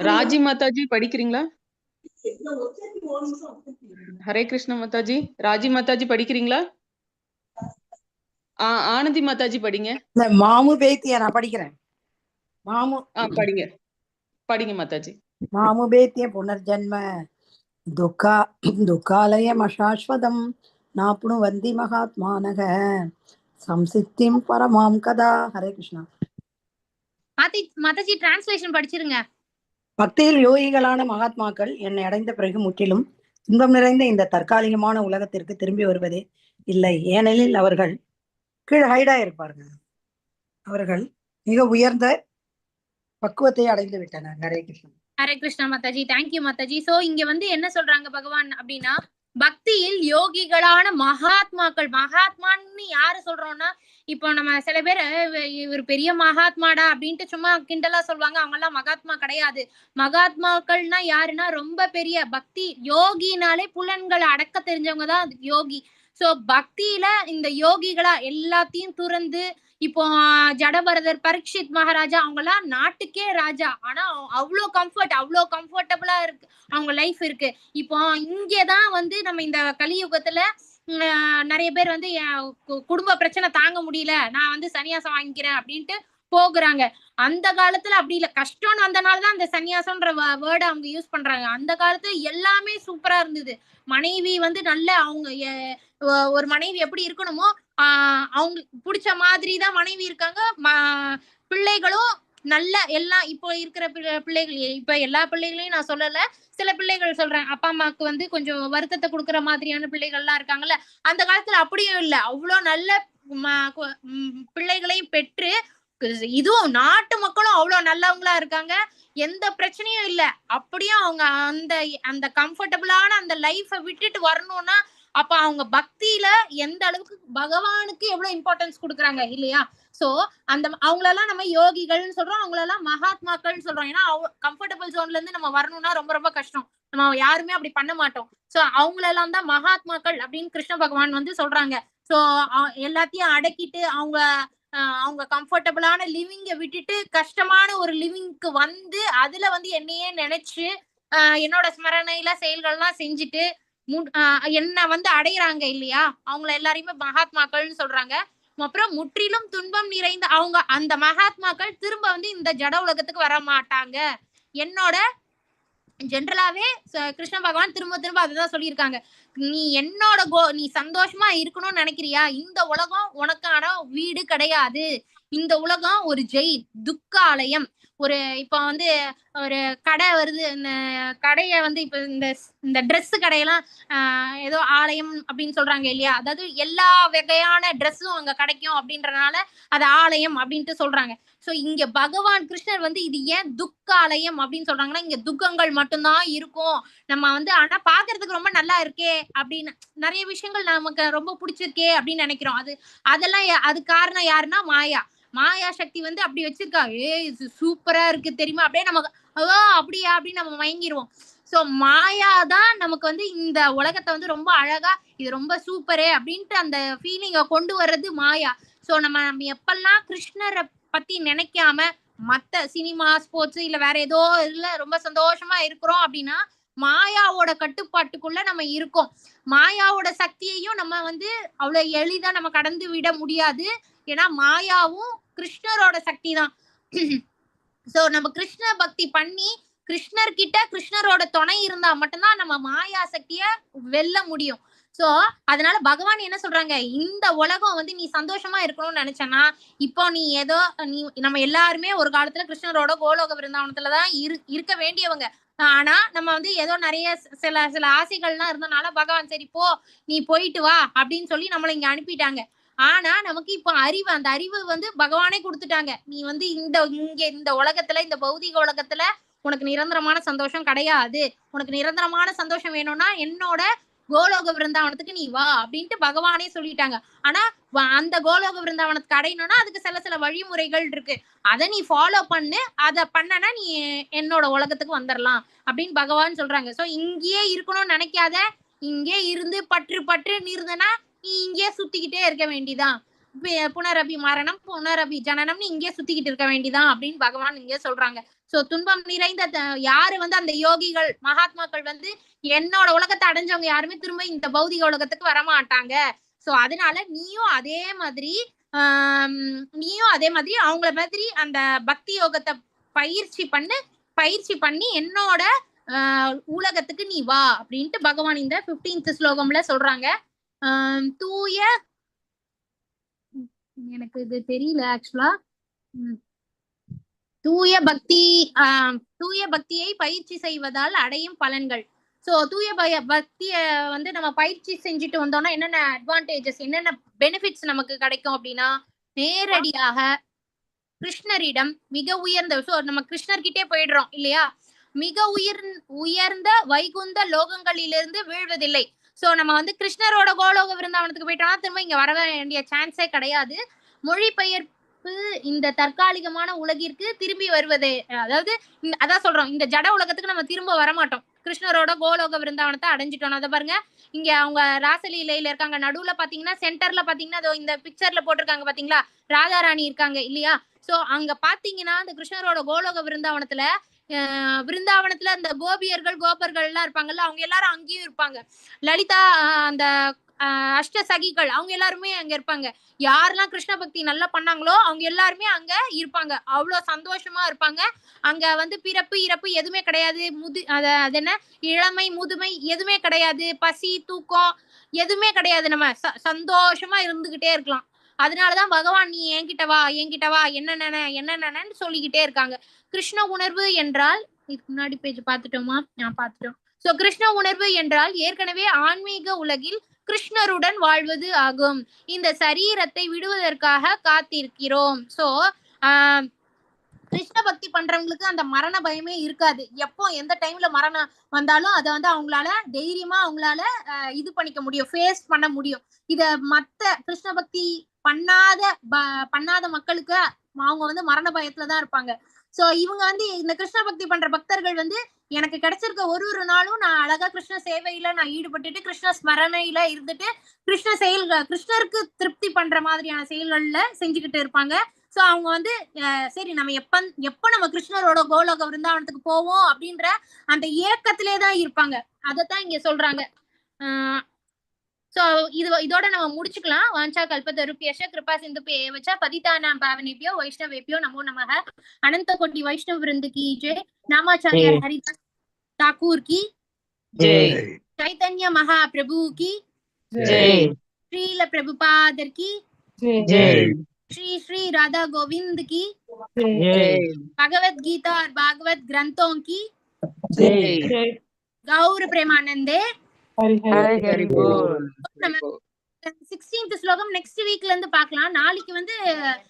ராஜி மாதாஜி படிக்கிறீங்களா? ஹரே கிருஷ்ண மாதாஜி. ராஜி மாதாஜி படிக்கிறீங்களா? ஆனந்தி மாதாஜி படிங்க. மாமு பேத்தியா நான் படிக்கிறேன். மாமு படிங்க படிங்க மாதாஜி. மாமு பேத்திய புனர்ஜன்ம துக்கா துக்காலயம் அசாஸ்வதம் நாப்னு வந்தி மகாத்மானக சம்சித்திம் பரமாம் கதா. ஹரே கிருஷ்ணா. மாதாஜி டிரான்ஸ்லேஷன் படிச்சிருங்க. பக்தியில் யோகிகளான மகாத்மாக்கள் என்னை அடைந்த பிறகு முற்றிலும் துன்பம் நிறைந்த இந்த தற்காலிகமான உலகத்திற்கு திரும்பி வருவதே இல்லை. ஏனெனில் அவர்கள் கீழே ஹைடா இருப்பார்கள். அவர்கள் மிக உயர்ந்த பக்குவத்தை அடைந்து விட்டனர். Hare Krishna. Hare Krishna Mataji, thank you Mataji. So இங்க வந்து என்ன சொல்றாங்க பகவான் அப்படின்னா, பக்தியில் யோகிகளான மகாத்மாக்கள், மகாத்மான்னு யாரு சொல்றோம்னா இப்போ நம்ம சில பேர் இவர் பெரிய மகாத்மாடா அப்படின்ட்டு சும்மா கிண்டலா சொல்லுவாங்க. அவங்க எல்லாம் மகாத்மா கிடையாது. மகாத்மாக்கள்னா யாருன்னா ரொம்ப பெரிய பக்தி யோகினாலே புலன்களை அடக்க தெரிஞ்சவங்க தான் யோகி. சோ பக்தியில இந்த யோகிகளா எல்லாத்தையும் துறந்து இப்போ ஜடபரதர், பரீட்சித் மகாராஜா அவங்க எல்லாம் நாட்டுக்கே ராஜா. ஆனா அவ்வளோ கம்ஃபர்ட், அவ்வளோ கம்ஃபர்டபுளா இருக்கு அவங்க லைஃப் இருக்கு. இப்போ இங்கேதான் வந்து நம்ம இந்த கலியுகத்துல நிறைய பேர் வந்து குடும்ப பிரச்சனை தாங்க முடியல, நான் வந்து சன்னியாசம் வாங்கிக்கிறேன் அப்படின்ட்டு போகுறாங்க. அந்த காலத்துல அப்படி இல்லை. கஷ்டம்னு வந்தனாலதான் அந்த சன்னியாசம்ன்ற வேர்டை அவங்க யூஸ் பண்றாங்க. அந்த காலத்துல எல்லாமே சூப்பரா இருந்தது. மனைவி வந்து நல்ல அவங்க ஒரு மனைவி எப்படி இருக்கணுமோ அவங்களுக்கு பிடிச்ச மாதிரி தான் மனைவி இருக்காங்க. பிள்ளைகளும் நல்ல எல்லாம் இப்போ இருக்கிற பிள்ளைகள், இப்ப எல்லா பிள்ளைகளையும் நான் சொல்லல, சில பிள்ளைகள் சொல்றேன், அப்பா அம்மாக்கு வந்து கொஞ்சம் வருத்தத்தை கொடுக்குற மாதிரியான பிள்ளைகள்லாம் இருக்காங்கல்ல. அந்த காலத்துல அப்படியும் இல்லை, அவ்வளோ நல்ல பிள்ளைகளையும் பெற்று இதுவும் நாட்டு மக்களும் அவ்வளவு நல்லவங்களா இருக்காங்க, எந்த பிரச்சனையும் இல்ல. அப்படியும் அவங்க அந்த அந்த கம்ஃபர்டபுளான அந்த லைஃபை விட்டுட்டு வரணும்னா அப்ப அவங்க பக்தியில எந்த அளவுக்கு பகவானுக்கு எவ்வளவு இம்பார்ட்டன்ஸ் கொடுக்குறாங்க இல்லையா? சோ அந்த அவங்களெல்லாம் நம்ம யோகிகள்னு சொல்றோம், அவங்களெல்லாம் மகாத்மாக்கள்னு சொல்றோம். ஏன்னா கம்ஃபர்டபுள் ஜோன்ல இருந்து நம்ம வரணும்னா ரொம்ப ரொம்ப கஷ்டம், நம்ம யாருமே அப்படி பண்ண மாட்டோம். சோ அவங்களெல்லாம் தான் மகாத்மாக்கள் அப்படின்னு கிருஷ்ண பகவான் வந்து சொல்றாங்க. சோ எல்லாத்தையும் அடக்கிட்டு அவங்க அவங்க கம்ஃபர்டபுளான லிவிங்க விட்டுட்டு கஷ்டமான ஒரு லிவிங்க்கு வந்து அதுல வந்து என்னையே நினைச்சு என்னோட ஸ்மரணையில செயல்கள்லாம் செஞ்சுட்டு என்ன வந்து அடையிறாங்க இல்லையா, அவங்கள எல்லாரையுமே மகாத்மாக்கள்னு சொல்றாங்க. அப்புறம் முற்றிலும் துன்பம் நிறைந்த அவங்க அந்த மகாத்மாக்கள் திரும்ப வந்து இந்த ஜட உலகத்துக்கு வர மாட்டாங்க. என்னோட ஜென்ரலாவே கிருஷ்ண பகவான் திரும்ப திரும்ப அதுதான் சொல்லியிருக்காங்க. நீ என்னோட நீ சந்தோஷமா இருக்கணும்னு நினைக்கிறியா, இந்த உலகம் உனக்கான வீடு கிடையாது, இந்த உலகம் ஒரு ஜெயில், துக்காலயம். ஒரு இப்ப வந்து ஒரு கடை வருது, இந்த கடைய வந்து இப்ப இந்த இந்த ட்ரெஸ் கடையெல்லாம் ஏதோ ஆலயம் அப்படின்னு சொல்றாங்க இல்லையா, அதாவது எல்லா வகையான ட்ரெஸ்ஸும் அங்க கிடைக்கும் அப்படின்றனால அது ஆலயம் அப்படின்ட்டு சொல்றாங்க. சோ இங்க பகவான் கிருஷ்ணர் வந்து இது ஏன் துக்காலயம் அப்படின்னு சொல்றாங்கன்னா, இங்க துக்கங்கள் மட்டும்தான் இருக்கும். நம்ம வந்து ஆனா பாக்குறதுக்கு ரொம்ப நல்லா இருக்கே அப்படின்னு நிறைய விஷயங்கள் நமக்கு ரொம்ப பிடிச்சிருக்கே அப்படின்னு நினைக்கிறோம். அது அதெல்லாம் அது காரணம் யாருன்னா மாயா. மாயா சக்தி வந்து அப்படி வச்சிருக்கா, ஏ இது சூப்பரா இருக்கு தெரியுமா, அப்படியே நமக்கு ஓ அப்படியா அப்படின்னு நம்ம மயங்கிடுவோம். சோ மாயா தான் நமக்கு வந்து இந்த உலகத்தை வந்து ரொம்ப அழகா இது ரொம்ப சூப்பரே அப்படின்ட்டு அந்த ஃபீலிங்கை கொண்டு வர்றது மாயா. சோ நம்ம நம்ம எப்பெல்லாம் கிருஷ்ணரை பத்தி நினைக்காம மத்த சினிமா, ஸ்போர்ட்ஸ் இல்ல வேற ஏதோ இதுல ரொம்ப சந்தோஷமா இருக்கிறோம் அப்படின்னா மாயாவோட கட்டுப்பாட்டுக்குள்ள நம்ம இருக்கோம். மாயாவோட சக்தியையும் நம்ம வந்து அவ்வளவு எளிதா நம்ம கடந்து விட முடியாது. ஏன்னா மாயாவும் கிருஷ்ணரோட சக்தி தான். சோ நம்ம கிருஷ்ண பக்தி பண்ணி கிருஷ்ணர் கிட்ட கிருஷ்ணரோட துணை இருந்தா மட்டும்தான் நம்ம மாயா சக்திய வெல்ல முடியும். சோ அதனால பகவான் என்ன சொல்றாங்க, இந்த உலகம் வந்து நீ சந்தோஷமா இருக்கணும்னு நினைச்சனா இப்போ நீ ஏதோ நீ நம்ம எல்லாருமே ஒரு காலத்துல கிருஷ்ணரோட கோலோக விருந்தாவனத்துலதான் இருக்க வேண்டியவங்க. ஆனா நம்ம வந்து ஏதோ நிறைய சில சில ஆசைகள்லாம் இருந்தனால பகவான் சரி போ நீ போயிட்டு வா அப்படின்னு சொல்லி நம்மளை இங்க அனுப்பிட்டாங்க. ஆனா நமக்கு இப்ப அறிவு, அந்த அறிவு வந்து பகவானே கொடுத்துட்டாங்க. நீ வந்து இந்த இங்க இந்த உலகத்துல இந்த பௌதிக உலகத்துல உனக்கு நிரந்தரமான சந்தோஷம் கிடையாது, உனக்கு நிரந்தரமான சந்தோஷம் வேணும்னா என்னோட கோலோக விருந்தாவனத்துக்கு நீ வா அப்படின்ட்டு பகவானே சொல்லிட்டாங்க. ஆனா அந்த கோலோக விருந்தாவனத்துக்கு அடையணும்னா அதுக்கு சில சில வழிமுறைகள் இருக்கு, அதை நீ ஃபாலோ பண்ணு, அதை பண்ணனா நீ என்னோட உலகத்துக்கு வந்துடலாம் அப்படின்னு பகவான் சொல்றாங்க. சோ இங்கேயே இருக்கணும்னு நினைக்காத, இங்கே இருந்து பற்று பற்று இருந்தனா நீ இங்கேயே சுத்திக்கிட்டே இருக்க வேண்டிதான், புனரபி மரணம் புனரபி ஜனனம்னு இங்கே சுத்திக்கிட்டு இருக்க வேண்டிதான் அப்படின்னு பகவான் இங்கே சொல்றாங்க. சோ துன்பம் நிறைந்த யாரு வந்து அந்த யோகிகள் மகாத்மாக்கள் வந்து என்னோட உலகத்தை அடைஞ்சவங்க யாருமே திரும்ப இந்த பௌதிக உலகத்துக்கு வரமாட்டாங்க. சோ அதனால நீயும் அதே மாதிரி அவங்கள மாதிரி அந்த பக்தி யோகத்தை பயிற்சி பண்ணி என்னோட உலகத்துக்கு நீ வா அப்படின்ட்டு பகவான் இந்த 15th ஸ்லோகம்ல சொல்றாங்க. தூய எனக்கு இது தெரியல ஆக்சுவலா. தூய பக்தி, தூய பக்தியை பயிற்சி செய்வதால் அடையும் பலன்கள். சோ தூய பக்திய வந்து நம்ம பயிற்சி செஞ்சுட்டு வந்தோம்னா என்னென்ன அட்வான்டேஜஸ், என்னென்ன பெனிஃபிட்ஸ் நமக்கு கிடைக்கும் அப்படின்னா, நேரடியாக கிருஷ்ணரிடம் மிக உயர்ந்த, சோ நம்ம கிருஷ்ணர்கிட்டே போயிடுறோம் இல்லையா, மிக உயர்ந்த வைகுந்த லோகங்களிலிருந்து வீழ்வதில்லை. சோ நம்ம வந்து கிருஷ்ணரோட கோலோக விருந்தாவனத்துக்கு போயிட்டோம்னா திரும்ப இங்க வர வேண்டிய சான்ஸே கிடையாது. மொழிபெயர்ப்பு இந்த தற்காலிகமான உலகிற்கு திரும்பி வருவதே, அதாவது அதான் சொல்றோம், இந்த ஜட உலகத்துக்கு நம்ம திரும்ப வரமாட்டோம். கிருஷ்ணரோட கோலோக விருந்தாவனத்தை அடைஞ்சிட்டோம். அதை பாருங்க, இங்க அவங்க ராசலீலையில இருக்காங்க. நடுவுல பாத்தீங்கன்னா சென்டர்ல பாத்தீங்கன்னா அதோ இந்த பிக்சர்ல போட்டிருக்காங்க பாத்தீங்களா, ராதாராணி இருக்காங்க இல்லையா. சோ அங்க பாத்தீங்கன்னா அந்த கிருஷ்ணரோட கோலோக விருந்தாவனத்துல விருந்தாவனத்துல அந்த கோபியர்கள் கோபர்கள் எல்லாம் இருப்பாங்கல்ல, அவங்க எல்லாரும் அங்கேயும் இருப்பாங்க. லலிதா அந்த அஷ்ட சகிகள் அவங்க எல்லாருமே அங்க இருப்பாங்க. யாரெல்லாம் கிருஷ்ண பக்தி நல்லா பண்ணாங்களோ அவங்க எல்லாருமே அங்க இருப்பாங்க. அவ்வளவு சந்தோஷமா இருப்பாங்க. அங்க வந்து பிறப்பு இறப்பு எதுவுமே கிடையாது. அது என்ன இளமை முதுமை எதுவுமே கிடையாது. பசி தூக்கம் எதுவுமே கிடையாது. நம்ம சந்தோஷமா இருந்துகிட்டே இருக்கலாம். அதனாலதான் பகவான் நீ என்கிட்ட வா, என்கிட்ட வா, என்ன நினை என்ன நினைன்னு சொல்லிக்கிட்டே இருக்காங்க. கிருஷ்ண உணர்வு என்றால், இதுக்கு முன்னாடி பேஜ் பார்த்துட்டோமா? நான் பார்த்துட்டோம். சோ கிருஷ்ண உணர்வு என்றால் ஏற்கனவே ஆன்மீக உலகில் கிருஷ்ணருடன் வாழ்வது ஆகும். இந்த சரீரத்தை விடுவதற்காக காத்திருக்கிறோம். சோ கிருஷ்ண பக்தி பண்றவங்களுக்கு அந்த மரண பயமே இருக்காது. எப்போ எந்த டைம்ல மரணம் வந்தாலும் அதை வந்து அவங்களால தைரியமா அவங்களால இது பண்ணிக்க முடியும், ஃபேஸ் பண்ண முடியும். இத மத்த கிருஷ்ண பக்தி பண்ணாத பண்ணாத மக்களுக்கு அவங்க வந்து மரண பயத்துலதான் இருப்பாங்க. சோ இவங்க வந்து இந்த கிருஷ்ண பக்தி பண்ற பக்தர்கள் வந்து எனக்கு கிடைச்சிருக்க ஒரு ஒரு நாளும் நான் அழகா கிருஷ்ண சேவையில நான் ஈடுபட்டுட்டு கிருஷ்ண ஸ்மரணையில இருந்துட்டு கிருஷ்ண செயல்கள், கிருஷ்ணருக்கு திருப்தி பண்ற மாதிரியான செயல்கள்ல செஞ்சுக்கிட்டு இருப்பாங்க. சோ அவங்க வந்து சரி நம்ம எப்ப எப்ப நம்ம கிருஷ்ணரோட கோலோக விருந்தாவனத்துக்கு போவோம் அப்படின்ற அந்த ஏக்கத்திலே தான் இருப்பாங்க. அதத்தான் இங்க சொல்றாங்க. சோ இதோட நம்ம முடிச்சுக்கலாம். வாஞ்சா கல்பதருப்யஷ கிருபா சிந்து ஏவச்ச பதிதானாம் பாவனேபியோ வைஷ்ணவேபியோ நமோ நமக. அனந்த கோட்டி வைஷ்ணவ விருந்து கி ஜெய். நாமாச்சாரியார் ஹரிதாஸ் தாக்கூர் கி ஜெய். சைதன்ய மகாபிரபு கி ஜெய். ஸ்ரீல பிரபுபாதர் கி ஜெய். श्री श्री राधा गोविंद की ஜெய். भगवत गीता और भागवत ग्रंथों की ஜெய். गौर प्रेमानंदे. ஹரி ஹரி. ஹரி ஹரி போல். நம்ம 16th ஸ்லோகம் நெக்ஸ்ட் வீக்ல இருந்து பார்க்கலாம். நாளைக்கு வந்து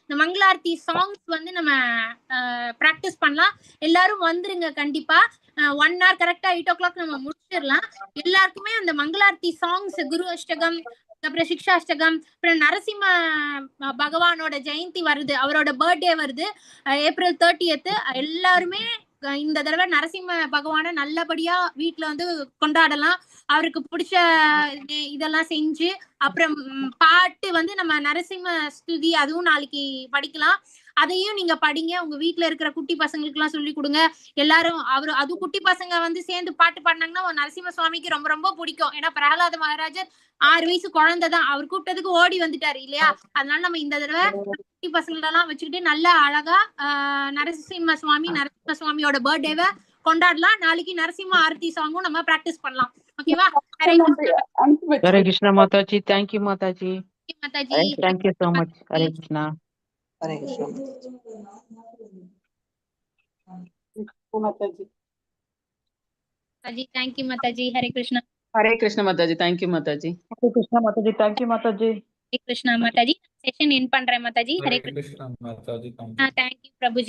இந்த மங்களாரத்தி சாங்ஸ் வந்து நம்ம பிராக்டிஸ் பண்ணலாம். எல்லாரும் வந்துருங்க கண்டிப்பா. 1 hour கரெக்டா 8 o'clock நம்ம முடிச்சிடலாம். எல்லாருக்குமே அந்த மங்களாரத்தி சாங்ஸ், குரு அஷ்டகம், அப்புறம் சிக்ஷாஷ்டகம், அப்புறம் நரசிம்ம பகவானோட ஜெயந்தி வருது, அவரோட பர்த்டே வருது ஏப்ரல் 30th. எல்லாருமே இந்த தடவை நரசிம்ம பகவானை நல்லபடியா வீட்டுல வந்து கொண்டாடலாம். அவருக்கு பிடிச்ச இதெல்லாம் செஞ்சு, அப்புறம் பாட்டு வந்து நம்ம நரசிம்ம ஸ்துதி அதுவும் நாளைக்கு படிக்கலாம். அதையும் நீங்க படிங்க. உங்க வீட்டுல இருக்கிற குட்டி பசங்களுக்கு எல்லாம் சொல்லி கொடுங்க. எல்லாரும் அவரு அது குட்டி பசங்க வந்து சேர்ந்து பாட்டு பாடினாங்கன்னா நரசிம்ம சுவாமிக்கு ரொம்ப ரொம்ப பிடிக்கும். ஏன்னா பிரகலாத மகாராஜர் 6 வயசு குழந்தைதான், அவர் கூப்பிட்டதுக்கு ஓடி வந்துட்டாரு இல்லையா? அதனால நம்ம இந்த தடவை குட்டி பசங்களெல்லாம் வச்சுக்கிட்டு நல்லா அழகா நரசிம்ம சுவாமி, நரசிம்ம சுவாமியோட பர்த்டேவை கொண்டாடலாம். நாளைக்கு நரசிம்ம ஆரத்தி சாங்கும் நம்ம பிராக்டிஸ் பண்ணலாம். ஓகேவா? ஹரே அனுப்பி Hare Krishna Mataji. Thank you Mataji. Mataji. Thank you so much. Hare Krishna. Hare Krishna. Mataji. Mataji thank you Mataji. Hare Krishna. Hare Krishna Mataji. Thank you Mataji. Hare Krishna Mataji. Thank you Mataji. Hare Krishna Mataji. Session என் பண்றேன் Mataji. Hare Hare Krishna. Krishna Mataji, thank you. Thank you Prabhuji.